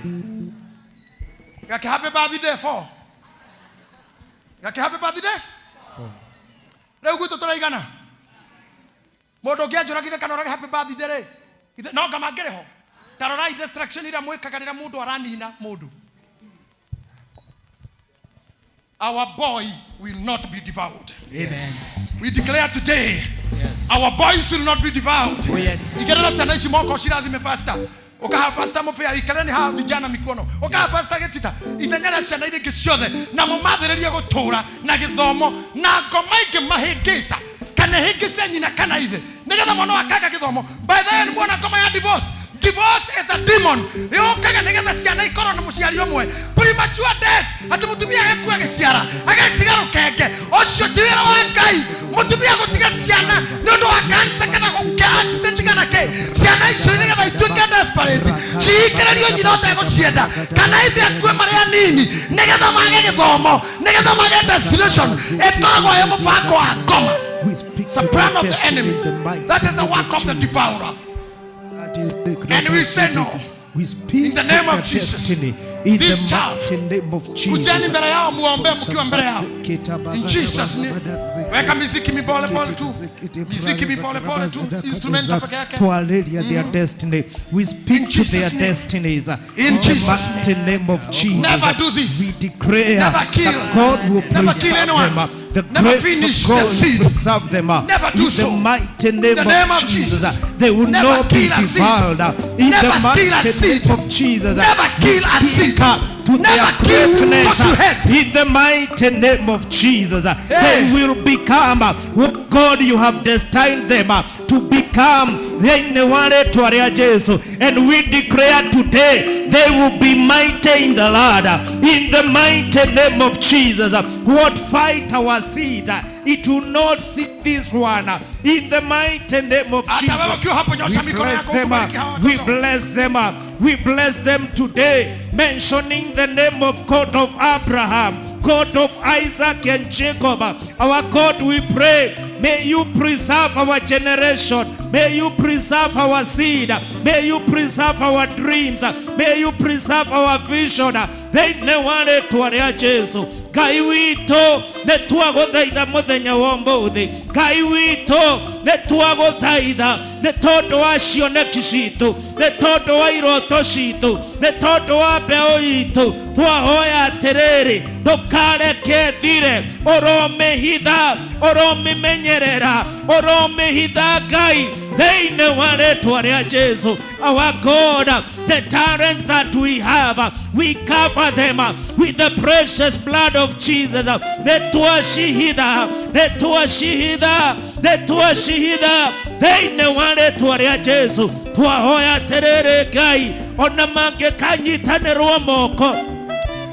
Gake happy birthday 4. Gake happy birthday 4. Rĩu gwitũ tũraigana. Mũndũ ũngĩ anjũragire kana ũrage happy birthday rĩ. No ngama ngĩrĩ ho. Ta rorai destruction iria mwĩkaga rĩrĩa mũndũ aranina mũndũ. Our boy will not be devoured. Amen. We declare today, Yes. our boys will not be devoured. Oh, yes. Igerera ciana ici moko cirathime pastor. Ukaha pastor mubea ikareni haha vijana mikono. Ukaha pastor gitita ithenya rĩa ciana iria ingĩ ciothe na mũmathĩrĩrie gũtũra na gĩthomo na ngoma ingĩ mahĩngĩca kana hĩngĩce nyina kana ithe nĩgetha mwana wakaga gĩthomo. By the way, nĩ muona ngoma ya divorce. Divorce is a demon. Yũkaga nĩgetha ciana ikorwo na mũciari ũmwe. Premature death, atĩ mũtumia agakua agĩciara, agatiga rũkenge. Ũcio ti wĩra wa Ngai. Mũtumia gũtiga ciana nĩ ũndũ wa cancer kana gũkĩa accident kana kĩ. Ciana icio nĩgetha ituĩke desperate. Cihingĩrĩrio nyina ũtegũcienda kana ithe akue marĩ anini nĩgetha mage gĩthomo, nĩgetha mage destination. Ĩkoragwo ĩ mũbango wa ngoma. We speak It's a to plan their of the destiny enemy. in the mighty That is the name work of the Jesus. devourer. That is the And we say no. We speak In the name to of their Jesus. destiny in This the child. mighty name of Jesus. Kujeni mbele yao muombe mkiwa mbele yao. In Jesus name. Weka miziki mipole pole tu. Miziki mipole pole tu. Instrumento peke yake. Tualelia their destiny. We speak In to their Jesus' name. destinies. In the Jesus' mighty name of Jesus. Never do this. We declare Never kill. that God will Never kill preserve anyone. them. The Never grace finish of the God will seed. preserve them. Never do In so. the mighty name, the name of of Jesus. Jesus. They will Never not be kill a seed. devoured. In Never the steal a mighty seed. name of Jesus. Never We kill a speak seed. to Never their kill greatness. because you hate. In the mighty name of Jesus. Hey. They will become who God you have destined them to become. Thĩinĩ wa rĩĩtwa rĩa Jesu. And we declare today they will be mighty in the Lord. In the mighty name of Jesus. What fight our seed, it will not see this one. In the mighty name of Hata Jesus. wewe ukiwa hapo nyosha We mikono bless yako them. ukubariki hawa We watoto. bless them. We bless them today, mentioning the name of God of Abraham, God of Isaac and Jacob. Our God, we pray, may you preserve our generation. May you preserve our seed. May you preserve our dreams. May you preserve our vision. Thĩinĩ wa rĩĩtwa rĩa Jesu. Ngai witũ nĩ twagũthaitha mũthenya wa ũmũthĩ. Ngai witũ nĩ twagũthaitha nĩ tondũ wa cioneki citũ, nĩ tondũ wa iroto citũ, nĩ tondũ wa mbeũ itũ. Twahoya atĩrĩrĩ, ndũkareke thire, ũromĩhitha, ũromĩmenyerera, ũromĩhitha Ngai thĩinĩ wa rĩĩtwa rĩa Jesu. Our God, the talent that we have, we cover them with the precious blood of Jesus. Nĩ twacihitha, nĩ twacihitha, nĩ twacihitha thĩinĩ wa rĩĩtwa rĩa Jesu. Twahoya atĩrĩrĩ Ngai, ona mangĩkanyitanĩrwo moko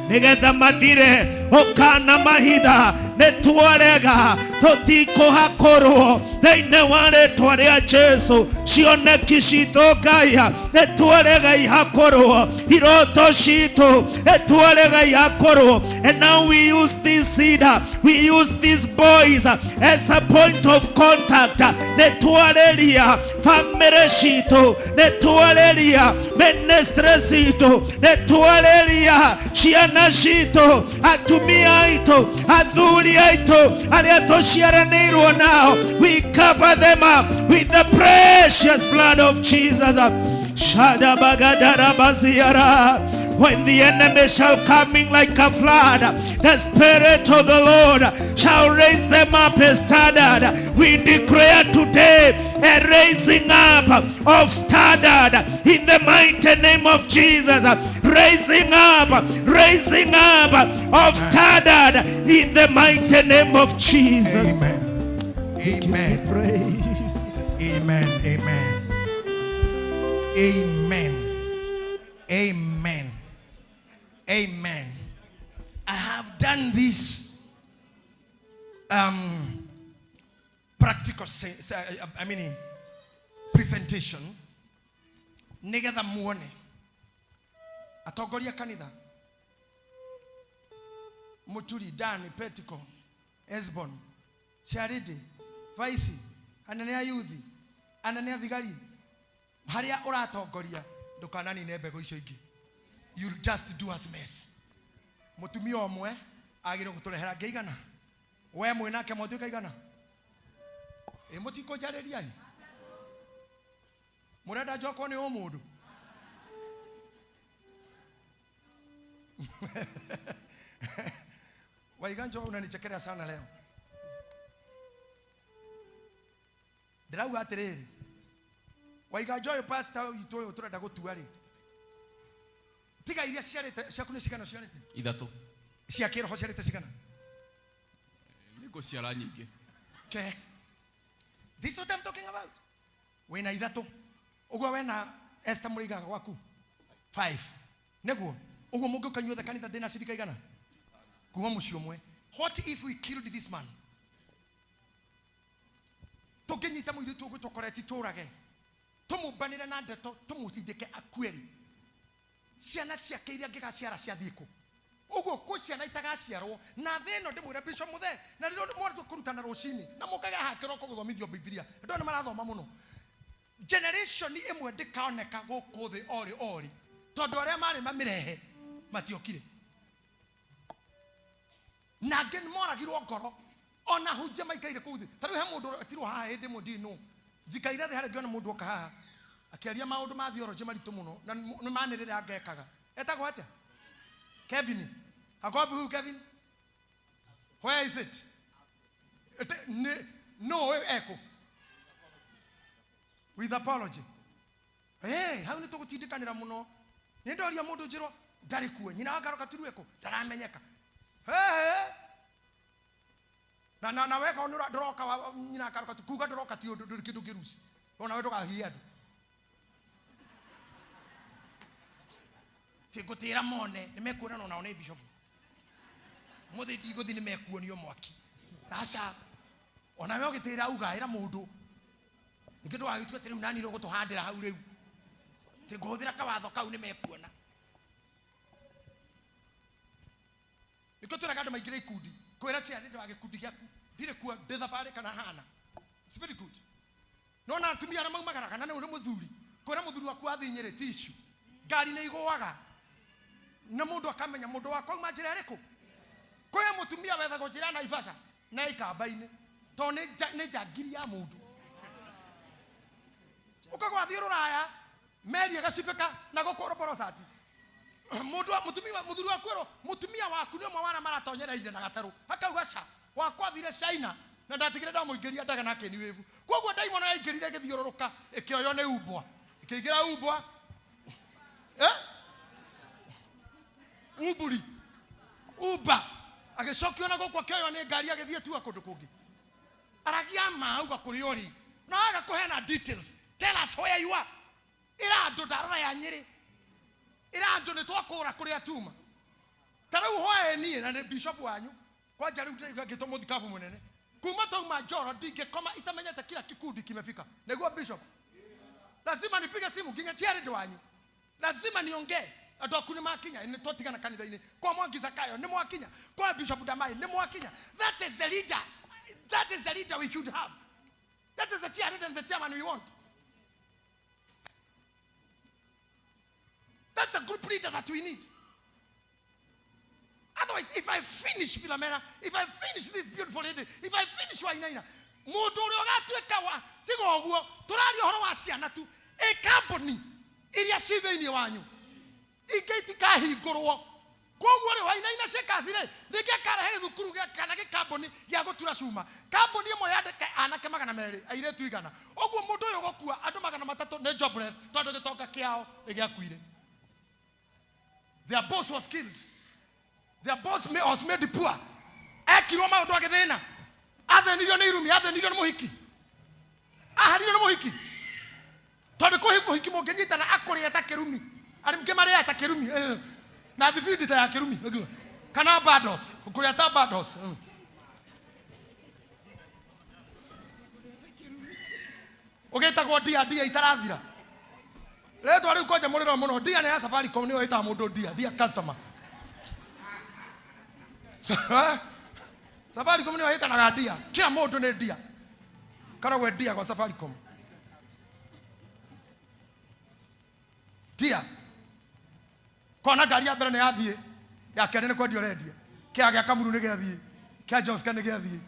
nigetha mathire ukana mahitha nĩ twarega tũtikũhakũrwo thĩinĩ wa rĩtwa rĩa Jesu. Cioneki citũ Ngai nĩ twarega ihakũrwo, iroto citũ nĩ twarega ihakũrwo. And now we use this seed, we use these boys as a point of contact. Nĩ twarĩria famĩlĩ citũ, nĩ twarĩria ministry citũ, nĩ twarĩria ciana citũ, atumia aitũ, athuri aitũ, arĩa tũciaranĩirwo nao. We cover them up with the precious blood of Jesus. Shadabagadarabaziara. When the enemy shall come in like a flood, the Spirit of the Lord shall raise them up a standard. We declare today a raising up of standard in the mighty name of Jesus. Raising up of standard in the mighty name of Jesus. Amen. Amen. Praise. Amen. Amen. Amen. Amen. Amen. I have done this practical, I mean, presentation nigetha muone atongoria kanitha Muturi, Dan, Petiko, Esbon, Charity, Vaisi, anene a yuthi, anene a thigari, haria ũratongoria ndũkananine mbegũ icio ingĩ. You'll just do us mess. Mutumia ũmwe agĩrĩirwo gũtũrehera angĩ igana. We mwĩ nake mwatuĩka igana. Ĩ mũtikũnjarĩria ĩ? Mũrenda njokwo nĩ ũmũndũ? Waiganjo unanichekelea sana leo. Ndĩrauga atĩrĩrĩ, Waiganjo ũyũ pastor witũ ũyũ tũrenda gũtua rĩ, tiga iria ciarĩte ciaku nĩ cigana ciarĩte? Ithatũ. Cia kĩroho ciarĩte cigana? Nĩ ngũciara nyingĩ. Okay. This is what I'm talking about. Wĩna ithatũ. Ũguo wena Esther mũrĩigaga gwaku? 5. Nĩguo? Ũguo mũngĩũka inyuothe kanitha ndĩna cirika igana? Kuma mũciĩ ũmwe. What if we killed this man? Tũngĩnyita mũirĩtu ũguo tũkoreti tũrage. Tũmũmbanĩre na ndeto, tũmũtindĩke akue rĩ. Ciana ciake iria angĩgaciara ciathiĩ kũ? Ũguo kwĩ ciana itagaciarwo na thĩ ĩno ndĩmwĩre Bishop Mũthee, na rĩrĩa mwarĩkia kũrutana rũcinĩ na mũkage haha kĩroko gũthomithio Bibilia, andũ aya nĩ marathoma mũno. Generation ĩmwe ndĩkaoneka gũkũ thĩ orĩ orĩ, tondũ arĩa marĩ mamĩrehe matiokire. Na angĩ nĩmoragirwo ngoro ona hunjia maikaire kũu thĩ. Ta rĩu he mũndũ etirwo haha hĩndĩ ĩmwe ndiũĩ nũ. Njikaire thĩ harĩa ngĩona mũndũ oka haha akĩaria maũndũ ma theology maritũ mũno na nĩ manĩrĩra angekaga. Etagwo atĩa? Kevin. Akopi huyu Kevin? Where is it? No, eko. With apology. Hey, hau nĩ tũgũtindikanĩra mũno. Nĩ ndoria mũndũ njĩrwo ndarĩ kuo. Nyina wa Karoka Turu eko, ndaramenyeka. Hey, hey. Na weka onura ndũroka wa nyina wa Karoka Turu, kuga ndũroka ti ũndũ, ndũrĩ kĩndũ kĩruci. Ona we ndũkahihe andũ. Tingũtĩra mone, nĩmekuonana onao nĩ bishop. Mũthĩ ndigũthiĩ nĩmekuonio mwaki. Aca, ona we ũgĩtĩra uga, ĩra mũndũ. Ningĩ ndũgagĩtue atĩ rĩu nani nĩũgũtũhandĩra hau rĩu. Tingũhũthĩra kawatho kau nĩmekuona. Nĩkĩo twĩraga andũ maingĩre ikundi. Kwĩra chair nĩ wa gĩkundi gĩaku. Ndirĩ kuo, ndĩ thabarĩ kana hana. It's very good. No na atumia arĩa maumagaraga na nĩ ũrĩ mũthuri. Kwĩra mũthuri waku athiĩ Nyĩrĩ ti issue. Ngari nĩ igũaga. Na mũndũ akamenya mũndũ wakwa auma njĩra ĩrĩkũ. Kwĩ mũtumia wethagwo njĩra ya Naivasha na ikamba-inĩ. Tondũ nĩ njangiri ya mũndũ. Ũkagwa athiĩ rũraya, meri ĩgacibĩka na gũkũ Roborosati. Mũndũ wa, mũtumia wa, mũthuri waku erwo, mũtumia waku nĩ ũmwe wa arĩa maratonyereire na gatarũ. Akauga ca, wakwa athire China na ndatigire ndamũingĩria ndaga na Kenny Wave. Koguo ndaimono yaingĩrire ĩgĩthiũrũrũka, ĩkĩoywo nĩ umbwa. Ĩkĩingĩra umbwa. Umburi. Uba. Agĩcokio na gũkũ akĩoywo nĩ ngari agĩthiĩ tua kũndũ kũngĩ. Aragia ma auga kũrĩa ũrĩ. Na aga kũheana details. Tell us where you are. Ĩra andũ ndarora ya Nyĩrĩ. Ĩra andũ nĩ twakũra kũrĩa tuma. Ta rĩu hwae niĩ na nĩ bishop wanyu. Kwanja rĩu ndĩraigua ngĩtwo mũthikabu mũnene. Kuma twauma Njoro ndingĩkoma itamenyete kila kikundi kimefika. Nĩguo bishop. Lazima nipige simu nginya chairman wanyu. Lazima niongee. Andũ aku nĩ makinya, nĩ twatigana kanitha-inĩ. Kwa Mwangi Zakayo nĩ mwakinya. Kwa Bishop Damai nĩ mwakinya. That is the leader. That is the leader we should have. That is the chairman and the chairman we want. That's a group leader that we need. Otherwise, if I finish Philomena, if I finish this beautiful lady, if I finish Wainaina, mũndũ ũrĩa ũgatuĩka wa tiga ũguo, tũraria ũhoro wa ciana tu. Ĩ kambuni iria ci thĩinĩ wanyu ingĩ itikahingũrwo. Koguo rĩ, Wainaina Shakers rĩ, rĩngĩ akarehe thukuru gĩa kana gĩkambuni gĩa gũtura cuma. Kambuni ĩmwe yandĩke anake magana merĩ, airĩtu igana. Ũguo mũndũ ũyũ gũkua andũ magana matatũ nĩ jobless tondũ gĩtonga kĩao nĩ gĩakuire. Their boss was killed. Their boss was made poor. Ekirwo maũndũ agĩthĩna. Athĩnirio nĩ irumi, athĩnirio nĩ mũhiki. Aharirio nĩ mũhiki. Tondũ kũhi mũhiki mũngĩnyitana akũrĩe ta kĩrumi. Arĩ mũkĩmarĩa ta kĩrumi. Na thibindi ta ya kĩrumi. Ũguo. Kana bados. Kũrĩa ta bados. Ũgĩtagwo ndia, ndia itarathira. Rĩtwa rĩu kwanja mũrĩro mũno. Ndia nĩ ya Safaricom, nĩyo ĩtaga mũndũ ndia, ndia customer. Safaricom nĩyo ĩtanaga ndia. Kila mũndũ nĩ ndia. Karagwe ndia kwa Safaricom. Ndia. Kona ngari ya mbere nĩ yathiĩ. Ya kerĩ nĩ kwendia ũrendia. Kĩa gĩa Kamuru nĩ gĩathiĩ. Kĩa Joska nĩ gĩathiĩ.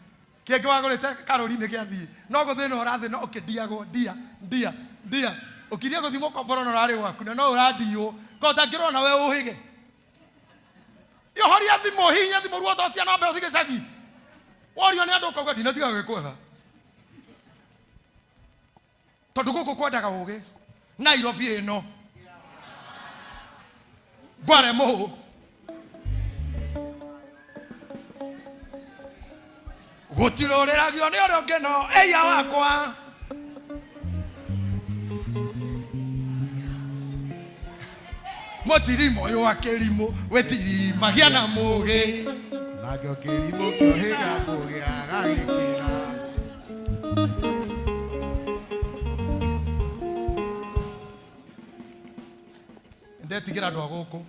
Kĩngĩ wagũrĩte Karũri nĩ gĩathiĩ. No gũthĩna ũrathĩna ũkĩndiagwo ndia ndia ndia. Ũkirie gũthiĩ mũkomboro na ũrarĩ gwaku na no ũrandiywo. Ko ũtangĩrona we ũhĩge. Yohoria thimũ, hihinya thimũ ruototia na mbe ũthiĩ gĩcagi. Worio nĩ andũ ũkauga ndinatiga gwĩkwetha. Tondũ gũkũ kwendaga ũgĩ. Nairobi ĩno. Ngware mũhũ. Gũtirũrĩragio nĩ ũrĩa ũngĩ no ĩia wakwa. Mũtirimo ũyũ wa kĩrimũ wĩtirimagia na mũgĩ. Nakĩo kĩrimũ kĩohĩga mũgĩ agagĩkĩra. Ndetigĩra andũ a gũkũ.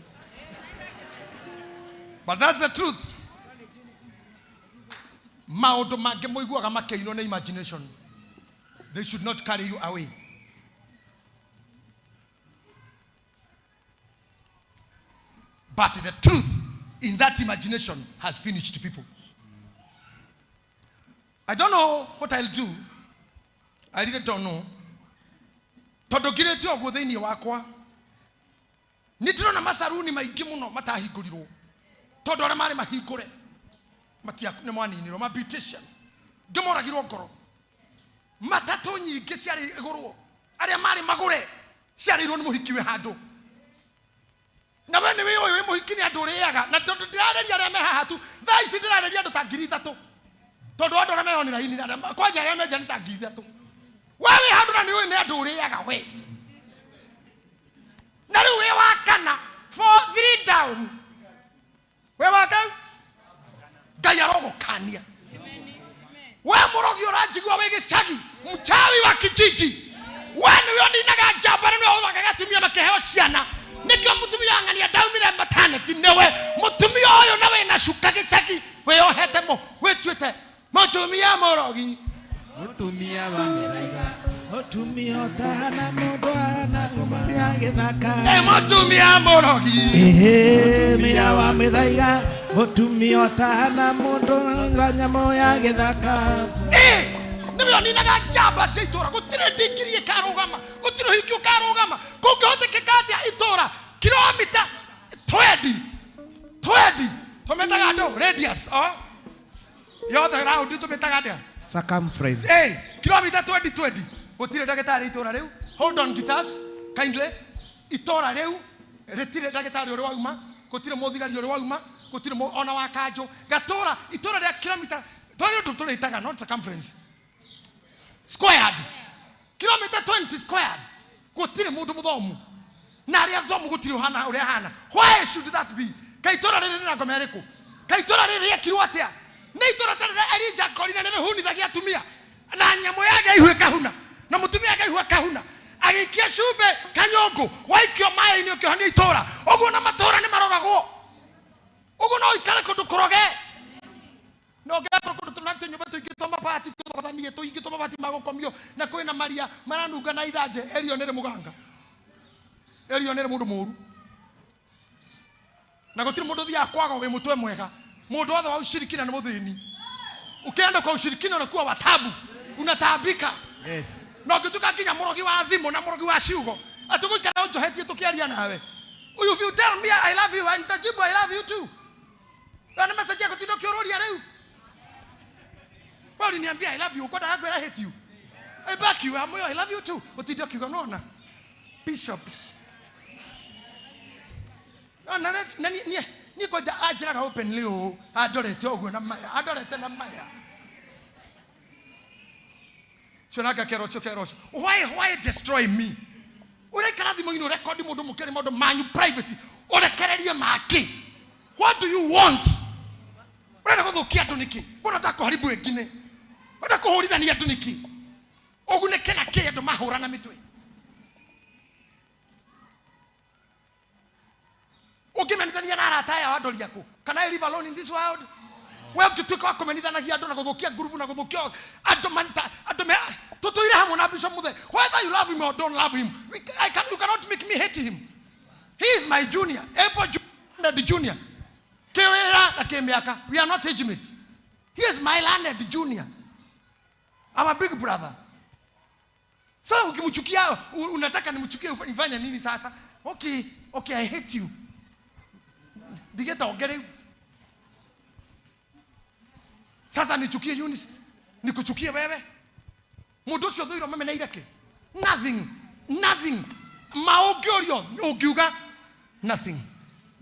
But that's the truth. Maũndũ mangĩ mũiguaga makĩinwo nĩ imagination. They should not carry you away. But the truth in that imagination has finished people. I don't know what I'll do. I really don't know. Tondũ ngirĩte ũguo thĩinĩ wakwa. Nĩ ndĩrona macaruni maingĩ mũno matahingũrirwo. Tondũ arĩa marĩ mahingũre matia nĩ mwaninirwo ma beautician. Ngĩmoragirwo ngoro. Matatũ nyingĩ ciarĩ igũrwo. Arĩa marĩ magũre ciarĩirwo nĩ mũhiki wĩ handũ. Na we nĩ wĩ ũyũ wĩ mũhiki nĩ andũ ũrĩaga. Na tondũ ndĩrarĩria arĩa me haha tu. Thaa ici ndĩrarĩria andũ ta 3,000. Tondũ andũ arĩa me online na arĩa kwanja arĩa me nja nĩ ta 3,000. We wĩ handũ na nĩ ũĩ nĩ andũ ũrĩaga we. Na rĩu wĩ wa kana, 4 3 down. We wa kau? Ngai arogũkania. We mũrogi ũranjigua wĩ gĩcagi, mchawi wa kijiji. We nĩwe ũninaga njamba na nĩwe ũragaga atumia makĩheo ciana. Nĩkĩo mũtumia wa ng'ania ndaumire maternity nĩwe. Mũtumia ũyũ na wĩna cuka gĩcagi, wĩyohete wĩtuĩte mũtumia mũrogi. Mũtumia wa mĩthaiga. Mũtumia ũtahana mũndũ ahana kũmanya gĩthaka. Mũtumia mũrogi. Ĩhĩ, mĩa wa mĩthaiga. Mũtumia ũtahana mũndũ na nyamũ ya gĩthaka. Nĩwe ũninaga njamba cia itũũra. Gũtirĩ ndingiri ĩkarũgama, gũtirĩ ũhiki ũkarũgama. Kũngĩhotekeka atĩa itũũra kilomita 20, tũmĩtaga andũ radius, oh? Yothe round tũmĩtaga atĩa? Circumference. Kilomita 20, 20. Gũtirĩ ndagĩtarĩ itũũra rĩu. Hold on guitars, kindly. Itũũra rĩu rĩtirĩ ndagĩtarĩ ũrĩa wauma, gũtirĩ mũthigari ũrĩa wauma, gũtirĩ ona wa kanjũ. Gatũũra, itũũra rĩa kilomita, tondũ ũndũ tũrĩtaga, not circumference. Squared. Kilomita 20 squared. Gũtirĩ mũndũ mũthomu. Na arĩa athomu gũtirĩ ũhana ũrĩa ahana. Why should that be? Kaĩ itũũra rĩrĩ rĩna ngoma ĩrĩkũ? Kaĩ itũũra rĩrĩ rĩekirwo atĩa? Nĩ itũũra ta rĩrĩa Elijah akorire nĩ rĩhunithagia atumia. Na nyamũ yake ihu ĩkahuna. Na mũtumia yake ihu akahuna. Agĩikia cumbĩ kanyũngũ, waikio maĩ-inĩ ũkĩhonia itũũra. Ũguo na matũũra nĩ marogagwo. Ũguo no ũikare kũndũ kũroge. No ngĩra kũndũ tũna tũnyũmba tũingĩ twa mabati tũthogothanie, tũingĩ twa mabati ma gũkomio, na kwĩna maria maranunga na ithanje. Erio nĩrĩ mũganga. Erio nĩrĩ mũndũ mũũru. Na gũtirĩ mũndũ ũthiaga kwaga wĩ mũtwe mwega. Mũndũ wothe wa ushirikina nĩ mũthĩni. Ukienda kwa ushirikina unakuwa wa tabu. Unataabika. Yes. Na ũngĩtuĩka nginya mũrogi wa thimũ na mũrogi wa ciugo, atĩ ũgũikara ũnjohetie tũkĩaria nawe. If you tell me I love you, nitajibu I love you too. Wewe ni message yako tindo kiururia rĩu. Wewe uliniambia I love you, uko ndagwĩra hate you. I back you, I'm I love you too. Ũtinde ũkiuga nona. Bishop. No, na, na, ni, ni, ni koja anjĩraga openly ũũ, andorete ũguo na maya, andorete na maya. Cio nake akera ũcio, akera ũcio. Why destroy me? Ũraikara thimũ-inĩ ũrekondi mũndũ mũkĩaria maũndũ manyu private, ũrekererie make. What do you want? Ũrenda gũthũkia andũ nĩkĩ? Mbona ũrenda kũharibu wengine? Ũrenda kũhũrithania andũ nĩkĩ? Ũgunĩke na kĩ andũ mahũrana mĩtwe? Ũngĩmenithania na arata aya andũ aku? Can I live alone in this world? We ũngĩtuĩka wa kũmenithanagia andũ na gũthũkia ngurubu na gũthũkia andũ manta, andũ me, tũtũire hamwe na Bishop Muthe. Whether you love him or don't love him, you cannot make me hate him. He is my junior, Abel Junior. Kĩwĩra na kĩmĩaka, we are not age mates. He is my learned junior, our big brother. Sasa ukimchukia, unataka nimchukie nifanye nini sasa? Okay, okay, I hate you. Ndigeta ongere. Sasa nichukie Eunice, nikuchukie wewe? Mundu ucio thuiro mameneire ki? Nothing, nothing. Maũngĩũrio ũngiuga nothing.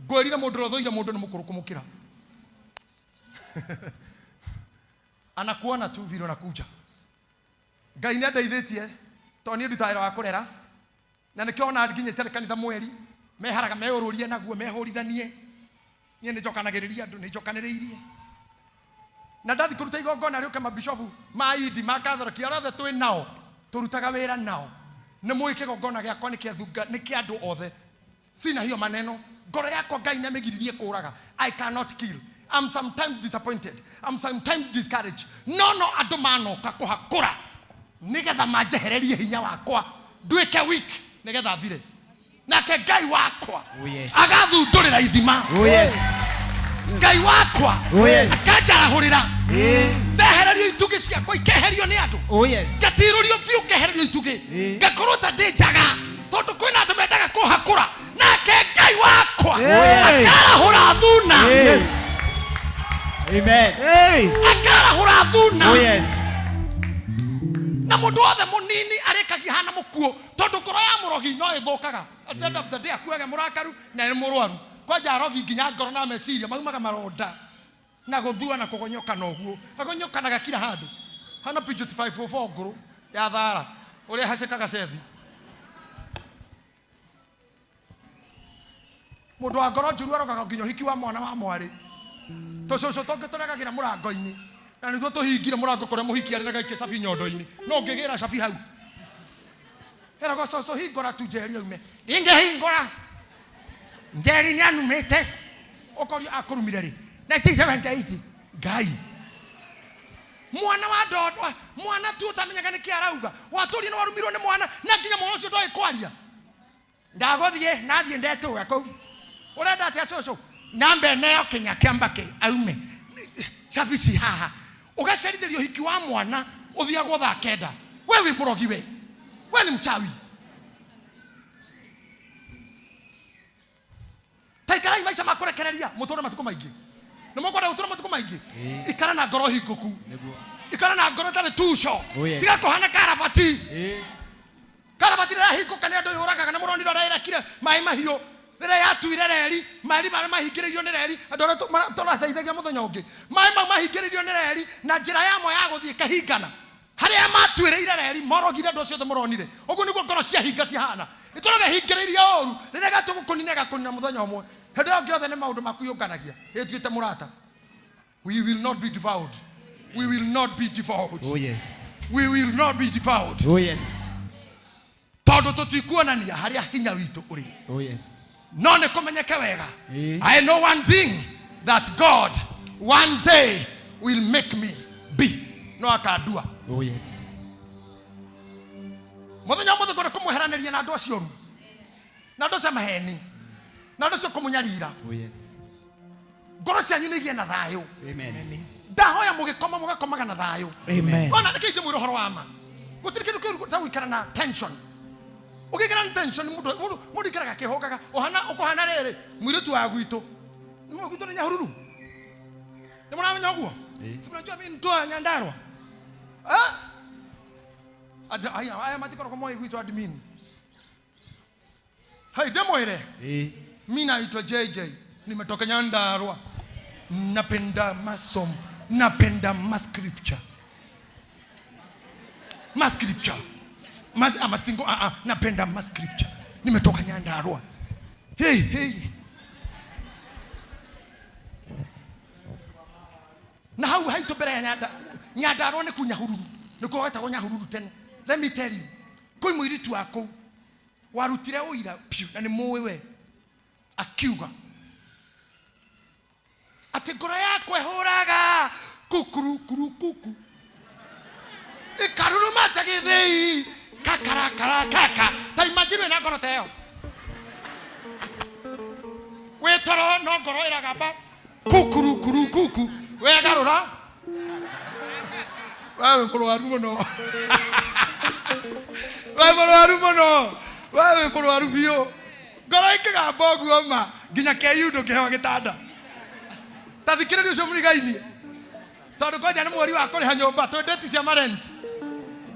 Ngwĩrire mũndũ ũrĩa ũthũire mũndũ nĩ mũkũrũ kũmũkĩra. Anakuona tu vile unakuja. Ngai nĩ andeithĩtie tondũ niĩ ndutaga wĩra wa kũrera na nĩkĩo ona nginyĩte kanitha mweri meharaga meũrũrie naguo mehũrithanie. Niĩ nĩ njokanagĩrĩria andũ, nĩ njokanĩrĩirie na ndathi kũruta igongona rĩũke mabishofu ma indi ma kathoriki arĩa othe twĩ nao tũrutaga wĩra nao nĩ mũĩ kĩgongona gĩakwa nĩ kĩa thunga, nĩ kĩa andũ othe. Sina hiyo maneno. Ngoro yakwa Ngai nĩ amĩgiririe kũraga. I cannot kill. I'm sometimes disappointed. I'm sometimes discouraged. No no andũ manoka kũhakũra nĩgetha manjehererie hinya wakwa nduĩke weak nĩgetha thire. Nake Ngai wakwa Oh, yes. agathundũrĩra ithima. Oh, yes. Ngai wakwa Oh, yes. akanjarahũrĩra Eh. ndehererio itugĩ ciakwa ikeherio nĩ andũ. Oh, yes. Ngatirũrio biũ ngehererio itugĩ. Eh. Ngakorwo ta ndĩ njaga tondũ kwĩna andũ mendaga kũhakũra. Nake Ngai wakwa Yes. akarahũra thuna. Yes. Amen. Hey. Akarahũra thuna. Oh, yes. Na mũndũ wothe mũnini arĩkagia hana mũkuũ tondũ ngoro ya mũrogi no ĩthũkaga. At the end of the day akuage mũrakaru na nĩ mũrwaru. Kwanja arogi nginya ngoro na meciria maumaga maronda na gũthua na kũgonyoka na ũguo. Agonyokanaga kila handũ. Hana Peugeot 504 ngũrũ ya thara ũrĩa hacekaga cethi. Mũndũ wa ngoro njũru arogaga nginya ũhiki wa mwana wa mwarĩ. Tũcũcũ tũngĩ tũregagĩra mũrango-inĩ. Na nĩtuo tũhingire mũrango kũrĩa mũhiki arĩ na gaikia cabi nyondo-inĩ. No ũngĩgĩra cabi hau. Eragwo cũcũ hingũra tu Njeri aume. Ndingĩhingũra. Njeri nĩanumĩte. Ũkorio akũrumire rĩ? 1978. Ngai. Mwana wa ndondo, mwana tu ũtamenyaga nĩkĩ arauga. Watũria nĩ warumirwo nĩ mwana na nginya mwana ũcio ndoĩ kwaria. Ndagũthiĩ, nathiĩ ndetũra kũu. Ũrenda atĩa cũcũ? Namba ĩneo kinya kĩamba kĩ aume. Cabi ci haha. Ũgacerithĩrio ũhiki wa mwana ũthiagwo thaa kenda. We wĩ mũrogi we. We ni mchawi. Ta ikarai maica ma kũrekereria mũtũre matukũ maingĩ. Nĩ mũkwenda gũtũra matukũ maingĩ? Ikara na ngoro hingũku. Ikara na ngoro ĩtarĩ tuco. Oh, yes. Tiga kũhana karabati. Eh. Karabati rĩrĩa yahingũka nĩ andũ yũragaga na mũronire ũrĩa ĩrekire maĩ mahiũ. Rĩrĩa yatuire reri, maĩ marĩa mahingĩrĩirio nĩ reri, andũ arĩa tũrateithagia mũthenya ũngĩ. Maĩ mau mahingĩrĩirio nĩ reri na njĩra yamo ya gũthiĩ ĩkahingana. Harĩa matuĩrĩire reri, morogire andũ acio othe mũronire. Ũguo nĩguo ngoro ciahinga cihana. Ĩtũraga ĩhingĩrĩirie ũru, rĩrĩa ĩgatũgũkũnina ĩgakũnina mũthenya ũmwe. Hĩndĩ ĩyo ĩngĩ othe nĩ maũndũ maku yũnganagia. Ĩtuĩte mũrata. We will not be devoured. We will not be devoured. Oh, yes. We will not be devoured. Oh, yes. Tondũ tũtikuonania harĩa hinya witũ ũrĩ. Oh, yes. No nĩ kũmenyeke wega. Eh. I know one thing, that God one day will make me be. No akandua. Oh, yes. Mũthenya ũmwe ngwenda kũmweheranĩria na andũ acio oru. Na andũ acio a maheni. Na andũ acio kũmũnyarira. Oh, yes. Ngoro cianyu nĩ igĩe na thayũ. Amen. Ndahoya mũgĩkoma mũgakomaga na thayũ. Amen. Ona nĩkĩ ingĩmwĩra ũhoro wa ma? Gũtirĩ kĩndũ kĩũru ta gũikara na tension. Ũngĩikara na tension mũndũ aikaraga akĩhũgaga. Ũhana, ũkũhana rĩrĩ, mũirĩtu wa gwitũ. Nĩ wa gwitũ nĩ Nyahururu. Nĩ mũramenya ũguo? Eh. Si mnajua mimi mtu wa Nyandarua. Eh? Aja, aya, aya matikoragwo moĩ gwitũ admin. Hey, ndĩmwĩre. Eh. Mimi naitwa JJ. Nimetoka Nyandarua. Napenda masomo. Napenda ma scripture. Ma scripture. Mas, ama singo, ah, ah, napenda ma scripture. Nimetoka Nyandarua. Hey, hey. Na hau haitũ mbere ya Nyandarua nĩ ku Nyahururu. Nĩ kuo gwetagwo Nyahururu tene. Let me tell you. Kwĩ mũirĩtu wa kũu warutire ũira piũ na nĩ mũĩ we. Akiuga atĩ ngoro yakwa ĩhũraga kukuru kuru kuku ĩkaruruma ta gĩthĩi kakarakara kaka. Ta imagine wĩna ngoro ta ĩyo. Wĩ toro no ngoro ĩragamba Kukuru kuku. Wegarũra. Wewe mũrwaru mũno. Wewe mũrwaru mũno. Wewe mũrwaru biũ. Ngoro ĩngĩgamba ũguo ma nginya KU ndũngĩheo gĩtanda. Ta thikĩrĩria ũcio mũrigainie. Tondũ kwanja nĩ mweri wa kũrĩha nyũmba twĩ date cia marent.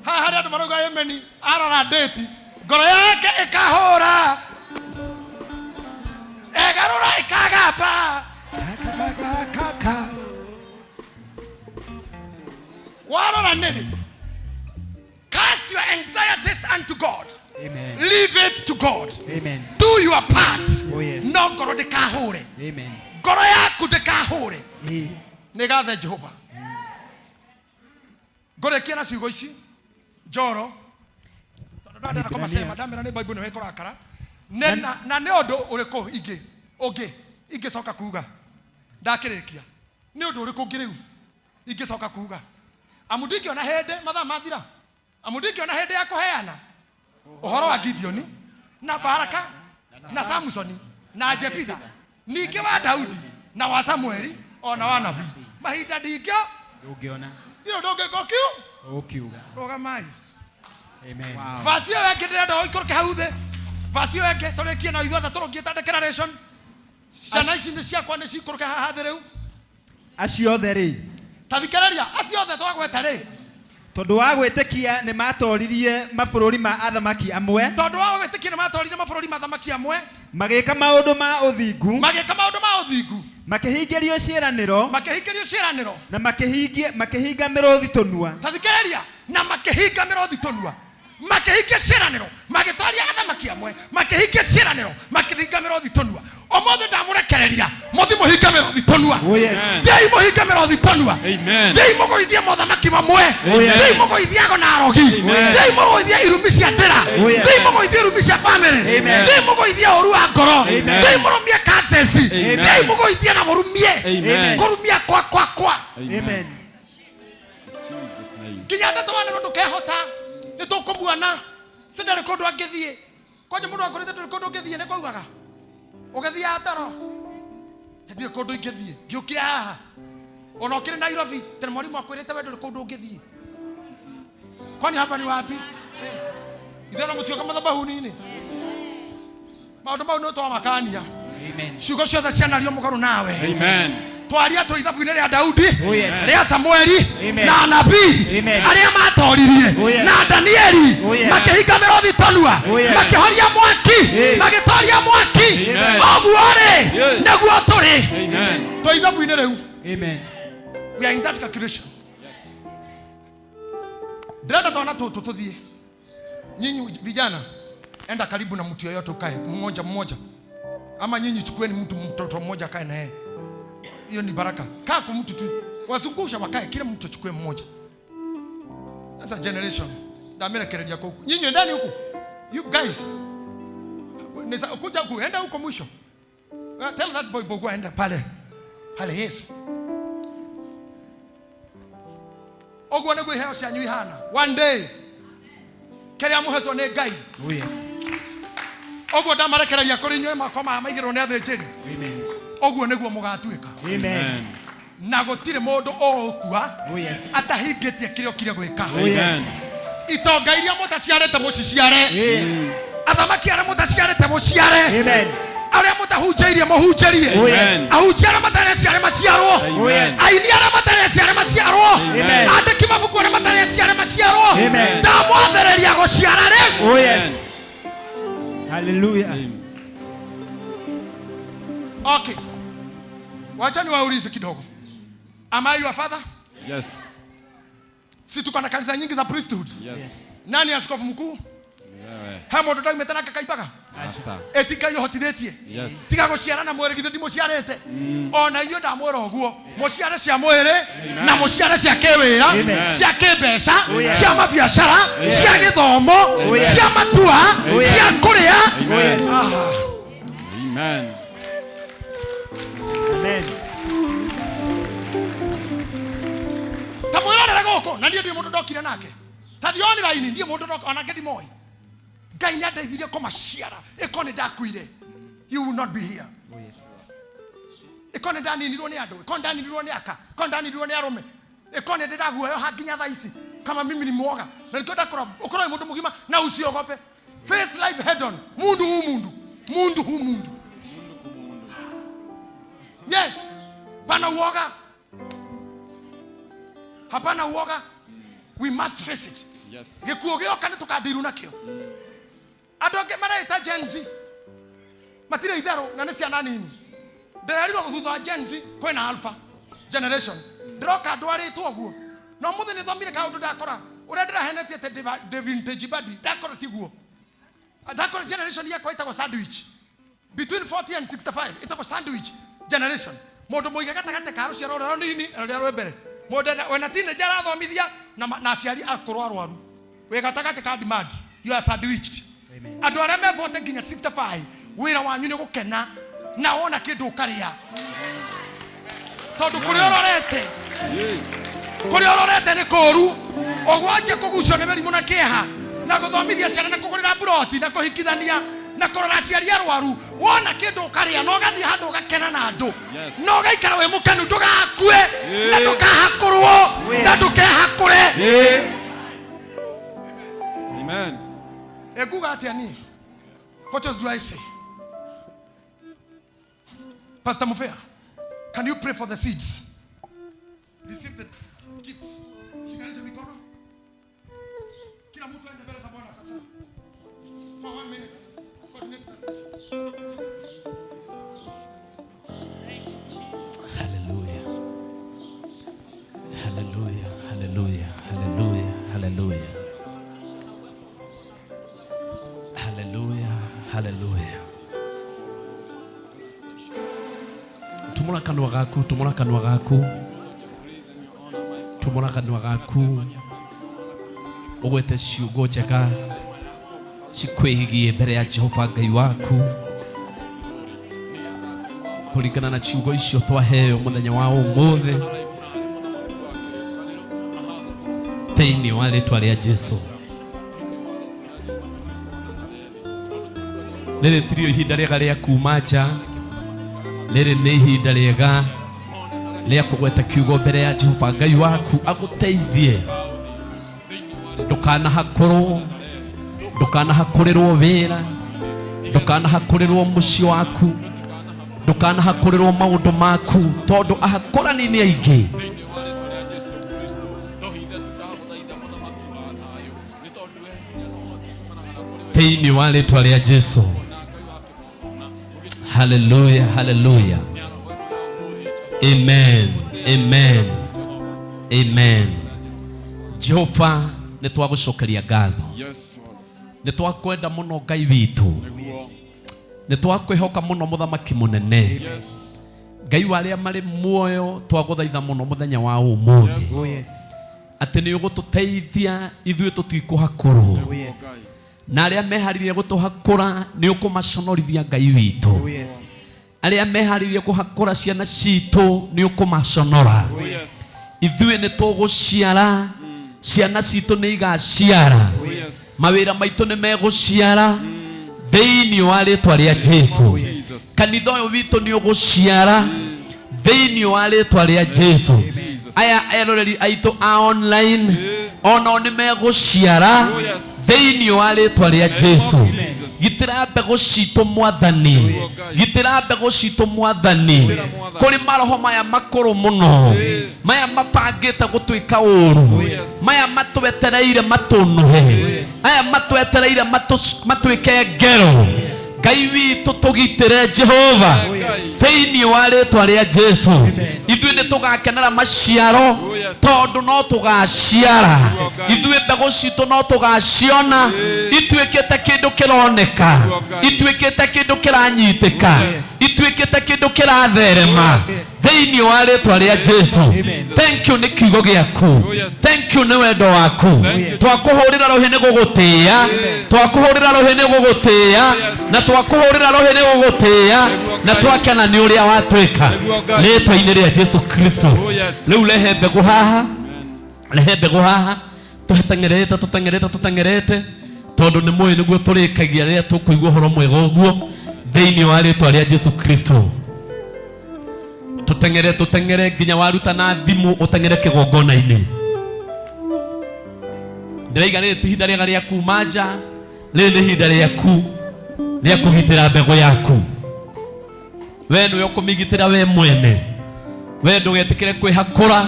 Haha harĩa andũ marauga emeni arora date ngoro yake ĩkahũra. Egarũra ĩkagamba. Ka. Warora nĩrĩ. Cast your anxieties unto God. Amen. Leave it to God. Amen. Do your part. Oh, yes. No ngoro ndĩkahũre. Amen. Ngoro yaku ndĩkahũre. Ĩĩ. Nĩ gathe Jehova. Ngũrĩkia na ciugo ici. Njoro. Tondũ ndandenda kũmacema ndamera nĩ Bible nĩwe ĩkũrakara. Na nĩ ũndũ ũrĩkũ ingĩ ũngĩ ingĩcoka kuga ndakĩrĩkia. Nĩ ũndũ ũrĩkũ ũngĩ rĩu ingĩcoka kuga. Amu ndingĩona hĩndĩ mathaa mathira. Amu ndingĩona hĩndĩ ya kũheana ũhoro wa Gideoni na Baraka na Samsoni na Jefitha ningĩ wa Daudi na wa Samueli ona wa nabii. Mahinda ndingĩo Ndũngĩona. ndirĩ ũndũ ũngĩ ngũkiu Ũkiuga. rũgamai. Amen. Vasi ĩyo ĩngĩ ndĩrenda ũikũrũke hau thĩ. Vasi ĩyo ĩngĩ tũrĩkie na ithuothe tũrũngie ta declaration. Ciana ici nĩ ciakwa nĩ cikũrũke haha thĩ rĩu. Acio othe rĩ, Ta thikĩrĩria acio othe twagweta rĩ, tondũ wa gwĩtĩkia nĩ matoririe mabũrũri ma athamaki amwe, tondũ wa gwĩtĩkia nĩ matoririe mabũrũri ma athamaki amwe, magĩka maũndũ ma ũthingu, magĩka maũndũ ma ũthingu, makĩhingĩrio ciĩranĩro, makĩhingĩrio ciĩranĩro. na makĩhinga mĩrũthi tũnua. Ta thikĩrĩria, na makĩhinga mĩrũthi tũnua, makĩhingia ciĩranĩro, magĩtoria athamaki amwe, makĩhingia ciĩranĩro, makĩhinga mĩrũthi tũnua. Ũmũthĩ ndamũrekereria mũthi mũhinge mĩrũthi tũnua. Oh, yes. Thiĩi mũhinge mĩrũthi tũnua. Amen. Thiĩi mũgũithie mothamaki mamwe. Amen. Thiĩi mũgũithie ago na arogi. Amen. Thiĩi mũgũithie irumi cia ndĩra. Oh, yes. Thiĩi mũgũithie irumi cia family. Amen. Thiĩi mũgũithie ũru wa ngoro. Amen. Thiĩi mũrũmie curses. Amen. Thiĩi mũgũithie na mũrumie. Amen. Kũrumia kwa kwa kwa. Amen. Jesus name. Nginya ndeto wanĩrwo ndũkehota nĩ tũkũmuona si ndarĩ kũndũ angĩthiĩ. Kwanja mũndũ akũrĩte ndũrĩ kũndũ ũngĩthiĩ nĩ kwaugaga ũgĩthiaga toro ndirĩ kũndũ ingĩthiĩ ngĩũkire haha ona ũkĩrĩ Nairobi tene mwarimũ akwĩrĩte we ndũrĩ kũndũ ũngĩthiĩ. Kwani hapa ni wapi? Ithuĩ no mũtioka mathabahuni-inĩ. Maũndũ mau nĩ twamakania. Amen. Ciugo ciothe cianario mũgarũ nawe. Amen. Twaria twĩ ithabu-inĩ rĩa Daudi, Oh, yes. rĩa Samueli Amen. na nabii Amen. arĩa matoririe Oh, yes. na Danieli Oh, yes. makĩhinga mĩrũthi tũnua, Oh, yes. makĩhoria mwaki, Amen. magĩtoria mwaki. Amen. Ũguo rĩ Yes. nĩguo tũrĩ. Amen. Twĩ ithabu-inĩ rĩu. Amen. We are in that calculation. Ndĩrenda twana tũtũ tũthiĩ. Nyinyi vijana enda karibu na mtu yoyote ukae mmoja mmoja, ama nyinyi chukueni mtu mtoto mmoja akae na yeye. Hiyo ni baraka. Kaa kwa mtu tu, wazungusha wakae, kila mtu achukue mmoja. That's a generation. Ndamerekereria kwa huku. Nyinyi endani huku. You guys. Nisa kuja huku, enda huko mwisho. Tell that boy Bogo aenda pale. Pale yes. Oguo nĩguo iheo cianyu ihana. One day kĩrĩa mũhetwo nĩ Ngai. Oh, yes. Oguo ndamarekereria kũrĩ inyuĩ moko maya maigĩrĩrwo nĩ athĩnjĩri. Amen. Oguo nĩguo mũgatuĩka. Amen. Na gũtirĩ mũndũ ũgũkua Oh, yes. atahingĩtie kĩrĩa okire gwĩka. Amen. Itonga iria mũtaciarĩte mũciciare. Amen. Athamaki arĩa mũtaciarĩte mũciare. Amen. Arĩa mũtahunjĩirie mũhunjĩrie. Oh, yes. Amen. Ahunjia arĩa matarĩ aciare maciarwo. Amen. Aini arĩa matarĩ aciare maciarwo. Amen. Andĩki mabuku arĩa matarĩ aciare maciarwo. Amen. Ndamwathĩrĩria gũciara rĩu. Oh, yes. Hallelujah. Amen. Okay. Wacha niwaulize kidogo. Am I your father? Yes. Si tuko na kanisa nyingi za priesthood. Yes. Nani askofu mkuu? Wewe. He mũndũ ndaumĩte nake kaibaga? Asa. Ĩ Ngai ũhotithĩtie? Yes. Tiga gũciara na mwĩrĩ githĩ ndimũciarĩte? Ona inyuĩ ndamwĩra ũguo, mũciare cia mwĩrĩ na mũciare cia kĩwĩra, Amen. cia kĩmbeca, yes. cia mabiacara, cia gĩthomo, yes. cia matua, yes. cia kũrĩa. Amen. Amen. Amen. Ta mwĩrorere gũkũ, na niĩ ndirĩ mũndũ ndokire nake. Ta thiĩ online, ndirĩ mũndũ ndoka, onake ndimoĩ. Ngai nĩandeithirie kũmaciara. Ĩkorwo nĩ ndakuire, you will not be here. Ĩkorwo nĩ ndaninirwo nĩ andũ, ĩkorwo nĩ ndaninirwo nĩ aka, ĩkorwo nĩ ndaninirwo nĩ arũme, ĩkorwo nĩ ndĩraguoyoha nginya thaa ici kama mimi ni mwoga na nikio ndakora ukorwo wĩ mũndũ mũgima na usiogope. Face life head on. Mundu hu mundu, mundu hu mundu. Yes, pana uoga, hapana uoga. We must face it. Yes. Gĩkuũ gĩoka nĩ tũkandiru nakĩo. Andũ angĩ mareĩta Gen Z matirĩ itherũ na nĩ ciana nini. Ndĩrerirwo thutha wa Gen Z kwĩna alpha generation. Ndĩroka ndwarĩtwo ũguo na ũmũthĩ nĩ thomire kaũndũ ndakora ũrĩa ndĩrahenetie atĩ ndĩ vintage body, ndakora tiguo. Ndakora generation yakwa ĩtagwo sandwich between 40 and 65, ĩtagwo sandwich generation. Mũndũ mũige gatagatĩ ka rũciaro rũrĩa rũnini na rũrĩa rwĩ mbere. Mũndũ wena teenager arathomithia na aciari akũrũ arwaru, wĩ gatagatĩ ka demand, you are sandwiched. Andũ arĩa me 40 nginya 65, wĩra wanyu nĩ gũkena na wona kĩndũ ũkarĩa, tondũ kũrĩa ũrorete, kũrĩa ũrorete nĩ kũũru. Ũgwanjia kũgucio nĩ mĩrimũ na kĩeha na gũthomithia ciana na kũgũrĩra mburoti na kũhikithania na kũrora aciari arwaru, wona kĩndũ ũkarĩa na ũgathiĩ handũ ũgakena na andũ na ũgaikara wĩ mũkenu, ndũgakue na ndũkahakũrwo na ndũkehakũre. Amen. Ekuga atĩa niĩ? What else do I say? Pastor Mufea, can you pray for the seeds? Receive the gifts. Shikanisha mikono. Kila mtu aende mbele za Bwana sasa. For 1 minute. Coordinate that session. Hallelujah. Hallelujah. Hallelujah. Hallelujah. Hallelujah. Hallelujah. Hallelujah. Tumũra kanua gaku, tumũra kanua gaku. Tumũra kanua gaku. Ũgwete ciugo njega cikwĩgiĩ mbere ya Jehova Ngai waku, kũringana na ciugo icio twaheo mũthenya wa ũmũthĩ thĩinĩ wa rĩtwa rĩa Jesu. Rĩrĩ tirio ihinda rĩega rĩa kuma nja, rĩrĩ nĩ ihinda rĩega rĩa kũgweta kiugo mbere ya Jehova Ngai waku agũteithie. Ndũkanahakũrwo, ndũkanahakũrĩrwo wĩra, ndũkanahakũrĩrwo mũciĩ waku, ndũkanahakũrĩrwo maũndũ maku, tondũ ahakũrani nĩ aingĩ. Thĩinĩ wa rĩtwa rĩa Jesu. Hallelujah, hallelujah. Amen, amen, amen. Jehova, nĩ twagũcokeria ngatho. Yes, Lord. Nĩ twakwenda mũno Ngai witũ. Nĩ twakwĩhoka mũno mũthamaki mũnene. Yes. Ngai wa arĩa marĩ muoyo, twagũthaitha mũno mũthenya wa ũmũthĩ. Oh, yes. Atĩ nĩ ũgũtũteithia ithuĩ tũtikũhakũrwo. Oh, yes. Na arĩa meharĩirie gũtũhakũra nĩ ũkũmaconorithia Ngai witũ. Oh, yes. Arĩa meharĩirie kũhakũra ciana citũ nĩ ũkũmaconora. Oh, yes. Ithuĩ nĩ tũgũciara, ciana citũ nĩ igaciara. Oh, yes. Mawĩra maitũ nĩ megũciara thĩinĩ wa rĩtwa rĩa Jesu. Jesus. Kanitha ũyũ witũ nĩ ũgũciara thĩinĩ wa rĩtwa rĩa Jesu. Aya eroreri aitũ a online onao nĩ megũciara Oh, yes. thĩinĩ wa rĩtwa rĩa Jesu. Jesus. Gitĩra mbegũ citũ Mwathani, gitĩra mbegũ citũ Mwathani, kũrĩ maroho maya makũrũ mũno, maya mabangĩte gũtuĩka ũru, maya matwetereire matũnũhe, aya matwetereire matuĩke ngero. Ngai witũ tũgitĩre Jehova thĩinĩ wa rĩtwa rĩa Jesu. Ithuĩ nĩ tũgakenera maciaro tondũ no tũgaciara. Ithuĩ mbegũ citũ no tũgaciona ituĩkĩte kĩndũ kĩroneka, ituĩkĩte kĩndũ kĩranyitĩka, ituĩkĩte kĩndũ kĩratherema thĩinĩ wa rĩtwa rĩa Jesu. Thank you nĩ kiugo gĩaku, thank you nĩ wendo waku. Twakũhũrĩra rũhĩ nĩ gũgũtĩĩa, twakũhũrĩra rũhĩ nĩ gũgũtĩĩa, na twakũhũrĩra rũhĩ nĩ gũgũtĩĩa, na twakena nĩ ũrĩa watwĩka rĩtwa-inĩ rĩa Jesu Kristo. Rĩu rehe mbegũ haha, rehe mbegũ haha, tũteng'erete tũteng'erete tũteng'erete, tondũ nĩ mũĩ nĩguo tũrĩkagia rĩrĩa tũkũigua ũhoro mwega ũguo thĩinĩ wa rĩtwa rĩa Jesu Kristo. Tũteng'ere tũteng'ere nginya waruta na thimũ ũteng'ere kĩgongona-inĩ. Ndĩraiga rĩrĩ ti ihinda rĩega rĩa kuma nja, rĩrĩ nĩ ihinda rĩaku rĩa kũgitĩra mbegũ yaku. We nĩwe ũkũmĩgitĩra we mwene. We ndũgetĩkĩre kwĩhakũra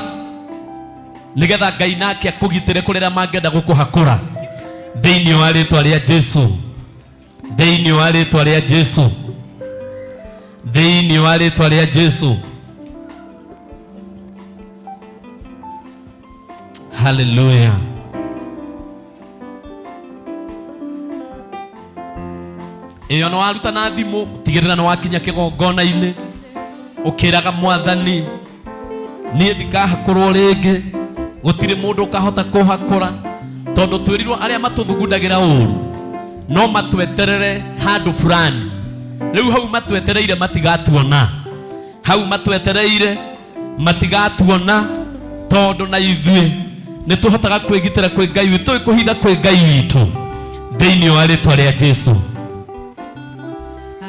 nĩgetha Ngai nake akũgitĩre kũrĩ arĩa mangĩenda gũkũhakũra. Thĩinĩ wa rĩtwa rĩa Jesu, thĩinĩ wa rĩtwa rĩa Jesu, thĩinĩ wa rĩtwa rĩa Jesu. Haleluya. Ĩyo nĩ waruta na thimũ, tigĩrĩra nĩ wakinya kĩgongona-inĩ ũkĩraga mwathani, niĩ ndikahakũrwo rĩngĩ, gũtirĩ mũndũ ũkahota kũhakũra, tondũ twĩrirwo arĩa matũthugundagĩra ũru no matweterere handũ fulani. Rĩu hau matwetereire matigatuona, hau matwetereire matigatuona, tondũ na ithuĩ nĩ tũhotaga kwĩgitĩra kwĩ Ngai witũ, kũhitha kwĩ Ngai witũ thĩinĩ wa rĩtwa rĩa Jesu.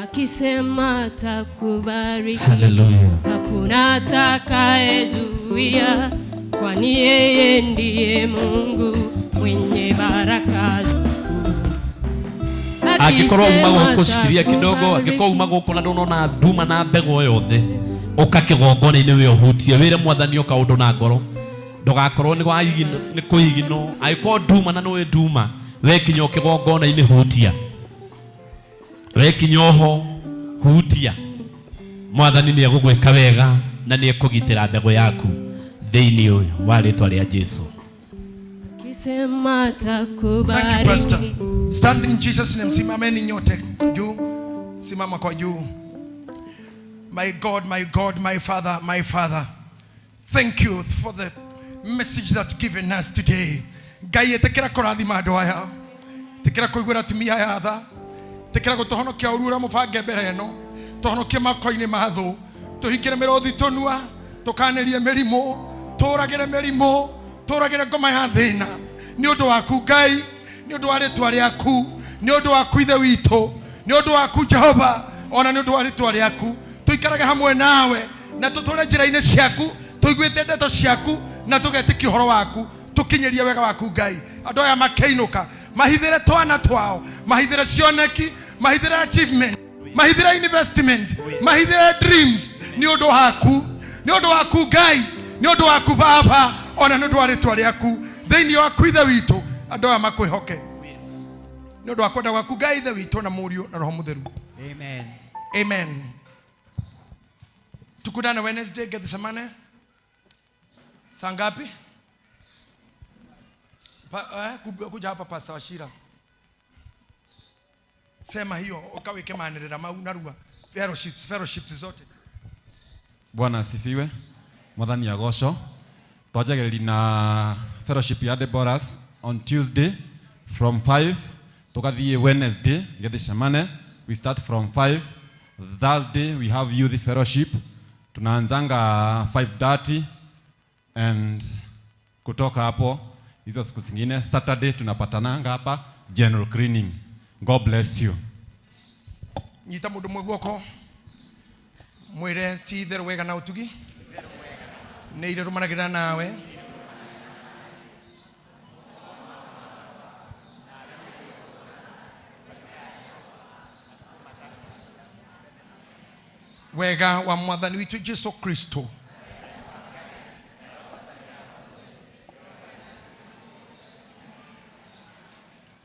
Akisema atakubariki, Haleluya. hakuna atakayezuia, kwani yeye ndiye Mungu mwenye baraka. Angĩkorwo uma gũkũ cikiria kidogo, angĩkorwo uma gũkũ na ndũnona nduma na mbegũ yothe, ũka kĩgongona-inĩ wĩ ũhutie, wĩre mwathani o kaũndũ na ngoro, ndũgakorwo nĩ waigino, nĩ kũigino. Angĩkorwo nduma na nĩũĩ nduma, wekinya o kĩgongona-inĩ hutia, wekinya oho hutia, mwathani nĩ egũgwĩka wega na nĩ ekũgitĩra mbegũ yaku thĩinĩ wa rĩtwa rĩa Jesu. Akisema Thank you, Pastor. atakubariki. Stand in Jesus' name. Simameni nyote juu. Simama kwa juu. My God, my God, my Father, my Father. Thank you for the message that given us today. Ngai ĩtĩkĩra kũrathima andũ aya. Ĩtĩkĩra kũiguĩra atumia aya tha. Ĩtĩkĩra gũtũhonokia ũru ũrĩa mũbange mbere ĩno. Tũhonokie moko-inĩ ma thũ. Tũhingĩre mĩrũthi tũnua. Tũkanĩrie mĩrimũ. Tũragĩre mĩrimũ. Tũragĩre ngoma ya thĩna. Nĩ ũndũ waku Ngai, nĩ ũndũ wa rĩtwa rĩaku, nĩ ũndũ waku Ithe witũ, nĩ ũndũ waku Jehova, ona nĩ ũndũ wa rĩtwa rĩaku. Tũikarage hamwe nawe na tũtũre njĩra-inĩ ciaku, tũiguĩte ndeto ciaku na tũgetĩkia ũhoro waku, tũkinyĩrie wega waku Ngai. Andũ aya makĩinũka mahithĩre twana twao, mahithĩre cioneki, mahithĩre achievement, mahithĩre investment, mahithĩre dreams, nĩ ũndũ waku, nĩ ũndũ waku Ngai, nĩ ũndũ waku Baba, ona nĩ ũndũ wa rĩtwa rĩaku. Thĩinĩ waku Ithe witũ, andũ aya makwĩhoke nĩ ũndũ wa kwenda gwaku Ngai Ithe witũ na Mũriũ na Roho Mũtheru. Amen. Amen. Tukutane Wednesday Gethsemane. Saa ngapi? Kuja hapa Pastor Wachira. Sema hiyo ukaweke manirira mau narua. Fellowships, fellowships zote. Bwana asifiwe. Mwathani agocwo. Twanjagĩrĩria na fellowship ya Deborahs on Tuesday from 5 tugathiĩ Wednesday Gethsemane, we start from 5. Thursday we have youth fellowship, tunaanzanga 5:30 and kutoka hapo hizo siku zingine Saturday tunapatananga hapa general cleaning. God bless you. Nyita mundu mwe guoko mwire ti itherũ wega na ũtugi nĩ irĩ rũmanagĩrĩra nawe. Wega wa mwathani witũ Jesu Kristo